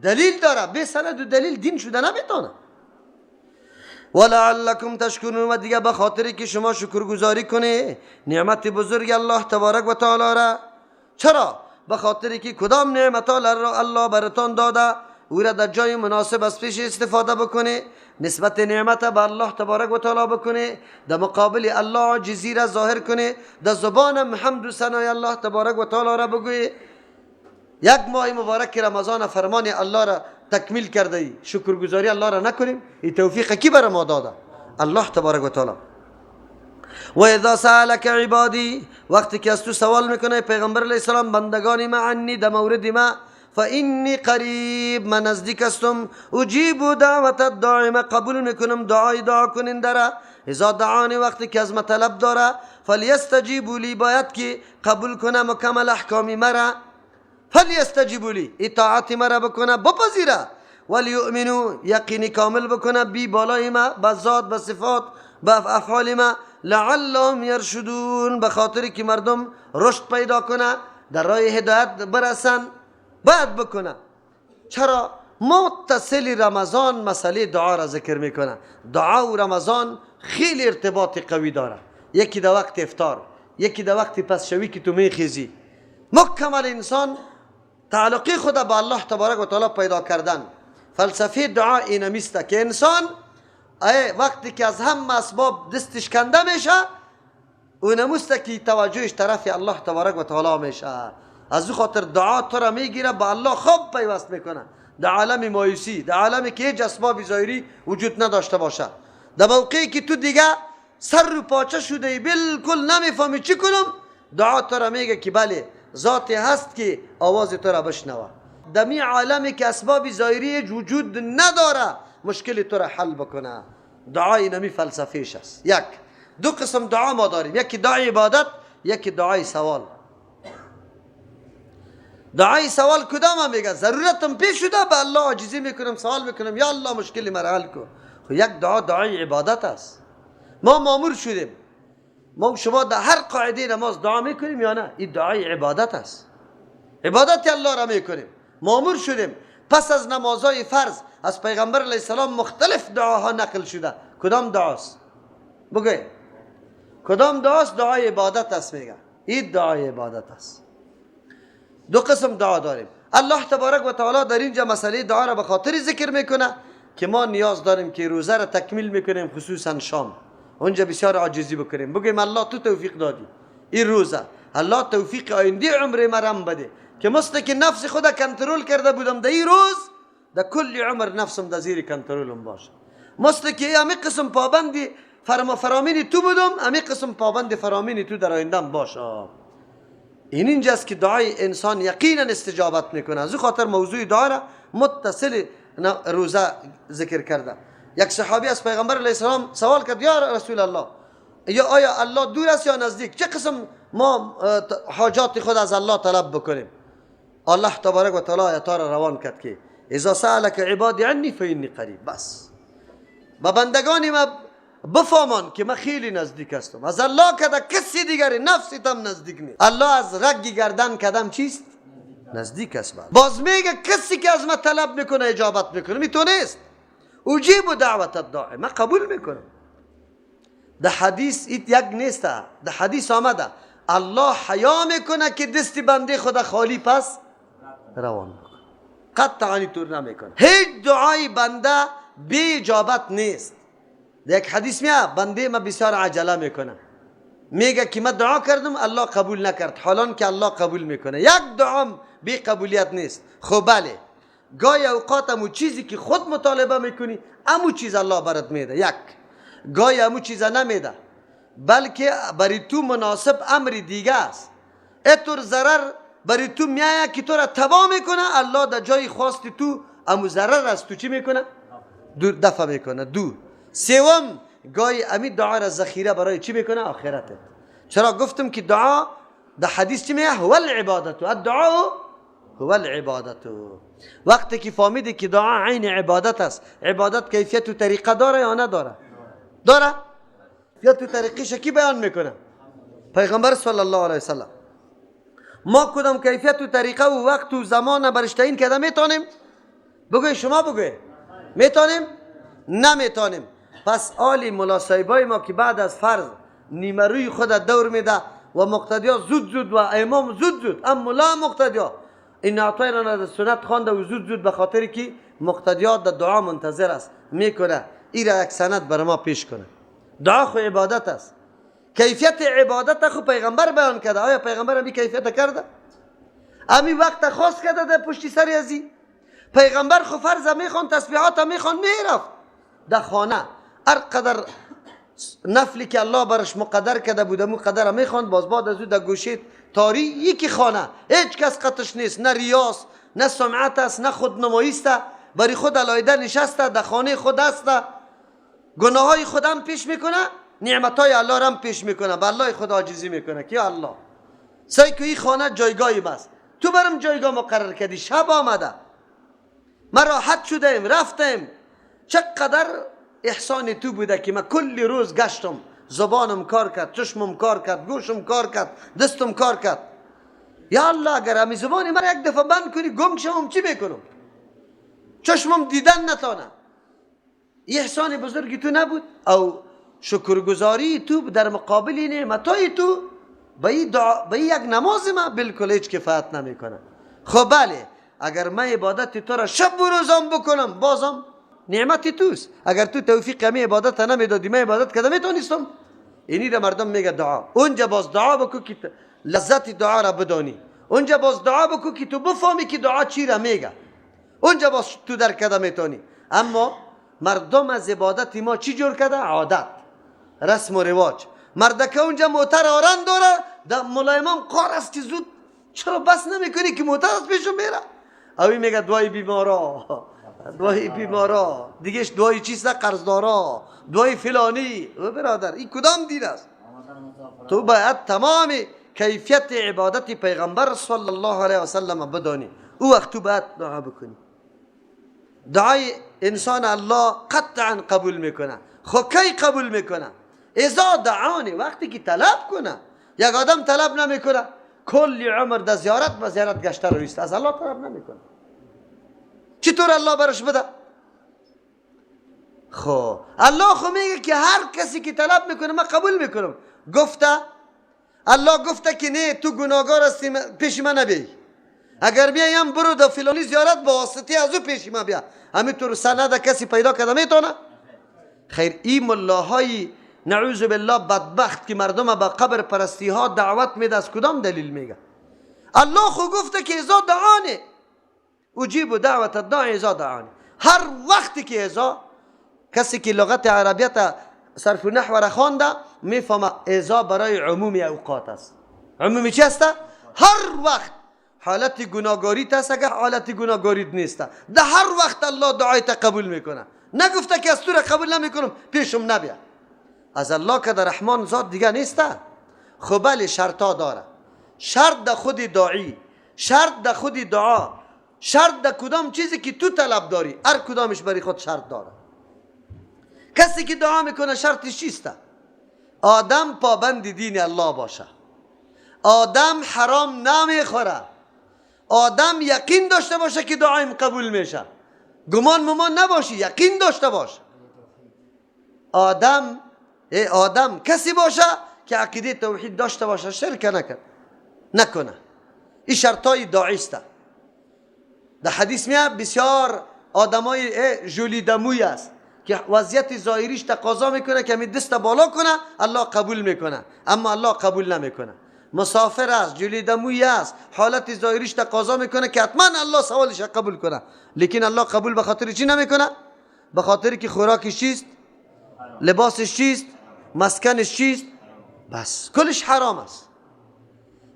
دلیل داره، به سند و دلیل دین شده نمیتونه. ولعلکم تشکرون، و دیگه به خاطری که شما شکرگزاری کنی نعمت بزرگ الله تبارک و تعالی را. چرا؟ به خاطری که کدام نعمت را الله براتان داده او را در جای مناسب از پیش استفاده بکنه، نسبت نعمت به الله تبارک و تعالی بکنه، در مقابل الله عاجزی را ظاهر کنه، در زبان حمد و ثنای الله تبارک و تعالی را بگویه. یک ماه مبارک رمضان فرمان الله را تکمیل کرده ای، شکرگزاری الله را نکنیم، این توفیق کی بر ما داده؟ الله تبارک و تعالی. و اذا سألک عبادی، وقتی که از تو سوال میکنه پیغمبر علیه السلام بندگان ما عنی، در مورد ما، فانی قریب، من نزدیک هستم، اجیب دعوت الداعی، قبول میکنم دعای دعا کننده را، اذا دعانی، وقتی که از ما طلب داره، فلیستجیبوا لی، باید که قبول کنه مکمل احکامی مرا، فلیستجیبوا لی، اطاعت مرا بکنه بپذیره، ولیؤمنوا، یقینی کامل بکنه بی بالای ما، به ذات، به صفات، به افعال ما، لعلهم یرشدون، به خاطر که مردم رشد پیدا کنه، در راه هدایت برسن، باید بکنه. چرا؟ متصل رمضان مسئله دعا را ذکر میکنه. دعا و رمضان خیلی ارتباط قوی داره. یکی در وقت افطار، یکی در وقت پسشوی که تو میخیزی، مکمل انسان تعلقی خود با الله تبارک و تعالی پیدا کردن. فلسفه دعا اینمیسته که انسان وقتی که از هم اسباب دستش کنده میشه، اونموسته که توجهش طرف الله تبارک و تعالی میشه. از او خاطر دعا تو را میگیره، با الله خوب پیوست میکنه. در عالم مایوسی، در عالمی که هیچ اسباب ظاهری وجود نداشته باشه، در موقعی که تو دیگه سر رو پاچه شده ای، بالکل نمیفهمی چی کنم، دعا تو را میگه که بله ذاتی هست که آواز تو را بشنوه. در می عالمی که اسباب ظاهری وجود نداره، مشکل تو را حل بکنه. دعای نمی فلسفیش است. یک دو قسم دعا ما داریم، یکی دعای عبادت، یکی دعای سوال. دعای سوال کدام میگه؟ ضرورتم پیش شده، به الله عاجزی میکنم، سوال میکنم یا الله مشکل مرا حل کن. خب یک دعا دعای عبادت است. ما مامور شدیم، ما شما در هر قاعده نماز دعا میکنیم یا نه؟ این دعای عبادت است، عبادت الله را میکنیم، مامور شدیم. پس از نمازهای فرض از پیغمبر علیه السلام مختلف دعاها نقل شده. کدام دعاست؟ بگوی کدام دعاست؟ دعای عبادت است. میگه این دعای عبادت است. دو قسم دعا داریم. الله تبارک و تعالی در اینجا مسئله دعا را به خاطر ذکر میکنه که ما نیاز داریم که روزه را تکمیل میکنیم، خصوصا شام، اونجا بسیار عاجزی بکنیم، بگیم الله تو توفیق دادی این روزه، الله توفیق آینده عمر مرم بده که مثل که نفس خود کنترل کرده بودم در این روز، در کل عمر نفسم در زیر کنترلم باشه. مثل که امی قسم پابند فرامین تو بودم، امی قسم پابند فرامین تو در آیندم باشه. این اینجاست که دعای انسان یقینا استجابت میکنه. از خاطر موضوع دعا را متصل روزه ذکر کرده. یک صحابی از پیغمبر علیه السلام سوال کرد یا رسول الله، یا آیا الله دور است یا نزدیک؟ چه قسم ما حاجات خود از الله طلب بکنیم؟ الله تبارک و تعالی آیات را روان کرد که اذا سألک عبادی عنی فانی قریب. بس با بندگان ما بفهمان که من خیلی نزدیک هستم از الله، که کسی دیگری نفسی تم نزدیک نیست. الله از رگ گردن کدم چیست؟ نزدیک است. باز میگه کسی که از ما طلب میکنه اجابت میکنه. میتونست اجیب دعوت الداعی، من قبول میکنم. ده حدیث ایت یک نیست، ده حدیث آمده الله حیا میکنه که دست بنده خود خالی پس روان میکنه، قطعا طور نمیکنه. هیچ دعای بنده بی اجابت نیست. یک حدیث میاد بنده ما بسیار عجله میکنه، میگه که من دعا کردم الله قبول نکرد، حالان که الله قبول میکنه. یک دعام بی قبولیت نیست. خب بله، گاهی اوقات امو چیزی که خود مطالبه میکنی امو چیز الله برات میده. یک گاهی امو چیز نمیده، بلکه برای تو مناسب امر دیگه است. اتور ضرر برای تو میایه که تو را تباه میکنه، الله در جای خواست تو امو ضرر از تو چی میکنه؟ دفع میکنه. دو سوم گاهی امی دعا را ذخیره برای چی میکنه؟ آخرتت. چرا گفتم که دعا در حدیث چی میگه؟ هو العبادت، الدعاء هو العبادت. وقتی که فهمیدی که دعا عین عبادت است، عبادت کیفیت و طریقه داره یا نداره؟ داره. کیفیت و طریقش کی بیان میکنه؟ پیغمبر صلی الله علیه وسلم. ما کدام کیفیت و طریقه و وقت و زمان برش تعیین کرده میتونیم؟ بگوی شما بگوی میتونیم؟ نمیتونیم. پس آلی ملا صاحبای ما که بعد از فرض نیمه روی خود دور میده و مقتدیا زود زود و امام زود زود، ام ملا مقتدیا این عطای را در سنت خوانده و زود زود به خاطر که مقتدیا در دعا منتظر است میکنه، این را یک سند بر ما پیش کنه. دعا خو عبادت است، کیفیت عبادت خو پیغمبر بیان کرده. آیا پیغمبر همی کیفیت کرده؟ همی وقت خاص کرده در پشتی سر ازی؟ پیغمبر خو فرض میخوان، تسبیحات میخوان، میرفت در خانه هر قدر نفلی که الله برش مقدر کرده بود مو قدر میخوان، باز بعد از او در گوشه تاری یکی خانه هیچ کس قطش نیست، نه ریاس نه سمعت است نه خودنمایی است، برای خود علایده نشسته در خانه خود است، گناه های خودم پیش میکنه، نعمت های الله را هم پیش میکنه، به الله خود عاجزی میکنه که یا الله سعی که این خانه جایگاهی بس تو برم جایگاه مقرر کردی، شب آمده ما راحت شدیم رفتیم، چقدر احسان تو بوده که من کل روز گشتم، زبانم کار کرد، چشمم کار کرد، گوشم کار کرد، دستم کار کرد. یا الله اگر همی زبان من یک دفعه بند کنی گم شوم چی میکنم؟ چشمم دیدن نتانه. احسان بزرگی تو نبود او شکرگزاری تو در مقابل نعمتای تو به یک نماز ما بالکل هیچ کفایت نمیکنه. خب بله اگر من عبادت تو را شب و روزم بکنم بازم نعمت توست. اگر تو توفیق همی عبادت نمیدادی من عبادت کرده میتونستم. اینی را مردم میگه دعا. اونجا باز دعا بکو که لذت دعا را بدانی، اونجا باز دعا بکو که تو بفهمی که دعا چی را میگه، اونجا باز تو در کرده میتونی. اما مردم از عبادت ما چی جور کرده؟ عادت، رسم و رواج. مردکه اونجا موتر آران داره، در ملا امام قار است که زود چرا بس نمیکنی که موتر از پیشم میره؟ اوی میگه دعای بیمارا، دعای بیمارا، دیگهش دعای چیست؟ قرضدارا، دعای فلانی. او برادر این کدام دین است؟ تو باید تمام کیفیت عبادت پیغمبر صلی الله علیه و سلم بدانی، او وقت تو باید دعا بکنی. دعای انسان الله قطعا قبول میکنه. خب کی قبول میکنه؟ اذا دعانی، وقتی که طلب کنه. یک آدم طلب نمیکنه، کلی عمر در زیارت به زیارت گشته رویست، از الله طلب نمیکنه، چطور الله برش بده؟ خب الله خو میگه که هر کسی که طلب میکنه من قبول میکنم. گفته الله گفته که نه تو گناهگار هستی پیش من نبی، اگر بیایم برو در فلانی زیارت با واسطه از او پیش من بیا. همینطور سند کسی پیدا کرده میتونه؟ خیر این ملاهای نعوذ بالله بدبخت که مردم به قبر پرستی ها دعوت میده از کدام دلیل میگه؟ الله خو گفته که اذا دعانه اجیب دعوت الداعی اذا دعانه. هر وقتی که اذا، کسی که لغت عربیت صرف و نحو را خوانده میفهمه اذا برای عموم اوقات است. عمومی چی است؟ هر وقت حالت گناهگاریت است، اگر حالت گناهگاریت نیست، در هر وقت الله دعایت قبول میکنه. نگفته که از تو را قبول نمیکنم پیشم نبیا. از الله که در رحمان ذات دیگه نیست. خب بله شرطا داره، شرط در خود داعی، شرط در خود دعا، شرط در کدام چیزی که تو طلب داری، هر کدامش برای خود شرط داره. کسی که دعا میکنه شرطش چیست؟ آدم پابند دین الله باشه، آدم حرام نمیخوره، آدم یقین داشته باشه که دعایم قبول میشه، گمان ممان نباشی، یقین داشته باش. آدم آدم کسی باشه که عقیده توحید داشته باشه، شرک نکنه. این شرطای داعی است. در حدیث میاد بسیار آدمای ژولیدموی است که وضعیت ظاهریش تقاضا میکنه که می دست بالا کنه الله قبول میکنه، اما الله قبول نمیکنه. مسافر است، ژولیدموی است، حالت ظاهریش تقاضا میکنه که حتما الله سوالش قبول کنه، لیکن الله قبول به خاطر چی نمیکنه؟ به خاطر که خوراکش چیست، لباسش چیست، مسکنش چیست، بس کلش حرام است.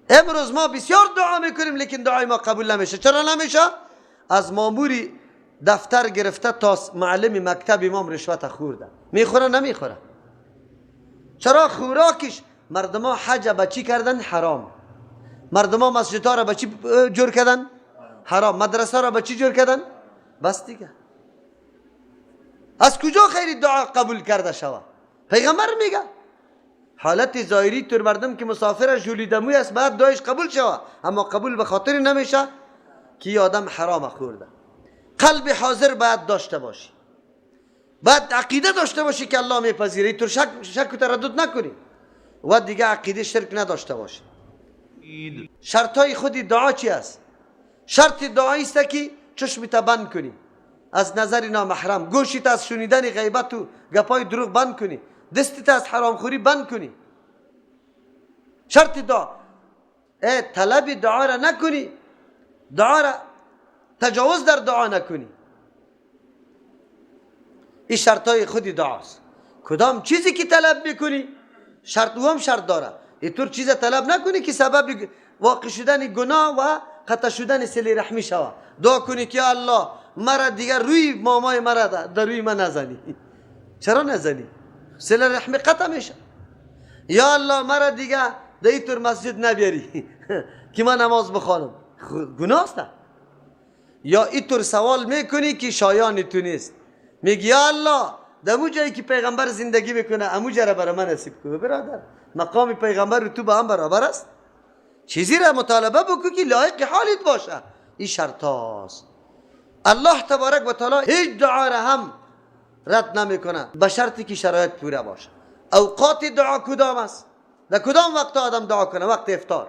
امروز ما بسیار دعا میکنیم لیکن دعای ما قبول نمیشه. چرا نمیشه؟ از ماموری دفتر گرفته تا معلم مکتب امام رشوت خورده. میخوره نمیخوره؟ چرا خوراکش؟ مردما حج به چی کردن؟ حرام. مردما مسجدها را به چی جور کردن؟ حرام. مدرسه را به چی جور کردن؟ بس دیگه. از کجا خیر دعا قبول کرده شوه؟ پیغمبر میگه حالت ظاهری تر مردم که مسافر ژولیدموی است بعد دعایش قبول شوه، اما قبول به خاطر نمیشه که آدم حرام خورده. قلب حاضر باید داشته باشی، باید عقیده داشته باشی که الله میپذیره، تو شک و تردد نکنی و دیگه عقیده شرک نداشته باشی. شرط های خودی دعا چی است؟ شرط دعایی است که چشمت بند کنی از نظر نامحرم، گوشت از شنیدن غیبت و گپای دروغ بند کنی، دستت از حرامخوری بند کنی. شرط دعا طلب دعا را نکنی، دعا را تجاوز در دعا نکنی. این شرط های خودی دعاست. کدام چیزی که طلب میکنی شرط او هم شرط داره. اینطور چیز طلب نکنی که سبب واقع شدن گناه و قطع شدن صله رحمی شوه. دعا کنی که الله مرا دیگر روی مامای مرا در روی من نزنی. چرا نزنی؟ صله رحمی قطع میشه. یا الله مرا دیگه در اینطور مسجد نبیاری که من نماز بخوانم، گناه است. یا اینطور سوال میکنی که شایان تو نیست، میگی یا الله در مو جایی که پیغمبر زندگی میکنه امو جا را برای من نصیب کنه. برادر مقام پیغمبر و تو با هم برابر است. چیزی را مطالبه بکن که لایق حالت باشه. این شرط هاست. الله تبارک و تعالی هیچ دعا را هم رد نمیکنه به شرطی که شرایط پوره باشه. اوقات دعا کدام است؟ در کدام وقت آدم دعا کنه؟ وقت افطار،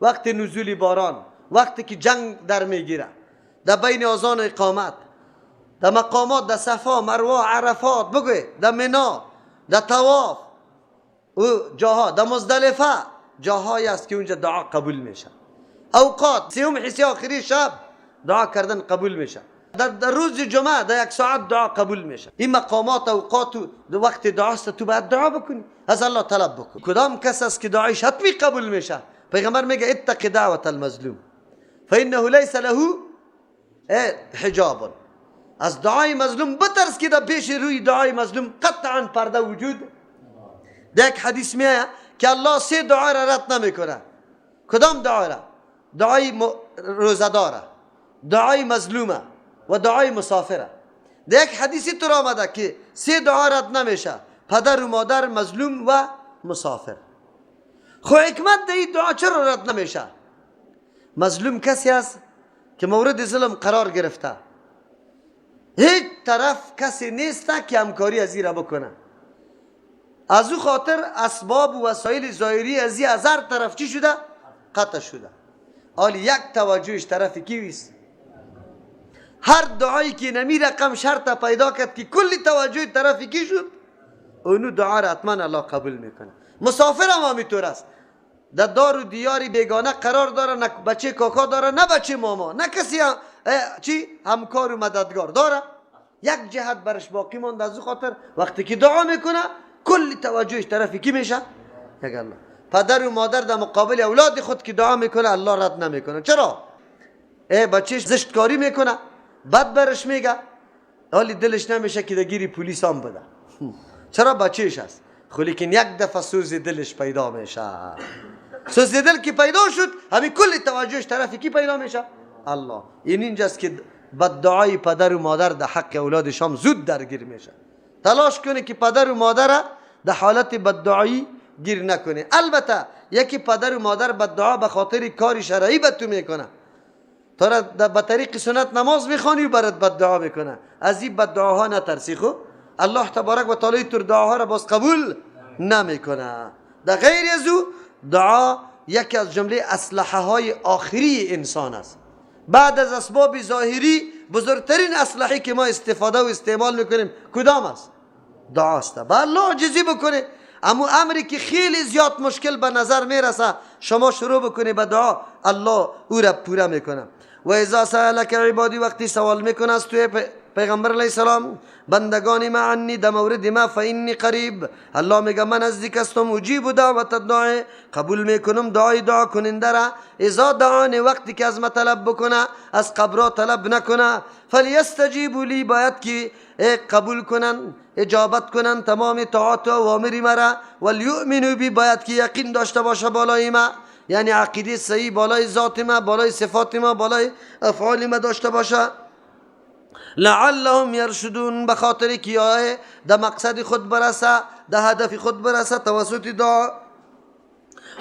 وقت نزول باران، وقتی که جنگ در میگیره، در بین اذان و اقامت، در مقامات، در صفا، مروه، عرفات، بگوی در منا، در طواف و جاها، در مزدلفه، جاهایی است که اونجا دعا قبول میشه. اوقات سیوم حسی آخری شب دعا کردن قبول میشه. در روز جمعه در یک ساعت دعا قبول میشه. این مقامات اوقات و وقت دعا است، تو باید دعا بکنی، از الله طلب بکن. کدام کس است که دعایش حتمی قبول میشه؟ پیغمبر میگه اتق دعوت المظلوم فانه لیس له حجاب. از دعای مظلوم بترس که در پیش روی دعای مظلوم قطعا پرده وجود. در یک حدیث میآید که الله سه دعا را رد نمیکنه. کدام دعا را؟ دعای روزه‌داره، دعای مظلومه و دعای مسافره. در یک حدیثی تو آمده که سه دعا رد نمیشه: پدر و مادر، مظلوم و مسافر. خو حکمت در این دعا چرا رد نمیشه؟ مظلوم کسی است که مورد ظلم قرار گرفته، هیچ طرف کسی نیست که همکاری از این را بکنه. از او خاطر اسباب و وسایل ظاهری از این از هر طرف چی شده؟ قطع شده. حالی یک توجهش طرف کیست؟ هر دعایی که نمی رقم شرط پیدا کرد که کلی توجه طرف کی شد، اونو دعا را حتما الله قبول میکنه. مسافر هم همینطور است، در دار و دیاری بیگانه قرار داره، نه بچه کاکا داره، نه بچه ماما، نه کسی هم چی همکار و مددگار داره. یک جهت برش باقی مانده. از او خاطر وقتی که دعا میکنه کل توجهش طرف کی میشه؟ یک الله. پدر و مادر در مقابل اولاد خود که دعا میکنه الله رد نمیکنه. چرا؟ بچهش زشتکاری میکنه، بد برش میگه، حالی دلش نمیشه که دگیری پلیس هم بده. چرا؟ بچهش است. خو لیکن یک دفعه سوز دلش پیدا میشه. سوز دل که پیدا شد، همین کل توجهش طرف کی پیدا میشه؟ الله. این اینجاست که بد دعای پدر و مادر در حق اولادش هم زود درگیر میشه. تلاش کنه که پدر و مادر در حالت بد دعایی گیر نکنه. البته یکی پدر و مادر بد دعا به خاطر کار شرعی به تو میکنه، تو را به طریق سنت نماز میخوانی و برات بد دعا میکنه. از این بد دعاها نترسی. خو الله تبارک و تعالی تر دعاها را باز قبول نمیکنه. در غیر از او دعا یکی از جمله اسلحه های آخری انسان است. بعد از اسباب ظاهری بزرگترین اسلحه که ما استفاده و استعمال میکنیم کدام است؟ دعا است. با الله عاجزی بکنه. اما امری که خیلی زیاد مشکل به نظر میرسه شما شروع بکنی به دعا، الله او را پوره میکنه. و اذا سألک عبادی، وقتی سوال میکنه از توی پیغمبر علیه السلام بندگان ما عني در مورد ما فإني قریب، الله میگه من نزدیک هستم، اجیب دعوت الداعی، قبول میکنم دعای دعا کننده را، اذا دعانی وقتی که از ما طلب بکنه، از قبرا طلب نکنه، فلیستجیبوا لی، باید که قبول کنن، اجابت کنن تمام طاعات و اوامر مرا، ولیؤمنوا بی، باید که یقین داشته باشه بالای ما، یعنی عقیده صحیح بالای ذات ما، بالای صفات ما، بالای افعال ما داشته باشه، لعلهم یرشدون، به خاطر که آه در مقصد خود برسه، در هدف خود برسه توسط دعا.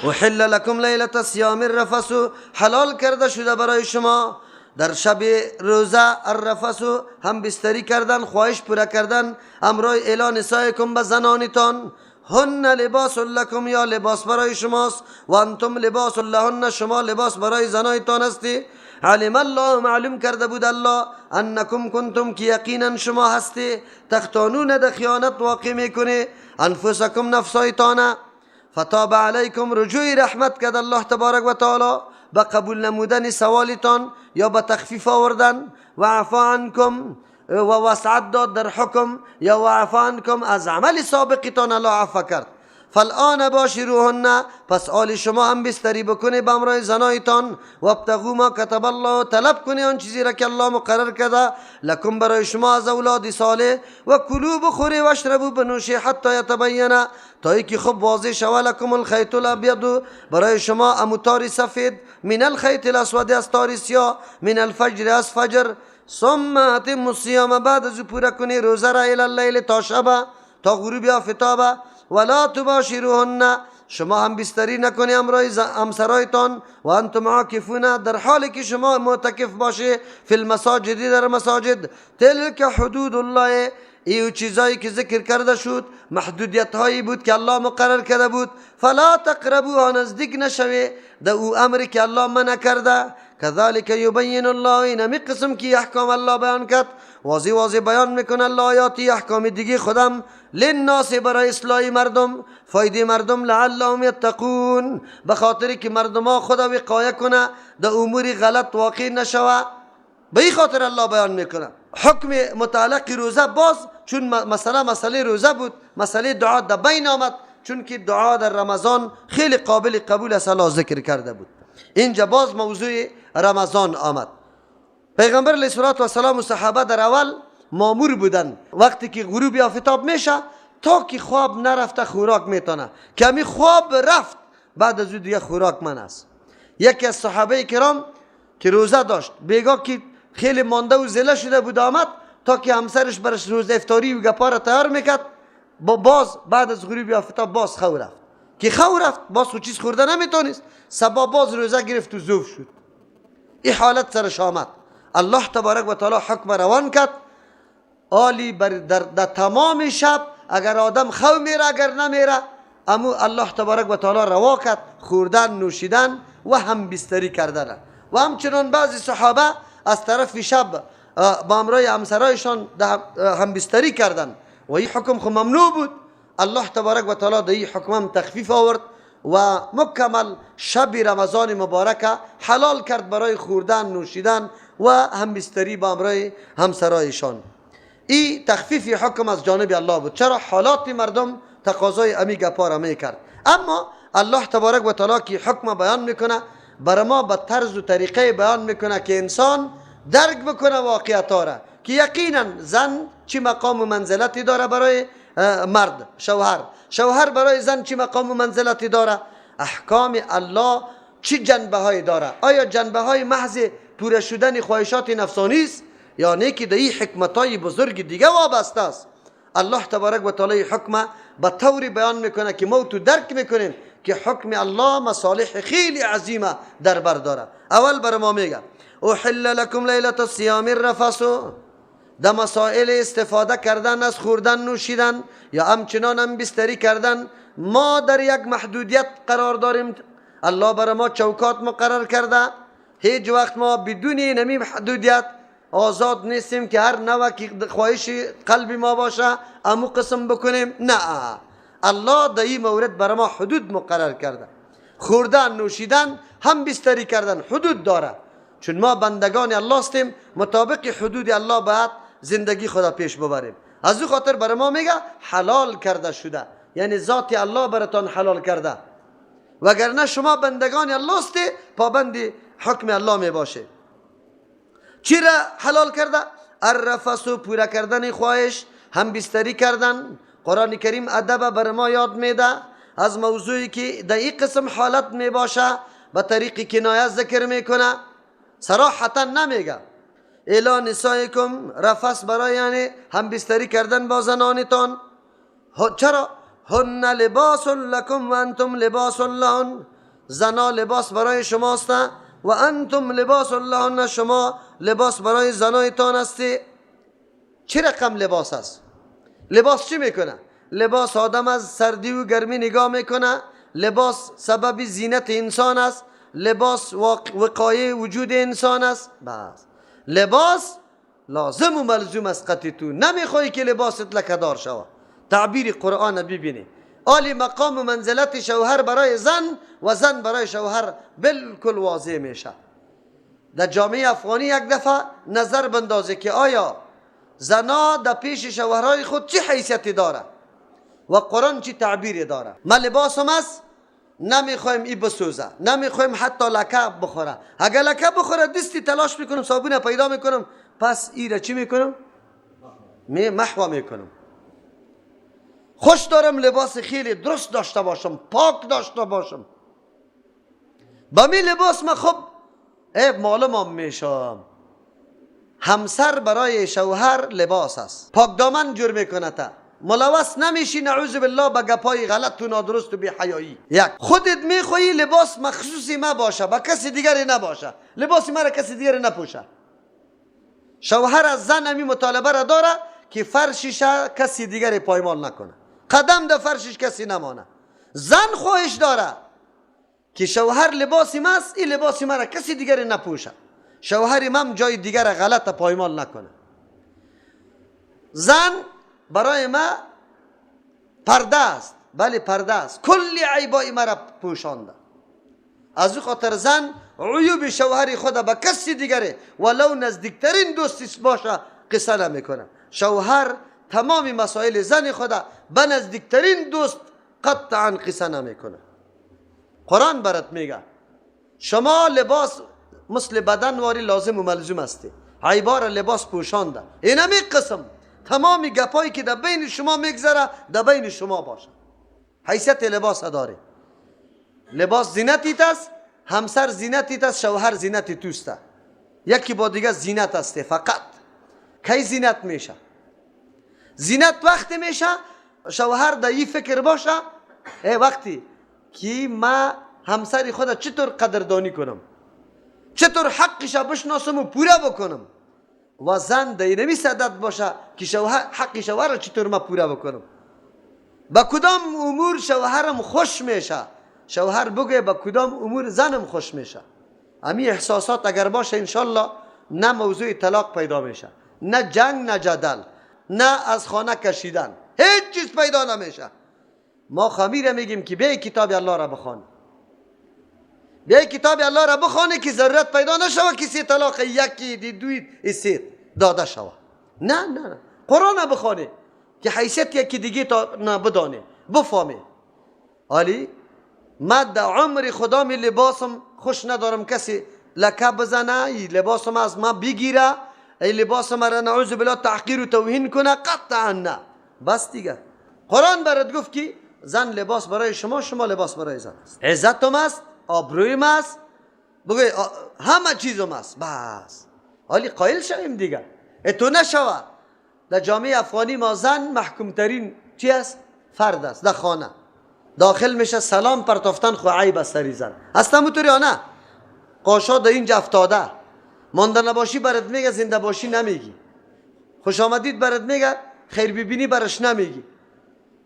احل لکم لیلة الصیام الرفث، حلال کرده شده برای شما در شب روزه الرفث، هم بستری کردن، خواهش پوره کردن، امرای اعلان نسائکم به زنانتان، هن لباس لکم، یا لباس برای شماست، و انتم لباس لهن، شما لباس برای زنایتان هستی. علم الله، معلوم کرده بود الله، انکم کنتم، که یقینا شما هستی، تختانون، در خیانت واقع میکنه، انفسکم، نفسایتان، فتاب علیکم، رجوع رحمت کرد الله تبارک و تعالی به قبول نمودن سوالتان یا به تخفیف آوردن، و عفا عنکم، و وسعت داد در حکم، یا و عفا عنکم، از عمل سابقتان الله عفا کرد. فالآن باشروهن، پس آل شما هم بستری بکنه به امرای زنایتان، وابتغوا ما کتب الله، طلب کنه آن چیزی را که الله مقرر کرده، لکم، برای شما از اولاد صالح، و کلوا، بخوری، و اشربوا، بنوشی، حتی یتبین، تا اینکه خوب واضح شوه، لکم الخیط الابیض، برای شما امو تار سفید، من الخیط الاسود، از تار سیاه، من الفجر، از فجر، ثم اتموا الصیام، بعد از پوره کنی روزه را، الی اللیل، تا شب، تا غروب آفتاب، ولا تباشروهن، شما هم بستری نکنی امرای همسرایتان، و انتم عاکفون، در حالی که شما معتکف باشه، فی المساجد، در مساجد، تلک حدود الله، ایو چیزایی که ذکر کرده شد محدودیت هایی بود که الله مقرر کرده بود، فلا تقربوها، نزدیک نشوی در او امری که الله منع کرده، کذالک یبین الله، اینمی قسم که احکام الله بیان کرد، واضح واضح بیان میکنه الله آیاتی احکام دیگه خودم، للناس، برای اصلاح مردم، فایده مردم، لعلهم یتقون، به خاطر که مردم ها خود وقایه کنه در امور غلط واقع نشوه، به این خاطر الله بیان میکنه. حکم متعلق روزه باز چون مسئله روزه بود، مسئله دعا در بین آمد، چون که دعا در رمضان خیلی قابل قبول است، الله ذکر کرده بود. اینجا باز موضوع رمضان آمد. پیغمبر علیه الصلاة والسلام و صحابه در اول مامور بودن، وقتی که غروب آفتاب میشه تا که خواب نرفته خوراک میتونه، کمی خواب رفت بعد از او دیگه خوراک من است. یکی از صحابه کرام که روزه داشت، بیگاه که خیلی مانده و زله شده بود آمد تا که همسرش برش روز افطاری و گپا را تیار میکرد، با باز بعد از غروب آفتاب باز خو رفت، که خو رفت باز خو چیز خورده نمیتونست، صبا باز روزه گرفت و ذوب شد. این حالت سرش آمد. الله تبارک و تعالی حکم روان کرد، آلی بر در تمام شب اگر آدم خو میره اگر نمیره، امو الله تبارک و تعالی روا کرد خوردن نوشیدن و هم بستری کردن. و همچنان بعضی صحابه از طرف شب با امرای همسرایشان هم بستری کردن و این حکم خو ممنوع بود. الله تبارک و تعالی در این حکم هم تخفیف آورد و مکمل شب رمضان مبارک حلال کرد برای خوردن نوشیدن و هم بستری با امرای همسرایشان. این تخفیف حکم از جانب الله بود، چرا حالات مردم تقاضای امی گپا را میکرد. اما الله تبارک و تعالی که حکم بیان میکنه برای ما به طرز و طریقه بیان میکنه که انسان درک بکنه واقعیت را، که یقینا زن چی مقام و منزلتی داره برای مرد، شوهر برای زن چی مقام و منزلتی داره، احکام الله چی جنبه های داره، آیا جنبه های محض پوره شدن خواهشات نفسانی است یا نه که در این حکمت های بزرگ دیگه وابسته است. الله تبارک و تعالی حکم به طوری بیان میکنه که ما تو درک میکنیم که حکم الله مصالح خیلی عظیمه در بر داره. اول بر ما میگه احل لکم لیلة الصیام الرفث، در مسائل استفاده کردن از خوردن نوشیدن یا همچنان هم بستری کردن ما در یک محدودیت قرار داریم. الله بر ما چوکات مقرر کرده، هیچ وقت ما بدون اینمی محدودیت آزاد نیستیم که هر نوع که خواهش قلب ما باشه امو قسم بکنیم. نه، الله در این مورد بر ما حدود مقرر کرده. خوردن نوشیدن هم بستری کردن حدود داره، چون ما بندگان الله هستیم مطابق حدود الله باید زندگی خدا پیش ببریم. از او خاطر برای ما میگه حلال کرده شده، یعنی ذات الله براتان حلال کرده، وگرنه شما بندگان الله هستی، پابند حکم الله می باشه. چی را حلال کرده؟ الرفث، پورا کردن خواهش، هم بستری کردن. قرآن کریم ادب بر ما یاد میده از موضوعی که در این قسم حالت می باشه به طریق کنایه ذکر میکنه، صراحتا نمیگه. الی نسائکم، رفث برای یعنی هم بستری کردن با زنانتان. چرا؟ هن لباس لکم و انتم لباس لهن، زنا لباس برای شماست و انتم لباس لهن، شما لباس برای زنایتان هستی. چه رقم لباس است؟ لباس چی میکنه؟ لباس آدم از سردی و گرمی نگاه میکنه، لباس سبب زینت انسان است، لباس وقایه وجود انسان است. بس لباس لازم و ملزوم است قطعی. تو نمیخوای که لباست لکه‌دار شود. تعبیر قرآن ببینی، عالی مقام و منزلت شوهر برای زن و زن برای شوهر بالکل واضح میشه. در جامعه افغانی یک دفعه نظر بندازه که آیا زنا در پیش شوهرهای خود چه حیثیتی داره و قرآن چه تعبیری داره. ما لباسم است، نمیخوایم ای بسوزه، نمیخوایم حتی لکه بخوره. اگر لکه بخوره دستی تلاش میکنم، صابون پیدا میکنم، پس ای را چی میکنم؟ می محو میکنم. خوش دارم لباس خیلی درست داشته باشم، پاک داشته باشم. با می لباس ما خب معلومم میشم. همسر برای شوهر لباس است، پاک دامن جور میکنه تا ملوث نمیشی، نعوذ بالله، با گپای غلط و نادرست و بی حیایی. یک، خودت میخوایی لباس مخصوصی ما باشه، با کسی دیگری نباشه، لباس مرا کسی دیگری نپوشه. شوهر از زن همی مطالبه را داره که فرشش کسی دیگری پایمال نکنه، قدم در فرشش کسی نمانه. زن خواهش داره که شوهر لباسی ماست، این لباسی مرا کسی دیگری نپوشه، شوهر من جای دیگر غلط پایمال نکنه. زن برای ما پرده است، بله پرده است، کلی عیبای مرا پوشانده. از او خاطر زن عیوب شوهر خود به کسی دیگری ولو نزدیکترین دوستش باشه قصه نمیکنه. شوهر تمام مسائل زن خود به نزدیکترین دوست قطعا قصه نمیکنه. قرآن برات میگه شما لباس مثل بدن واری لازم و ملزوم هستی، عیبا را لباس پوشانده. اینمی قسم تمام گپایی که در بین شما میگذره در بین شما باشه. حیثیت لباس داره. لباس زینتیت است، همسر زینتیت است، شوهر زینت توست. یکی با دیگه زینت است فقط. کی زینت میشه؟ زینت وقتی میشه شوهر در این فکر باشه، ای وقتی که ما همسر خود چطور قدردانی کنم، چطور حقش بشناسم و پوره بکنم، و زن در اینمی صدد باشه که شوهر حق شوهر را چطور ما پوره بکنم، با کدام امور شوهرم خوش میشه، شوهر بگه با کدام امور زنم خوش میشه. امی احساسات اگر باشه انشالله نه موضوع طلاق پیدا میشه، نه جنگ، نه جدل، نه از خانه کشیدن، هیچ چیز پیدا نمیشه. ما خمیر میگیم که بیا کتاب الله را بخوان، بیا کتاب الله را بخوانه که ضرورت پیدا نشوه کسی طلاق یکی دی دوی سه داده شوه. نه نه نه، قرآن بخوانه که حیثیت یکی دیگه تا بدانه بفهمه. حالی ما در عمر خدا می لباسم خوش ندارم کسی لکه بزنه، ای لباسم از ما بگیره، ای لباس مرا نعوذ بالله تحقیر و توهین کنه، قطعا نه. بس دیگه قرآن برات گفت که زن لباس برای شما، شما لباس برای زن است. عزتم است، آبرویم است، بگوی همه چیزم است. بس حالی قایل شویم دیگه، اتو نشوه. در جامعه افغانی ما زن محکوم ترین چی است؟ فرد است. در خانه داخل میشه سلام پرتافتن خو عیب است سری زن. اصلا موتوری نه قاشا در اینجا افتاده، مانده نباشی برات میگه، زنده باشی نمیگی، خوش آمدید برات میگه، خیر ببینی برش نمیگی.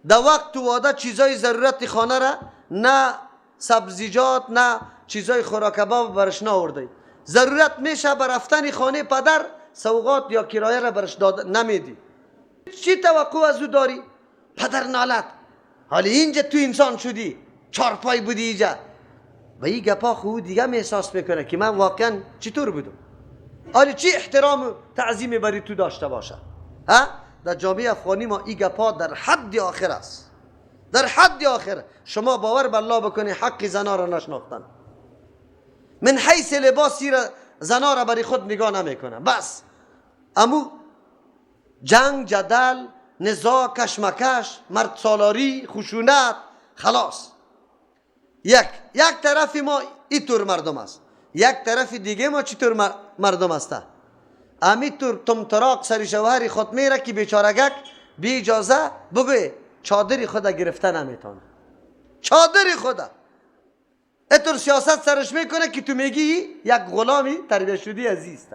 در وقت و وعده چیزای ضرورت خانه را، نه سبزیجات نه چیزای خوراک باب برش نآورده. ضرورت میشه بر رفتن خانه پدر سوغات یا کرایه را برش داد نمیدی. چی توقع از او داری؟ پدر نالت، حالی اینجا تو انسان شدی، چارپای بودی اینجا. و این گپا خو دیگه می احساس میکنه که من واقعا چطور بودم. آره چی احترام و تعظیم بری تو داشته باشه؟ ها؟ در جامعه افغانی ما ای گپا در حد آخر است، در حد آخر. شما باور به الله بکنی حق زنا را نشناختن، من حیث لباسی را زنا را برای خود نگاه نمیکنه. بس امو جنگ، جدل، نزاع، کشمکش، مرد سالاری، خشونت، خلاص. یک طرف ما اینطور مردم است، یک طرف دیگه ما چطور مردم است؟ امیطور تمطراق سر شوهر خود میره که بیچارگک بی اجازه بگوی چادری خود گرفته نمیتونه، چادری خود اینطور سیاست سرش میکنه که تو میگی یک غلامی تربیه شدی عزیز.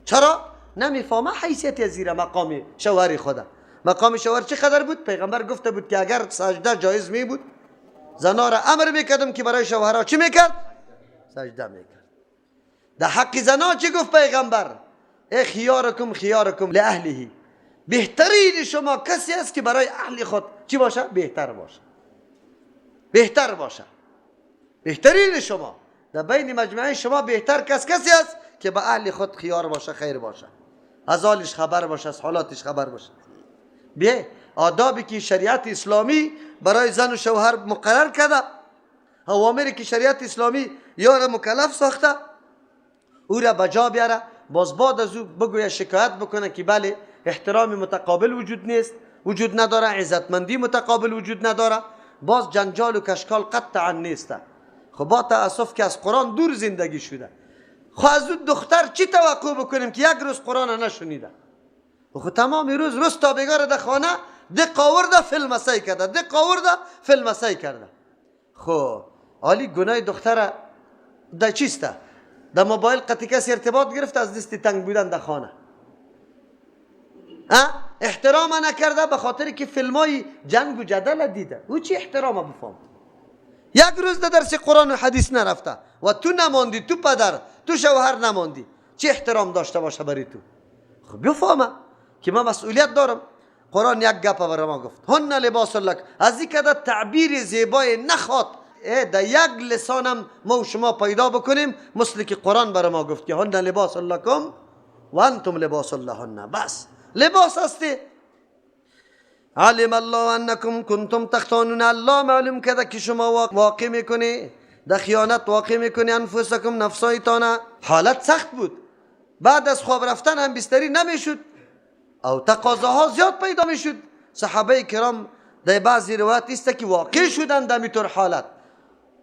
چرا؟ نمیفهمه حیثیت زیر مقام شوهر خود. مقام شوهر چقدر بود؟ پیغمبر گفته بود که اگر سجده جایز می بود زنا را امر میکردم که برای شوهرها چی میکرد؟ سجده میکرد. در حق زنا چی گفت پیغمبر؟ ای خیارکم خیارکم لاهله، بهترین شما کسی است که برای اهل خود چی باشه؟ بهتر باشه، بهتر باشه. بهترین شما در بین مجموعه شما بهتر کس کسی است که به اهل خود خیار باشه، خیر باشه، از حالش خبر باشه، از حالاتش خبر باشه. بیا آدابی که شریعت اسلامی برای زن و شوهر مقرر کرده، اوامری که شریعت اسلامی یا را مکلف ساخته، او را بجا بیاره، باز بعد از او بگوید شکایت بکنه که بله احترام متقابل وجود نیست، وجود نداره، عزتمندی متقابل وجود نداره، باز جنجال و کشکال قطعا نیست. خب با تاسف که از قرآن دور زندگی شده. خب از او دختر چی توقع بکنیم که یک روز قرآن نشنیده؟ خب تمام روز روز تا بگاره در خانه دق آورده فیلم سعی کرده، دق آورده فیلم سعی کرده. خب حالی گناه دختر در چیسته؟ در موبایل قطعی کسی ارتباط گرفت از دست تنگ بودن در خانه، احترام نکرده به خاطر که فیلمای جنگ و جدل دیده. او چی احترام بفهم؟ یک روز در درس قرآن و حدیث نرفته و تو نماندی، تو پدر، تو شوهر نماندی، چی احترام داشته باشه برای تو؟ خب بفهمه که من مسئولیت دارم. قرآن یک گپ برای ما گفت، هن لباس لک، از این کده تعبیر زیبای نخواد در یک لسانم ما و شما پیدا بکنیم، مثل که قرآن برای ما گفت که هن لباس لکم و انتم لباس لهن. بس لباس هستی. علم الله انکم کنتم تختانون، الله معلوم کرده که شما واقع میکنی، در خیانت واقع میکنی، انفسکم نفسایتان. حالت سخت بود، بعد از خواب رفتن هم بستری نمیشد او تقاضاها زیاد پیدا میشد. صحابه کرام در بعضی روایت است که واقع شدن در میتور حالت.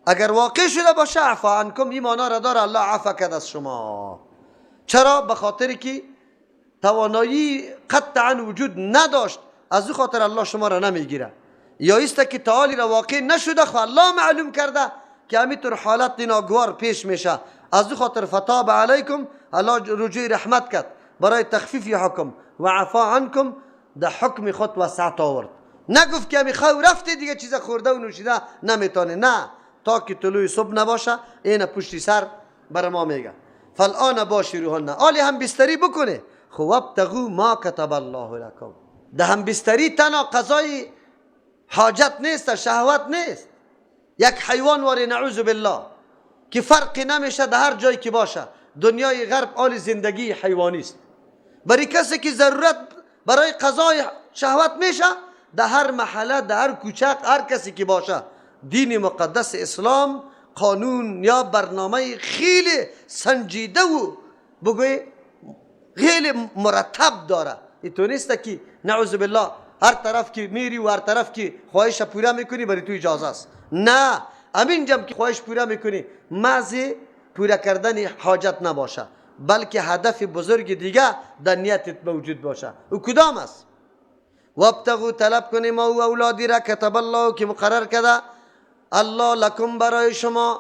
اگر واقع شده باشه عفا عنکم، این معنا را داره الله عفا کرد از شما. چرا؟ به خاطر که توانایی قطعا وجود نداشت، از او خاطر الله شما را نمیگیره. یا است که تعالی را واقع نشده، خو الله معلوم کرده که همینطور حالت ناگوار پیش میشه، از او خاطر فتاب علیکم، الله رجوع رحمت کرد برای تخفیف حکم و عفا عنکم، در حکم خود وسعت آورد. نگفت که همی خو رفته دیگه چیز خورده و نوشیده نمیتونه، نه، تا که طلوع صبح نباشه این پشتی سر بر ما میگه فالآن باشروهن، آلی هم بستری بکنه. خو وابتغوا ما کتب الله لکم، ده هم بستری تنها قضای حاجت نیست، شهوت نیست. یک حیوان واری نعوذ بالله که فرقی نمیشه در هر جایی که باشه. دنیای غرب آل زندگی حیوانی است. برای کسی که ضرورت برای قضای شهوت میشه در هر محله، در هر کوچک، هر کسی که باشه، دین مقدس اسلام قانون یا برنامه خیلی سنجیده و بگوی خیلی مرتب داره. این نیست که نعوذ بالله هر طرف که میری و هر طرف که خواهش پوره میکنی برای تو اجازه است. نه، همین جم که خواهش پوره میکنی محض پوره کردن حاجت نباشه، بلکه هدف بزرگ دیگه در نیتت موجود باشه. او کدام است؟ وابتغوا طلب کنیم ما او اولادی را کتب الله که مقرر کرده الله لکم برای شما.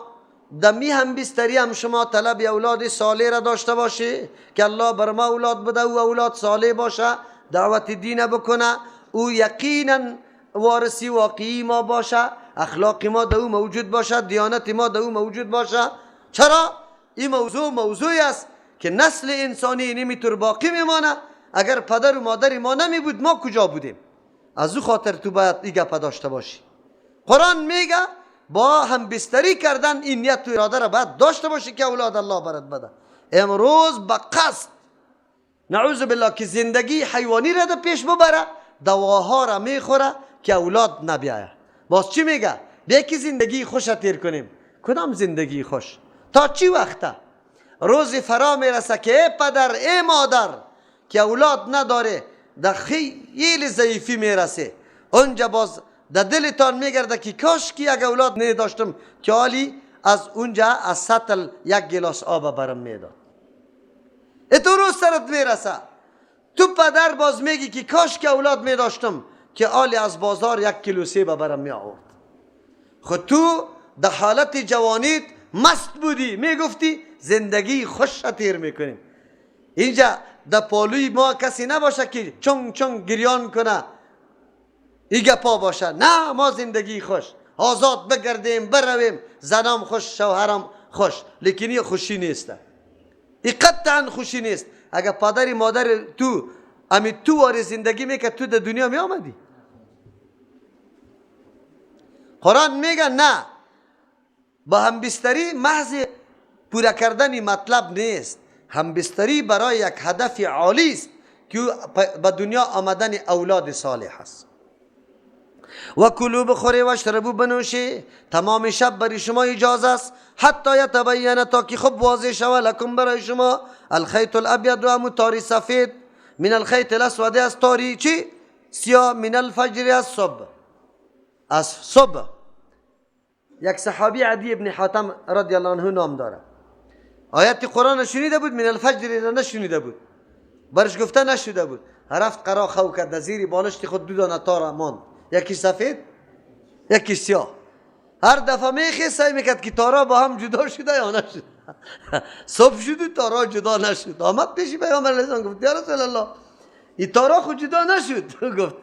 دمی هم بستری هم شما طلب اولاد صالح را داشته باشی که الله بر ما اولاد بده و اولاد صالح باشه، دعوت دین بکنه، او یقینا وارثی واقعی ما باشه، اخلاق ما در او موجود باشه، دیانت ما در او موجود باشه. چرا؟ این موضوع موضوعی است که نسل انسانی نمیتور باقی میمانه. اگر پدر و مادر ما نمی بود ما کجا بودیم؟ از او خاطر تو باید این گپ داشته باشی. قرآن میگه با هم بستری کردن این نیت و اراده را باید داشته باشی که اولاد الله برات بده. امروز به قصد نعوذ بالله که زندگی حیوانی را در پیش ببره، دواها را میخوره که اولاد نبیایه. باز چی میگه؟ بیا که زندگی خوش تیر کنیم. کدام زندگی خوش؟ تا چی وقته؟ روز فرا میرسه که ای پدر ای مادر که اولاد نداره، در خیلی ضعیفی میرسه. اونجا باز در دلتان میگرده که کاش که یک اولاد نداشتم که حالی از اونجا از سطل یک گلاس آب برم میداد. تو روز سرت میرسه، تو پدر باز میگی که کاش که اولاد میداشتم که حالی از بازار 1 کیلو سیب برم می آورد. خود تو در حالت جوانیت مست بودی، میگفتی زندگی خوش تیر میکنیم. اینجا در پالوی ما کسی نباشه که چنگ چنگ گریان کنه ای گپا باشه. نه، ما زندگی خوش آزاد بگردیم برویم، زنم خوش شوهرم خوش، لیکن این خوشی نیست، این قطعا خوشی نیست. اگر پدر مادر تو امی تو وار زندگی میکرد، تو در دنیا می آمدی؟ قرآن میگه نه، با همبستری محض پورا کردن مطلب نیست. همبستری برای یک هدف عالی است که به دنیا آمدن اولاد صالح است. و کلو بخوری و اشربو بنوشی، تمام شب برای شما اجازه است، حتی یتبین، تا که خوب واضح شود لکم برای شما الخیط الابید و امو تاری سفید، من الخیط الاسود از تاری چی؟ سیاه، من الفجر از صبح، از صبح. یک صحابی عدی ابن حاتم رضی الله عنه نام داره، آیت قرآن شنیده بود، من الفجر را نشنیده بود، برش گفته نشده بود. رفت قرا خو کرد، زیر بالشت خود دو دانه تار ماند، یکی سفید یکی سیاه. هر دفعه میخی سعی میکرد که تارا با هم جدا شده یا نشده. صبح شد تارا جدا نشد. آمد پیش پیامبر علیه السلام گفت یا رسول الله این تارا خود جدا نشد. گفت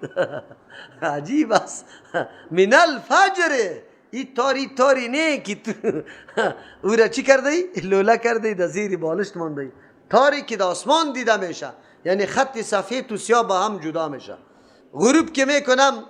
عجیب است، من الفجر، این تاری تاری نه که تو او را چی کرده ای؟ لوله کرده ای، در زیر بالشت مانده ای. تاری که در آسمان دیده میشه، یعنی خط سفید و سیاه با هم جدا میشه. غروب که میکنم،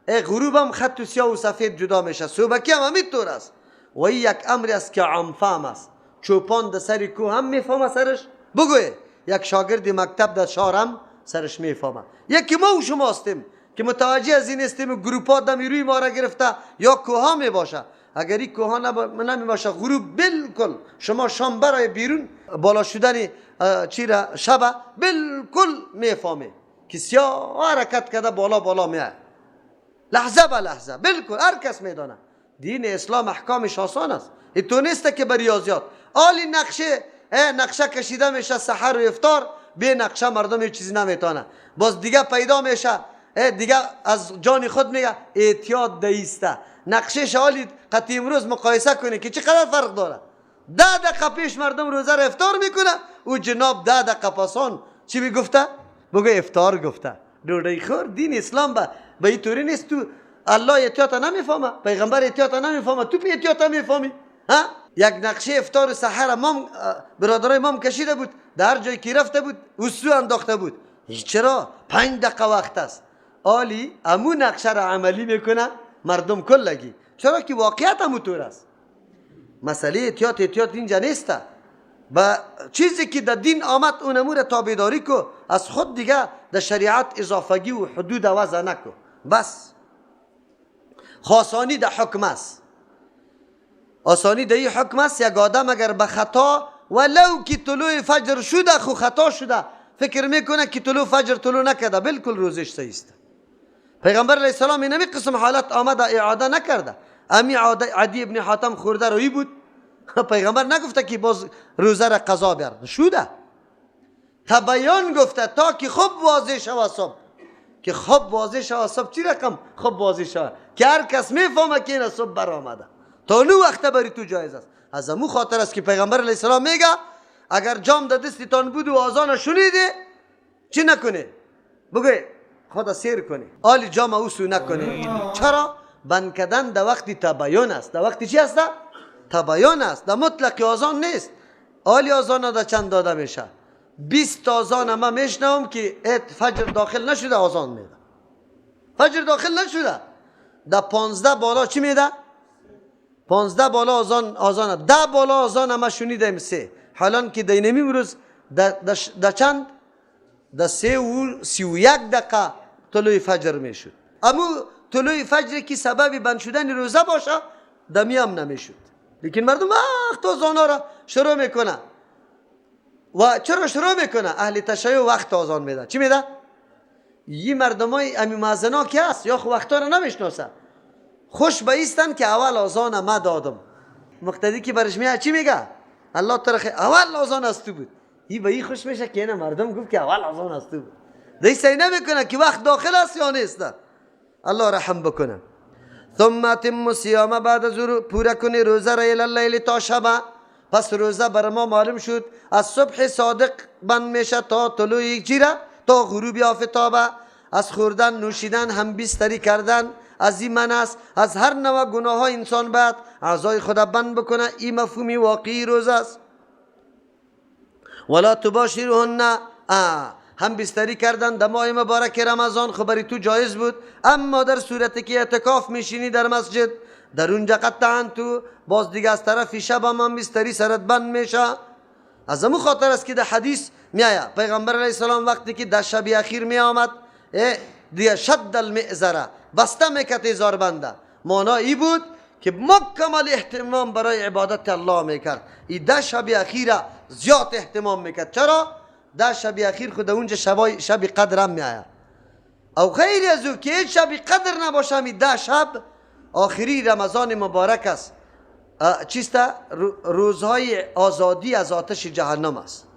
غروب هم خط سیاه و سفید جدا میشه، صبحکی هم همینطور است. و این یک امر است که عام فهم است. چوپان در سر کوه هم میفهمه سرش، بگوی یک شاگرد مکتب در شهر هم سرش میفهمه. یکی ما و شما هستیم که متوجه از این هستیم گروپا دم روی ما را گرفته یا کوه ها می باشه. اگر این کوه ها نمی باشه، غروب بالکل شما شام برای بیرون بالا شدن چی را شب بالکل میفهمه که سیاه حرکت کرده بالا بالا میاد، لحظه به لحظه بالکل هر کس میدانه. دین اسلام احکامش آسان است، این تو نیست که بر ریاضیات آلی نقشه نقشه کشیده میشه سحر و افطار، به نقشه مردم هیچ چیزی نمیتونه. باز دیگه پیدا میشه دیگه از جان خود میگه اعتیاد دیسته. نقشه شالی قطعی امروز مقایسه کنه که چقدر فرق داره. 10 دقیقه پیش مردم روزه را افطار میکنه، او جناب 10 دقیقه پسان چی میگفته؟ بگه افطار گفته. ډوډۍ خور. دین اسلام به این طوری نیست. تو الله احتیاط نمیفهمه، پیغمبر احتیاط نمیفهمه، تو به احتیاط میفهمی؟ ها؟ یک نقشه افطار سحر امام برادرای امام کشیده بود، در جایی که رفته بود اصو انداخته بود. چرا؟ 5 دقیقه وقت است. آلی امو نقشه را عملی میکنه مردم کلگی. چرا که واقعیت امو طور است. مسئله احتیاط احتیاط اینجا نیست. با چیزی که در دین آمد اون امور تابعداری کو، از خود دیگه در شریعت اضافگی و حدود وضع نکو. بس خاصانی در حکم است، آسانی در این حکم است. یک آدم اگر به خطا ولو که طلوع فجر شده، خو خطا شده، فکر میکنه که طلوع فجر طلوع نکرده، بالکل روزش صحیح است. پیغمبر علیه السلام اینمی قسم حالت آمده اعاده نکرده. امی عدی ابن حاتم خورده روی بود، پیغمبر نگفته که باز روزه را قضا بیار، شده تبیان گفته تا که خوب واضح شوه صبح، که خوب واضح شوه صبح. چی رقم خوب واضح شوه؟ که هر کس میفهمه که این صبح برآمده، تا نو وقت بری تو جایز است. از امو خاطر است که پیغمبر علیه السلام میگه اگر جام در دستتان بود و آذان شنیده چی نکنه؟ بگه خدا سیر کنه، آلی جام اوسو نکنه. چرا؟ بند کردن در وقت تبیان است. در وقت چی است؟ تبیان است. در مطلق آذان نیست. آلی آذان در چند داده میشه؟ 20 آذان ما میشنوم که فجر داخل نشده آذان میده، فجر داخل نشده. در 15 بالا چی میده؟ 15 بالا آذان، آذان 10 بالا آذان ما شنیدیم 3. حالان که دینمی روز در چند؟ در 3:31 طلوع فجر میشد. اما طلوع فجر که سبب بند شدن روزه باشه دمی هم نمیشد. لیکن مردم وقت آذان را شروع میکنه. و چرا شروع میکنه؟ اهل تشیع وقت آذان میده. چی میده؟ یه مردمای امی مؤذنا که هست یا خو وقتا را نمیشناسه، خوش به ایستن که اول آذان ما دادم. مقتدی که برش میاد چی میگه؟ الله تر اول آذان از تو بود. ای به ای خوش میشه که نه مردم گفت که اول آذان از تو بود. دیگه سعی نمیکنه که وقت داخل است یا نیست. الله رحم بکنه. ثم اتم الصيام بعد از پورا کنی روزه را الی اللیل تا شب. پس روزه بر ما معلوم شد از صبح صادق بند میشه تا طلوع چیره؟ تا غروب آفتاب. از خوردن نوشیدن هم بستری کردن از این من است. از هر نوع گناه ها انسان باید اعضای خود بند بکنه. این مفهومی واقعی روزه است. ولا تباشرهن، هم بستری کردن در ماه مبارک رمضان خبری تو جایز بود، اما در صورتی که اعتکاف میشینی در مسجد در اونجا قطعا تو باز دیگه از طرف شب هم بستری سرت بند میشه. از امو خاطر است که در حدیث میآید پیغمبر علیه السلام وقتی که در شب اخیر می آمد دیگه شد المئزره، بسته میکرد ازار بنده. معنا ای بود که مکمل اهتمام برای عبادت الله میکرد. ای ده شب اخیر زیاد اهتمام میکرد. چرا؟ ده شب اخیر خود اونجا شب قدر هم میآید. او غیر از او که هیچ شب قدر نباشه، می ده شب آخری رمضان مبارک است. چیست؟ روزهای آزادی از آتش جهنم است.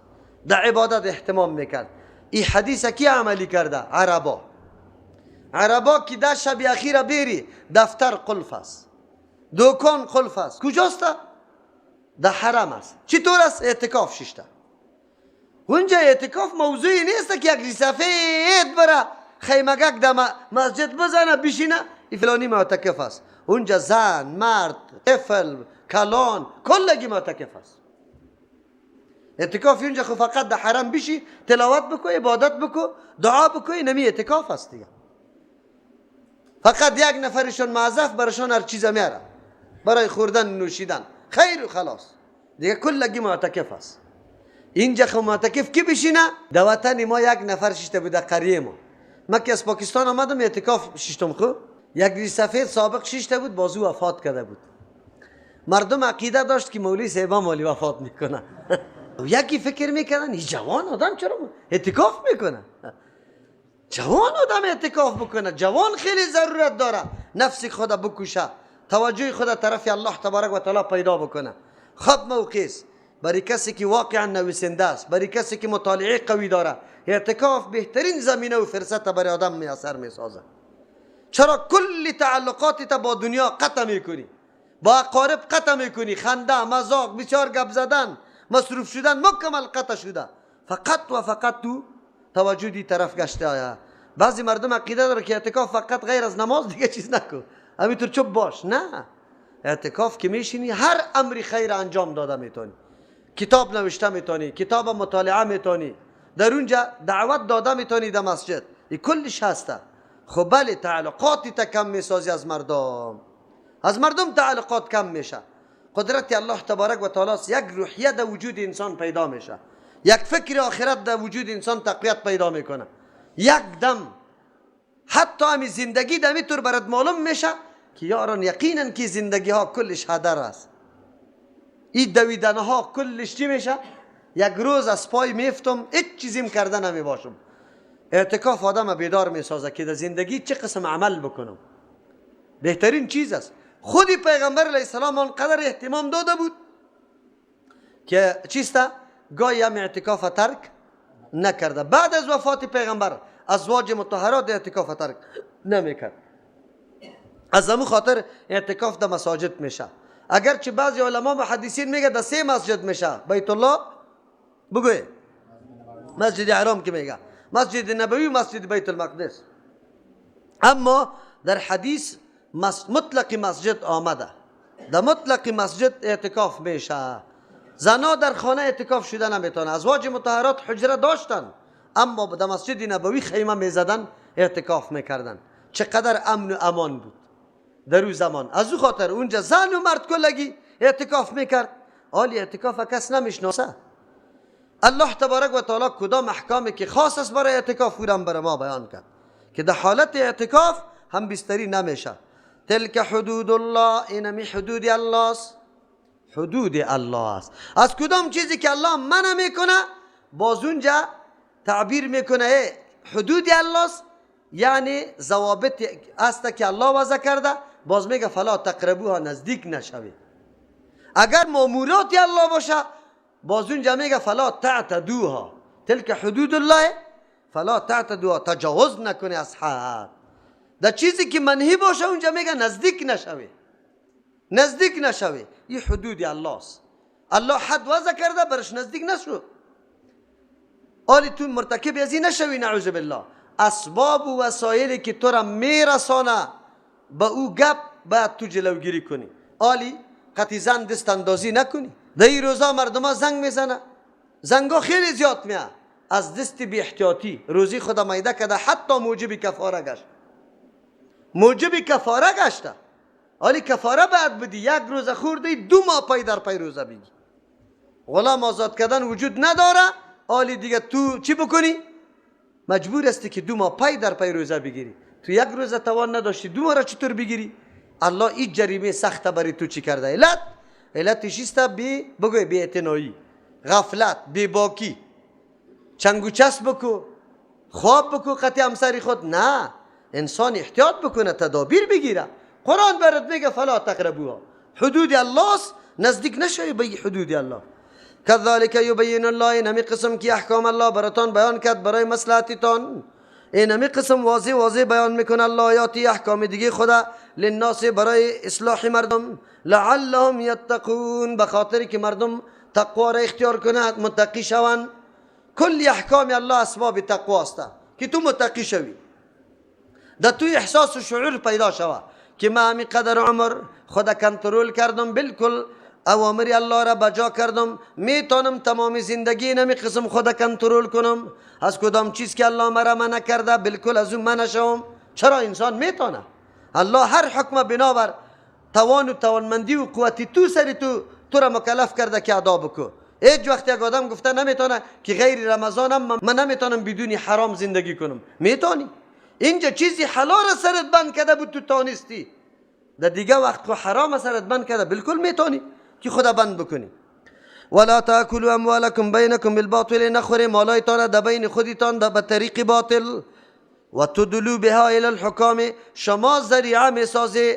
در عبادت اهتمام میکرد. این حدیث کی عملی کرده؟ عربا. عربا که ده شب اخیر بیری دفتر قلف است، دکان قلف است. کجاست؟ در حرم است. چطور است؟ اعتکاف ششته. اونجا اعتکاف موضوعی نیست که یک سفید بره خیمگک در مسجد بزنه بشینه این فلانی معتکف است. اونجا زن، مرد، طفل، کلان کلگی معتکف است. اعتکاف اونجا خو فقط در حرم بشی تلاوت بکو، عبادت بکو، دعا بکو، نمی اعتکاف است دیگه. فقط یک نفرشون معذف برشان هر چیز میاره برای خوردن نوشیدن، خیر و خلاص دیگه، کلگی معتکف است. اینجا خو معتکف کی بشینه؟ در وطن ما یک نفر ششته بود در قریه ما. من که از پاکستان آمدم اعتکاف ششتم، خو یک ریش سفید سابق ششته بود، بازو وفات کرده بود. مردم عقیده داشت که مولوی صاحب مالی وفات میکنه. یکی فکر میکردن این جوان آدم چرا اعتکاف میکنه؟ جوان آدم اعتکاف بکنه، جوان خیلی ضرورت داره نفس خود بکشه، توجه خود طرف الله تبارک و تعالی پیدا بکنه. خب موقع است برای کسی که واقعا نویسنده است، برای کسی که مطالعه قوی داره، اعتکاف بهترین زمینه و فرصت برای آدم میسر میسازه. چرا کل تعلقات تا با دنیا قطع میکنی، با اقارب قطع میکنی، خنده، مذاق، بسیار گپ زدن، مصروف شدن مکمل قطع شده، فقط و فقط تو توجه دی طرف گشته آیا. بعضی مردم عقیده داره که اعتکاف فقط غیر از نماز دیگه چیز نکن، همینطور چوب باش. نه، اعتکاف که میشینی هر امری خیر انجام داده میتونی، کتاب نوشته میتونی، کتاب مطالعه میتونی، در اونجا دعوت داده میتونی در مسجد، این کلش هسته. خب بله، تعلقات تا کم میسازی از مردم، از مردم تعلقات کم میشه. قدرت الله تبارک و تعالی یک روحیه در وجود انسان پیدا میشه، یک فکر آخرت در وجود انسان تقویت پیدا میکنه. یک دم حتی همی زندگی دمی طور برات معلوم میشه که یاران یقینا که زندگی ها کلش هدر است. این دویدن ها کلش چی میشه؟ یک روز از پای میفتم، هیچ چیزیم کرده نمی باشم. اعتکاف آدم بیدار میسازه که در زندگی چه قسم عمل بکنم. بهترین چیز است. خودی پیغمبر علیه السلام آنقدر اهتمام داده بود که چیسته؟ گاهی هم اعتکاف ترک نکرده. بعد از وفات پیغمبر ازواج مطهرات اعتکاف ترک نمیکرد. از همون خاطر اعتکاف در مساجد میشه. اگرچه بعضی علما محدثین میگه در 3 مسجد میشه، بیت الله بگوی، مسجد حرام که میگه، مسجد نبوی، مسجد بیت المقدس. اما در حدیث مطلق مسجد آمده، در مطلق مسجد اعتکاف میشه. زنا در خانه اعتکاف شده نمیتونه. ازواج مطهرات حجره داشتن، اما در مسجد نبوی خیمه میزدن اعتکاف میکردن. چقدر امن و امان بود در او زمان. از او خاطر اونجا زن و مرد کلگی اعتکاف میکرد. حالی اعتکاف کس نمیشناسه. الله تبارک و تعالی کدام احکامی که خاص است برای اعتکاف او برای ما بیان کرد که در حالت اعتکاف هم بستری نمیشه. تلک حدود الله، اینمی حدود الله است، حدود الله است. از کدام چیزی که الله منع میکنه باز اونجا تعبیر میکنه حدود الله است، یعنی ضوابط است که الله وضع کرده، باز میگه فلا تقربوها، نزدیک نشوید. اگر مامورات الله باشه باز اونجا میگه فلا تعتدوها، تلک حدود الله فلا تعتدوها، تجاوز نکنی از حد. در چیزی که منهی باشه اونجا میگه نزدیک نشوی، نزدیک نشوی. این حدود الله است، الله حد وضع کرده برش نزدیک نشو، آلی تو مرتکب از این نشوی، نعوذ بالله. اسباب و وسایلی که تو را میرسانه به او گپ باید تو جلوگیری کنی. آلی قطعی زن دست اندازی نکنی. در این روزا مردم ها زنگ میزنه، زنگا خیلی زیاد میاد، از دست بی احتیاطی روزی خدا میده کرده، حتی موجب کفاره گشت، موجب کفاره گشته. آلی کفاره باید بدی، یک روز خوردی 2 ماه پای در پای روزه بگی. غلام آزاد کردن وجود نداره، آلی دیگه تو چی بکنی؟ مجبور هستی که 2 ماه پای در پای روزه بگیری. تو یک روز توان نداشتی 2 ماه را چطور بگیری؟ الله این جریمه سخت برای تو چی کرده؟ علتش است بی بگوی بی اعتنایی، غفلت، بی باکی، چنگ و چسب بکو، خواب بکو قطع همسری خود. نه، انسان احتیاط بکنه، تدابیر بگیره. قرآن برات میگه فلا تقربوها، حدود الله است، نزدیک نشوی به حدود الله. كذلك یبین الله، این همی قسم که احکام الله براتان بیان کرد برای مصلحتتان، این همی قسم واضح واضح بیان میکنه الله آیاتی احکام دیگه خدا للناس برای اصلاح مردم، لعلهم یتقون، به خاطر که مردم تقوا را اختیار کنند، متقی شوند. کل احکام الله اسباب تقوا است که تو متقی شوی، در توی احساس و شعور پیدا شوه که من همی قدر عمر خدا کنترل کردم، بالکل اوامر الله را بجا کردم، میتونم تمام زندگی نمی قسم خدا کنترل کنم، از کدام چیز که الله مرا منع کرده بالکل از اون منع شوم. چرا انسان میتونه؟ الله هر حکم بنابر توان و توانمندی و قوتی تو سری تو را مکلف کرده که ادا بکو. هیچ وقت یک آدم گفته نمیتونه که غیر رمضانم من نمیتونم بدون حرام زندگی کنم. میتونی. اینجا چیزی حلال سرت بند کرده بود تو تانستی، در دیگه وقت خو حرام سرت بند کرده بالکل میتونی که خدا بند بکنی. ولا تاکلوا اموالکم بینکم بالباطل، نخوری مالایتان در بین خودتان به طریق باطل. و تدلوا بها الی الحکام، شما ذریعه میسازی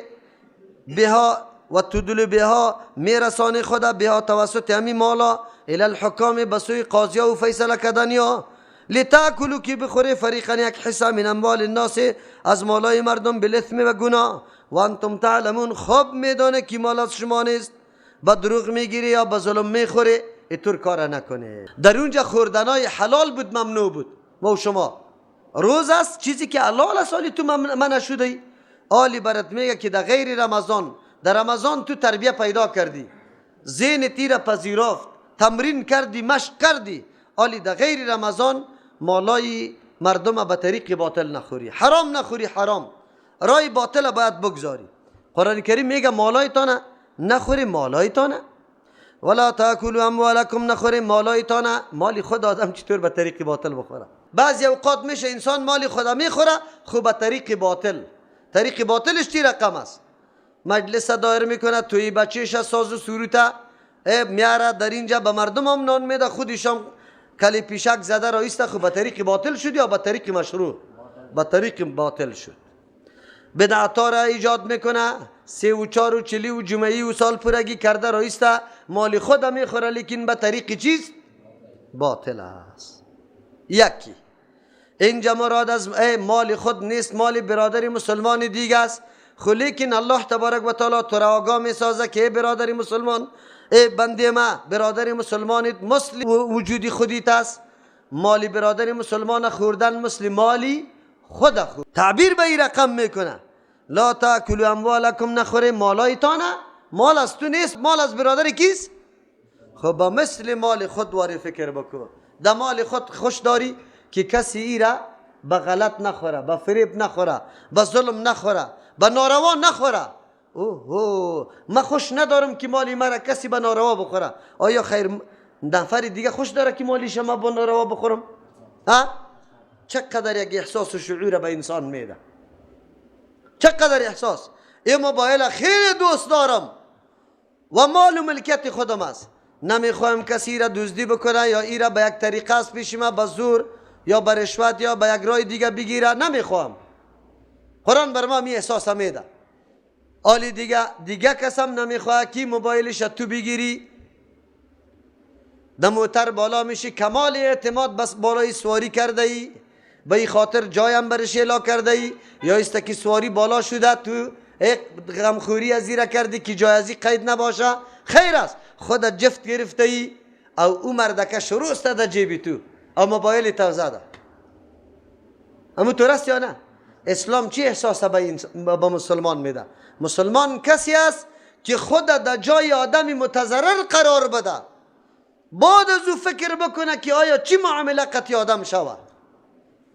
بها و تدلوا بها، میرسانی خدا بها توسط همین مالا الی الحکام به سوی قاضی و فیصله کردنیا. لتاکلوا که بخوری فریقا یک حصه من اموال الناس از مالای مردم بالاثم و گناه و انتم تعلمون، خوب میدانه که مال از شما نیست، با دروغ میگیری یا با ظلم میخوری، اینطور کار نکنه. در اونجا خوردنای حلال بود ممنوع بود. ما و شما روز است چیزی که حلال است آلی تو منع شده، آلی برات میگه که در غیر رمضان، در رمضان تو تربیه پیدا کردی، ذهن تیر پذیرفت، تمرین کردی، مشق کردی، آلی در غیر رمضان مالای مردم به طریق باطل نخوری، حرام نخوری، حرام رای باطل باید بگذاری. قرآن کریم میگه مالایتان نخوری، مالایتان ولا تاکلوا اموالکم، نخوری مالایتان. مال خود آدم چطور به طریق باطل بخوره؟ بعضی اوقات میشه انسان مال خود میخوره خو به طریق باطل. طریق باطلش چی رقم است؟ مجلس دایر میکنه، توی بچهش ساز و سروته میاره در اینجا به مردم هم نان میده، خودش هم کلی پیشک زده رایسته. خو به طریق باطل شد یا به طریق مشروع؟ به طریق باطل شد. بدعتا را ایجاد میکنه، 3 و 4 و 40 و جمعی و سال پورگی کرده رایسته، مال خود میخوره، لیکن به طریق چیز باطل است. یکی اینجا مراد از مال خود نیست، مال برادر مسلمان دیگه است. خو لیکن الله تبارک و تعالی تو را آگاه میسازه که ای برادر مسلمان، ای بنده ما، برادر مسلمانت مثل وجودی خودیت است، مال برادر مسلمان خوردن مثل مالی خود خود. تعبیر به این رقم میکنه لا تاکلوا اموالکم، نخوری مالایتان، مال از تو نیست، مال از برادر کیست؟ خب با مثل مال خود واری فکر بکن، در مال خود خوش داری که کسی ای را به غلط نخوره، به فریب نخوره، به ظلم نخوره، به ناروا نخوره. اوه ما خوش ندارم که مالی مرا کسی به ناروا بخوره. آیا خیر نفر دیگه خوش داره که مالیش ما با ناروا بخورم؟ ها؟ چقدر یک احساس و شعور به انسان میده، چقدر احساس. این موبایل خیلی دوست دارم و مال و ملکیت خودم است، نمیخوایم کسی را دزدی بکنه یا ای را به یک طریقه از پیش ما به زور یا به رشوت یا به یک راه دیگه بگیره، نمیخواهم. قرآن بر ما می احساس میده. آلی دیگه کسم نمیخواه که موبایلش تو بگیری، در موتر بالا میشی، کمال اعتماد بس بالای سواری کرده ای، به این خاطر جایم برش اعلا کرده ای، یا است که سواری بالا شده تو یک غمخوری از زیره کردی که جای ازی قید نباشه، خیر است، خود جفت گرفته ای او او مردکه شروع است در جیبی تو او موبایل تو زده. اما تو راست یا نه؟ اسلام چی احساس به مسلمان میده؟ مسلمان کسی است که خود در جای آدمی متضرر قرار بده، بعد از او فکر بکنه که آیا چی معامله قطعی آدم شود،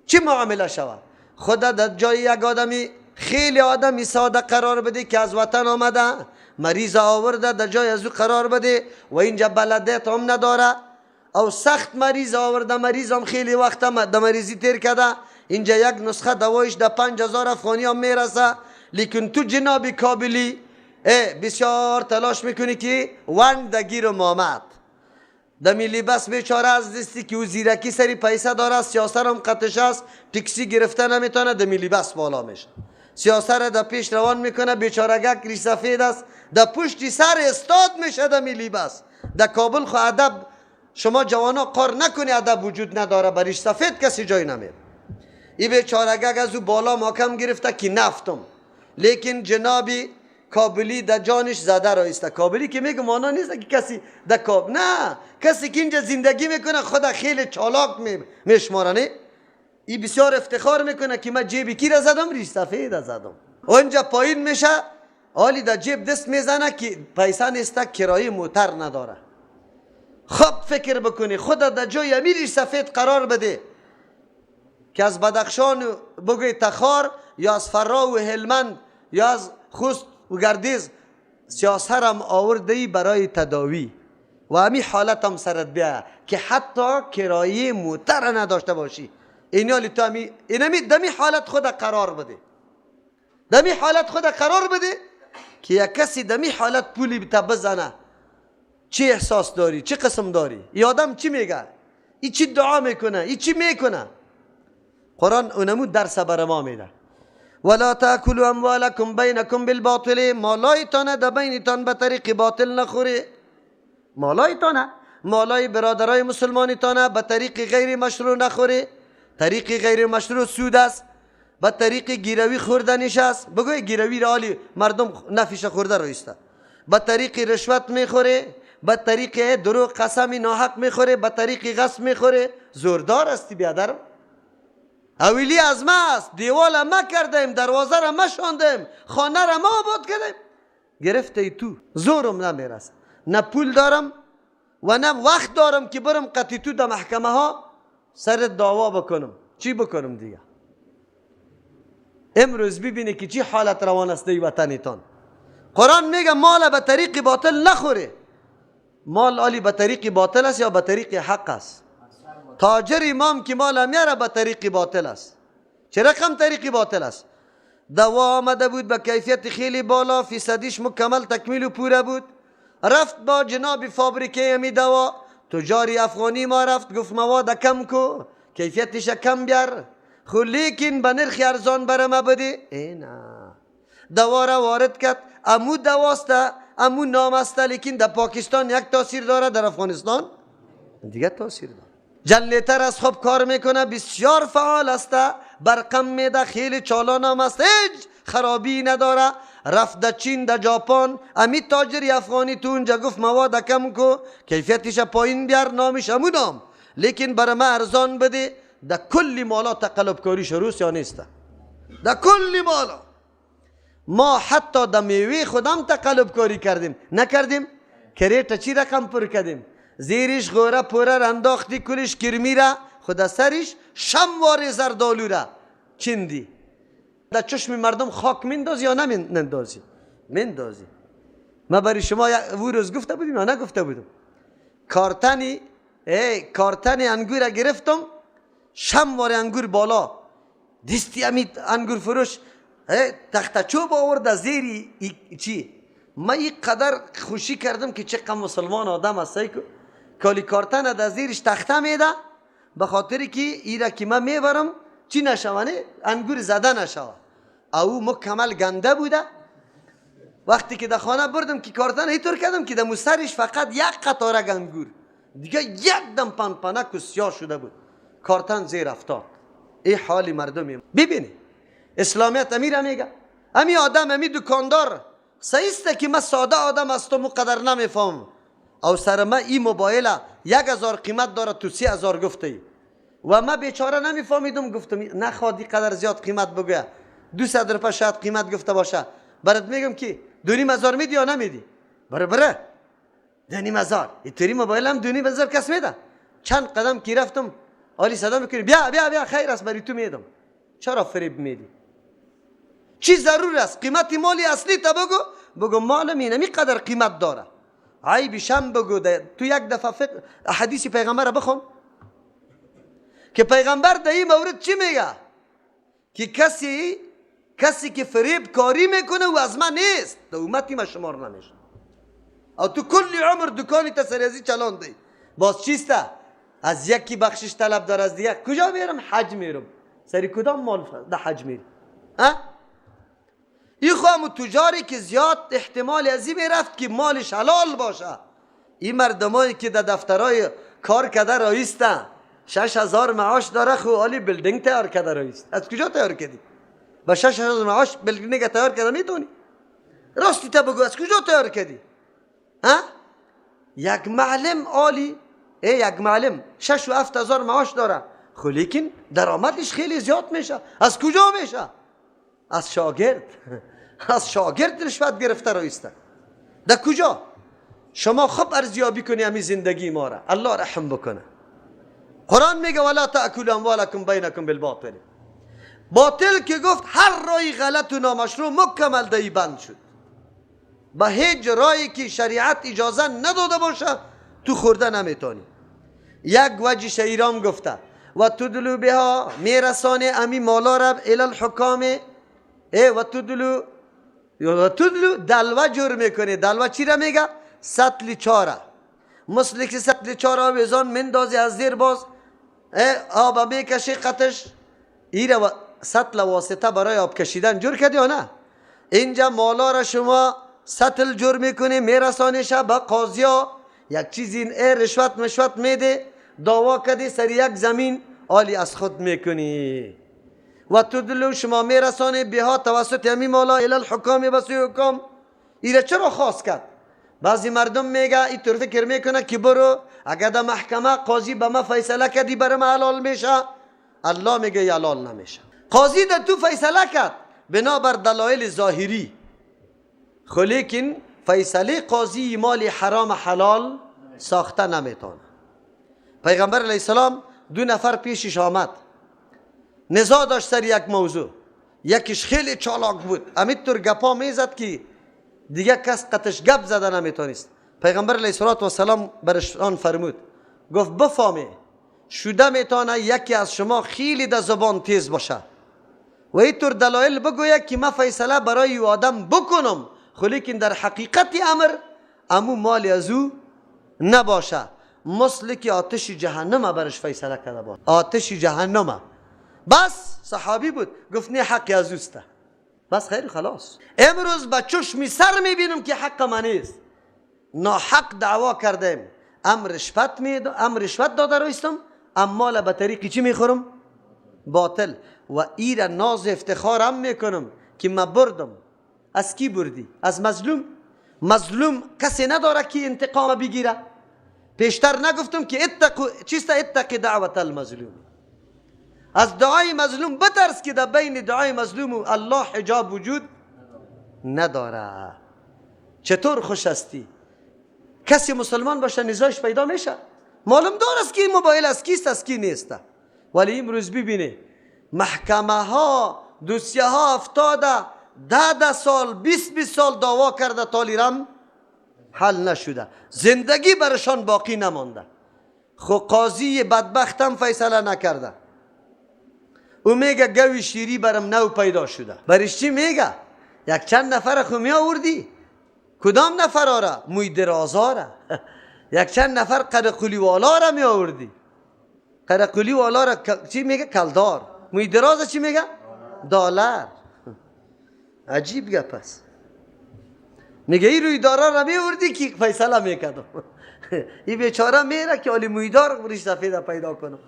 چی معامله شود. خود در جای یک آدمی خیلی آدمی ساده قرار بده که از وطن آمده، مریض آورده، در جای از او قرار بده و اینجا بلدیت هم نداره، او سخت مریض آورده، مریض هم خیلی وقت در مریضی تیر کرده، اینجا یک نسخه دوایش در 5000 افغانی هم میرسه، لیکن تو جناب کابلی بسیار تلاش میکنی که وند گیر مامد در میلی بس بیچاره از دستی که او زیرکی سری پیسه داره، سیاسر هم قطش است، تکسی گرفته نمیتونه، در میلی بس بالا میشه، سیاسر را در پیش روان میکنه، بیچاره گک ریش سفید است، در پشتی سر استاد میشه در میلی بس. در کابل خو ادب شما جوانا قار نکنی، ادب وجود نداره، بر ریش سفید کسی جای نمیره. ای بیچاره گک از او بالا محکم گرفته که نفتم، لیکن جنابی کابلی در جانش زده را ایسته. کابلی که میگم مانا نیست که کسی در کاب، نه، کسی که اینجا زندگی میکنه خدا خیلی چالاک میشماره، نه؟ ای بسیار افتخار میکنه که من جیب کی را زدم؟ ریش سفید زدم. اونجا پایین میشه، حالی در جیب دست میزنه که پیسه نیست، کرایه موتر نداره. خب فکر بکنی خدا در جای امی ریش سفید قرار بده که از بدخشان بگوی تخار یا از فرا و هلمند یا از خوست و گردیز سیاسرم آورده ای برای تداوی و همی حالت هم سرت بیا که حتی کرایه موتر نداشته باشی. اینالی تو همی اینمی دمی حالت خود قرار بده، دمی حالت خود قرار بده که یک کسی دمی حالت پولی تا بزنه، چی احساس داری؟ چی قسم داری؟ ای آدم چی میگه؟ ای چی دعا میکنه؟ ای چی میکنه؟ قرآن اونمو درس بر ما میده. ولا تاکلوا اموالکم بینکم بالباطل، مالایتان در بینتان به طریق باطل نخوری. مالایتان، مالای برادرای مسلمانتان به طریق غیر مشروع نخوری. طریق غیر مشروع سود است، به طریق گیروی خوردنش است. بگوی گیروی را عالی مردم نفیش خورده رو ایسته. به طریق رشوت میخوره، به طریق دروغ قسم ناحق میخوره، به طریق غصب میخوره. زوردار استی بیادر. اولی از ما است، دیوال ما کردیم، دروازه را ما شاندیم، خانه را ما آباد کردیم، گرفته ای تو. زورم نمیرسه، نه پول دارم و نه وقت دارم که برم قطعی تو در محکمه ها سر دعوا بکنم. چی بکنم دیگه؟ امروز ببینی که چی حالت روان است دی وطنتان. قرآن میگه مال به طریق باطل نخوره. مال عالی به طریق باطل است یا به طریق حق است؟ تاجر امام که مال میاره به طریق باطل است. چه رقم طریق باطل است؟ دوا آمده بود به کیفیت خیلی بالا، فیصدیش مکمل تکمیل و پوره بود. رفت با جناب فابریکه می دوا، تجاری افغانی ما رفت گفت مواد کم کو، کیفیتش کم بیار، خو لیکن به نرخ ارزان برم بده. ای نه، دوا را وارد کرد، امو دواست، امو نام است، لیکن در پاکستان یک تاثیر داره، در افغانستان دیگه تاثیر داره. جنریتر از خوب کار میکنه، بسیار فعال است، برقم میده، خیلی چالان هم است، هیچ خرابی نداره. رفت در چین، در ژاپن، امی تاجر افغانی تو اونجا گفت مواد کم کو، کیفیتش پایین بیار، نامش همون نام، لیکن برای ما ارزان بده. در کل مالا تقلب کاری شروع یا نیست؟ در کل مالا ما حتی در میوه خودم تقلب کاری کردیم، نکردیم؟ کریت چی رقم پر کردیم؟ زیرش غوره پوره انداختی، کلش کرمی را، خود سرش شموار زردالو را چندی. در چشم مردم خاک مندازی یا نمندازی؟ مندازی. ما برای شما او روز گفته بودیم یا نگفته بودم؟ کارتنی کارتن انگور گرفتم، شموار انگور بالا دستی امی انگور فروش تخته چوب آورد از زیری چی. من اینقدر خوشی کردم که چقدر مسلمان آدم است کالی کارتن از زیرش تخته میده، به خاطر که ایره که من میبرم چی نشوانه، انگور زده نشوه. او مکمل گنده بوده. وقتی که در خانه بردم که کارتن اینطور کردم که در سرش فقط یک قطاره انگور، دیگه یک دم پنپنک و سیاه شده بود، کارتن زیر افتاد. این حال مردمی ببینی. اسلامیت امیر میگه امی آدم، امی دکاندار سعیسته که من ساده آدم هستم و قدر نمیفهم، او سر ما این موبایل 1000 قیمت داره، تو 3000 گفته ای و من بیچاره نمیفهمیدم، گفتم نخواد قدر زیاد قیمت بگویه، 200 روپه شاید قیمت گفته باشه، برات میگم که 2500 میدی یا نمیدی؟ بره بره 2500 اینطوری موبایل هم 2500 کس میده. چند قدم که رفتم آلی صدا میکنی بیا بیا بیا خیر است بری تو میدم. چرا فریب میدی؟ چی ضرور است؟ قیمت مالی اصلی تا بگو، بگو مال اینمی قدر قیمت داره. عیبشم بگو. تو یک دفعه فقه حدیث پیغمبر بخون که پیغمبر در این مورد چی میگه؟ که کسی که فریب کاری میکنه و از من نیست، در امتی ما شمار نمیشه. او تو کلی عمر دکانی تسریزی چلاندی، باز چیسته؟ از یکی بخشش طلب داره، از دیگه کجا میرم؟ حج میرم. سری کدام مال ده حج میری؟ ها؟ این خواهم تجاری که زیاد احتمال از این میرفت که مالش حلال باشه. این مردمایی که در دفترهای کار کده رایستن 6000 معاش داره، خو عالی building تیار کده رایست. از کجا تیار کردی؟ با 6000 معاش building تیار کده میتونی؟ راستی تا بگو از کجا تیار کردی؟ ها؟ یک معلم عالی، یک معلم 6 و 7000 معاش داره، خو لیکن درآمدش خیلی زیاد میشه. از کجا میشه؟ از شاگرد. از شاگرد رشوت گرفته رایسته. در کجا؟ شما خوب ارزیابی کنی همین زندگی ما را. الله رحم بکنه. قرآن میگه ولا تأکلوا اموالکم بینکم بالباطل. باطل که گفت هر رای غلط و نامشروع مکمل دی بند شد. به هیچ رایی که شریعت اجازه نداده باشه تو خورده نمیتونی. یک وجه شیرام گفته و تدلو بها، میرسانه امی مالا را الی الحکام. و تدلو، و تدلو دلوه جور میکنه. دلوه چی را میگه؟ سطل چاره. مثل که سطل چاره آویزان مندازی از زیر باز آب میکشه قطش، ایره سطل واسطه برای آب کشیدن جور کردی یا نه؟ اینجا مالا را شما سطل جور میکنی، میرسانیشه به قاضیا، یک چیزی رشوت مشوت میده، دعوا کردی سر یک زمین عالی از خود میکنی. و تدلو شما میرسانی بها توسط همین مالا الی الحکام، بسوی حکام. ایره چرا خواست کرد؟ بعضی مردم میگه اینطور فکر میکنه که برو اگر در محکمه قاضی به ما فیصله کردی برای ما حلال میشه. الله میگه حلال نمیشه. قاضی در تو فیصله کرد بنابر دلایل ظاهری، خو لیکن فیصله قاضی مال حرام حلال ساخته نمیتونه. پیغمبر علیه السلام 2 نفر پیشش آمد، نزاع داشت سر یک موضوع. یکیش خیلی چالاک بود، همینطور گپا میزد که دیگه کس قطش گپ زده نمیتونست. پیغمبر علیه السلام برشان فرمود، گفت بفهمی شده میتونه یکی از شما خیلی در زبان تیز باشه و اینطور دلایل بگوید که من فیصله برای آدم بکنم، خو لیکن در حقیقت امر امو مال از او نباشه، مثل که آتش جهنم برش فیصله کرده باشه، آتش جهنم. بس صحابی بود، گفت نه حقی از اوسته، بس خیر خلاص. امروز با چشمی سر میبینم که حق من نیست، ناحق دعوا کردم، ام رشوت میدم، ام رشوت داده رویستم، ام مال به طریقی چی میخورم؟ باطل. و ایره ناز افتخارم میکنم که ما بردم. از کی بردی؟ از مظلوم. مظلوم کسی نداره که انتقام بگیره. پیشتر نگفتم که اتقو چیست؟ اتقی دعوت المظلوم. از دعای مظلوم بترس که در بین دعای مظلوم و الله حجاب وجود نداره. چطور خوش هستی؟ کسی مسلمان باشه نزاعش پیدا میشه، معلوم دار است که این موبایل از کیست از کی نیست. ولی امروز ببینه محکمه ها دوسیه ها افتاده 10 سال 20 سال دعوا کرده تالیرم حل نشده، زندگی برشان باقی نمانده. خو قاضی بدبختم فیصله نکرده. او میگه گوی شیری برم نو پیدا شده. برش چی میگه؟ یک چند نفر خو می آوردی، کدام نفر آره؟ موی درازا را. یک چند نفر قرقلی والا را می آوردی. قرقلی والا را چی میگه؟ کلدار. موی دراز چی میگه؟ دلار. عجیب گپ است. میگه این روی دارا را می آوردی که فیصله میکردم. این بیچاره میره که علی مویدار ریش سفید پیدا کنم.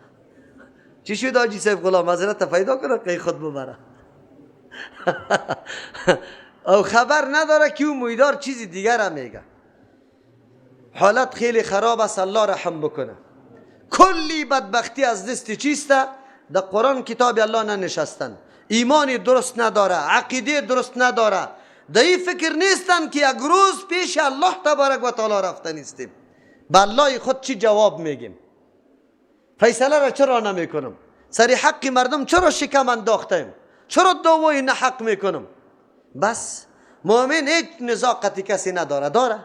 چی شد حاجی صاحب غلام حضرت پیدا کنه که خود ببره. او خبر نداره که او مویدار چیزی دیگر هم میگه. حالت خیلی خراب است، الله رحم بکنه. کلی بدبختی از دست چیسته؟ در قرآن کتاب الله ننشستن، ایمان درست نداره، عقیده درست نداره، در این فکر نیستن که یک روز پیش الله تبارک و تعالی رفته نیستیم. به الله خود چی جواب میگیم؟ فیصله را چرا نمیکنم؟ سری حق مردم چرا شکم انداختیم؟ چرا دعوای نحق میکنم؟ بس مؤمن هیچ نزاقتی کسی نداره. داره؟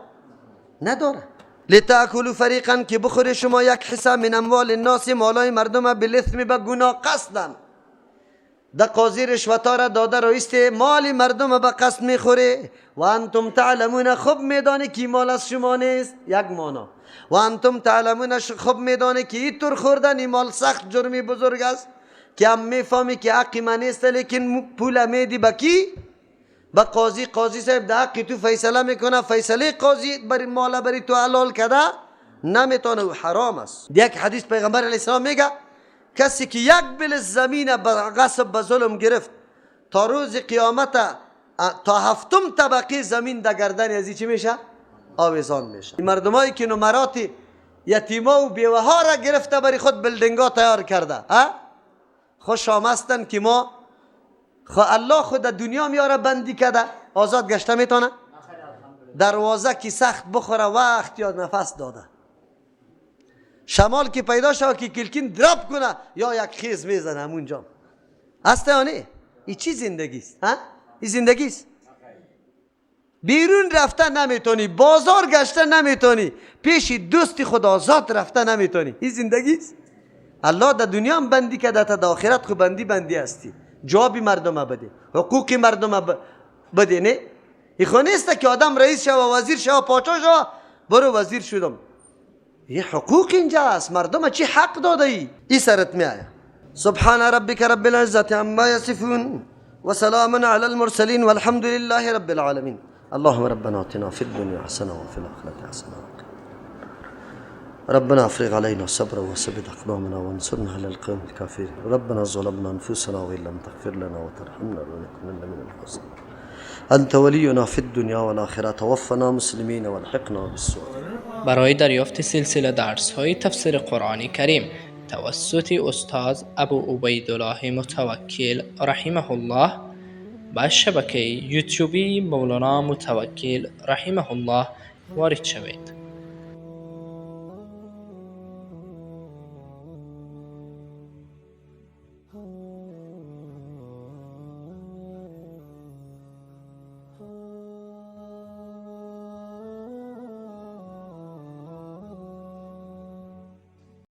نداره. لتاکلوا فریقا که بخوری شما یک حصه من اموال الناس، مالای مردم، بالاثم به گناه قصدا. د قاضی رشوتا را داده رئیس مال مردم به قصد میخوره. و انتم تعلمون، خوب میدانی که مال از شما نیست. یک مانا و انتم تعلمون، خوب میدانی که اینطور خوردن این مال سخت جرمی بزرگ است که هم میفهمی که حق من نیست، لیکن پول میدی به کی؟ به قاضی. قاضی صاحب در حق تو فیصله میکنه، فیصله قاضی بر مال بری تو حلال کرده نمیتونه و حرام است. یک حدیث پیغمبر علیه السلام میگه کسی که یک بل زمین به غصب به ظلم گرفت تا روز قیامت تا هفتم طبقه زمین در گردن ازی چی میشه؟ آویزان میشه. مردمایی که نمرات یتیما و بیوه ها را گرفته برای خود building ها تیار کرده، ها خوش آمستن که ما خو الله خود دنیا میاره بندی کرده، آزاد گشته میتونه؟ دروازه که سخت بخوره وقت یا نفس داده، شمال که پیدا شد که کلکین دراب کنه یا یک خیز میزنه همونجا. هسته یا نه؟ این چی زندگی است؟ ها؟ این زندگی است؟ بیرون رفته نمیتونی، بازار گشته نمیتونی، پیش دوستی خود آزاد رفته نمیتونی. این زندگی است؟ الله در دنیا هم بندی کرده تا در آخرت خو بندی بندی هستی. جوابی مردم بده، حقوق مردم بده. نه این خو نیست که آدم رئیس شوه، وزیر شوه، پاچا شوه، برو وزیر شدم. یه حقوق اینجا است، مردم چی حق داده ای؟ ای سرت می آیا. سبحان ربک رب العزة عما یصفون وسلام علی المرسلین والحمد لله رب العالمین. اللهم ربنا آتنا في الدنيا حسنة وفي الآخرة حسنة ربنا افرغ علينا صبرا وثبت اقدامنا وانصرنا على القوم الكافرين. ربنا ظلمنا انفسنا وان لم تغفر لنا وترحمنا لنكونن من الخاسرين. انت ولينا في الدنيا والآخرة توفنا مسلمين والحقنا بالصالحين. برای دریافت سلسله درس‌های تفسیر قرآن کریم توسط استاد ابو عبیدالله متوکل رحمه الله به شبکه یوتیوبی مولانا متوکل رحمه الله وارد شوید.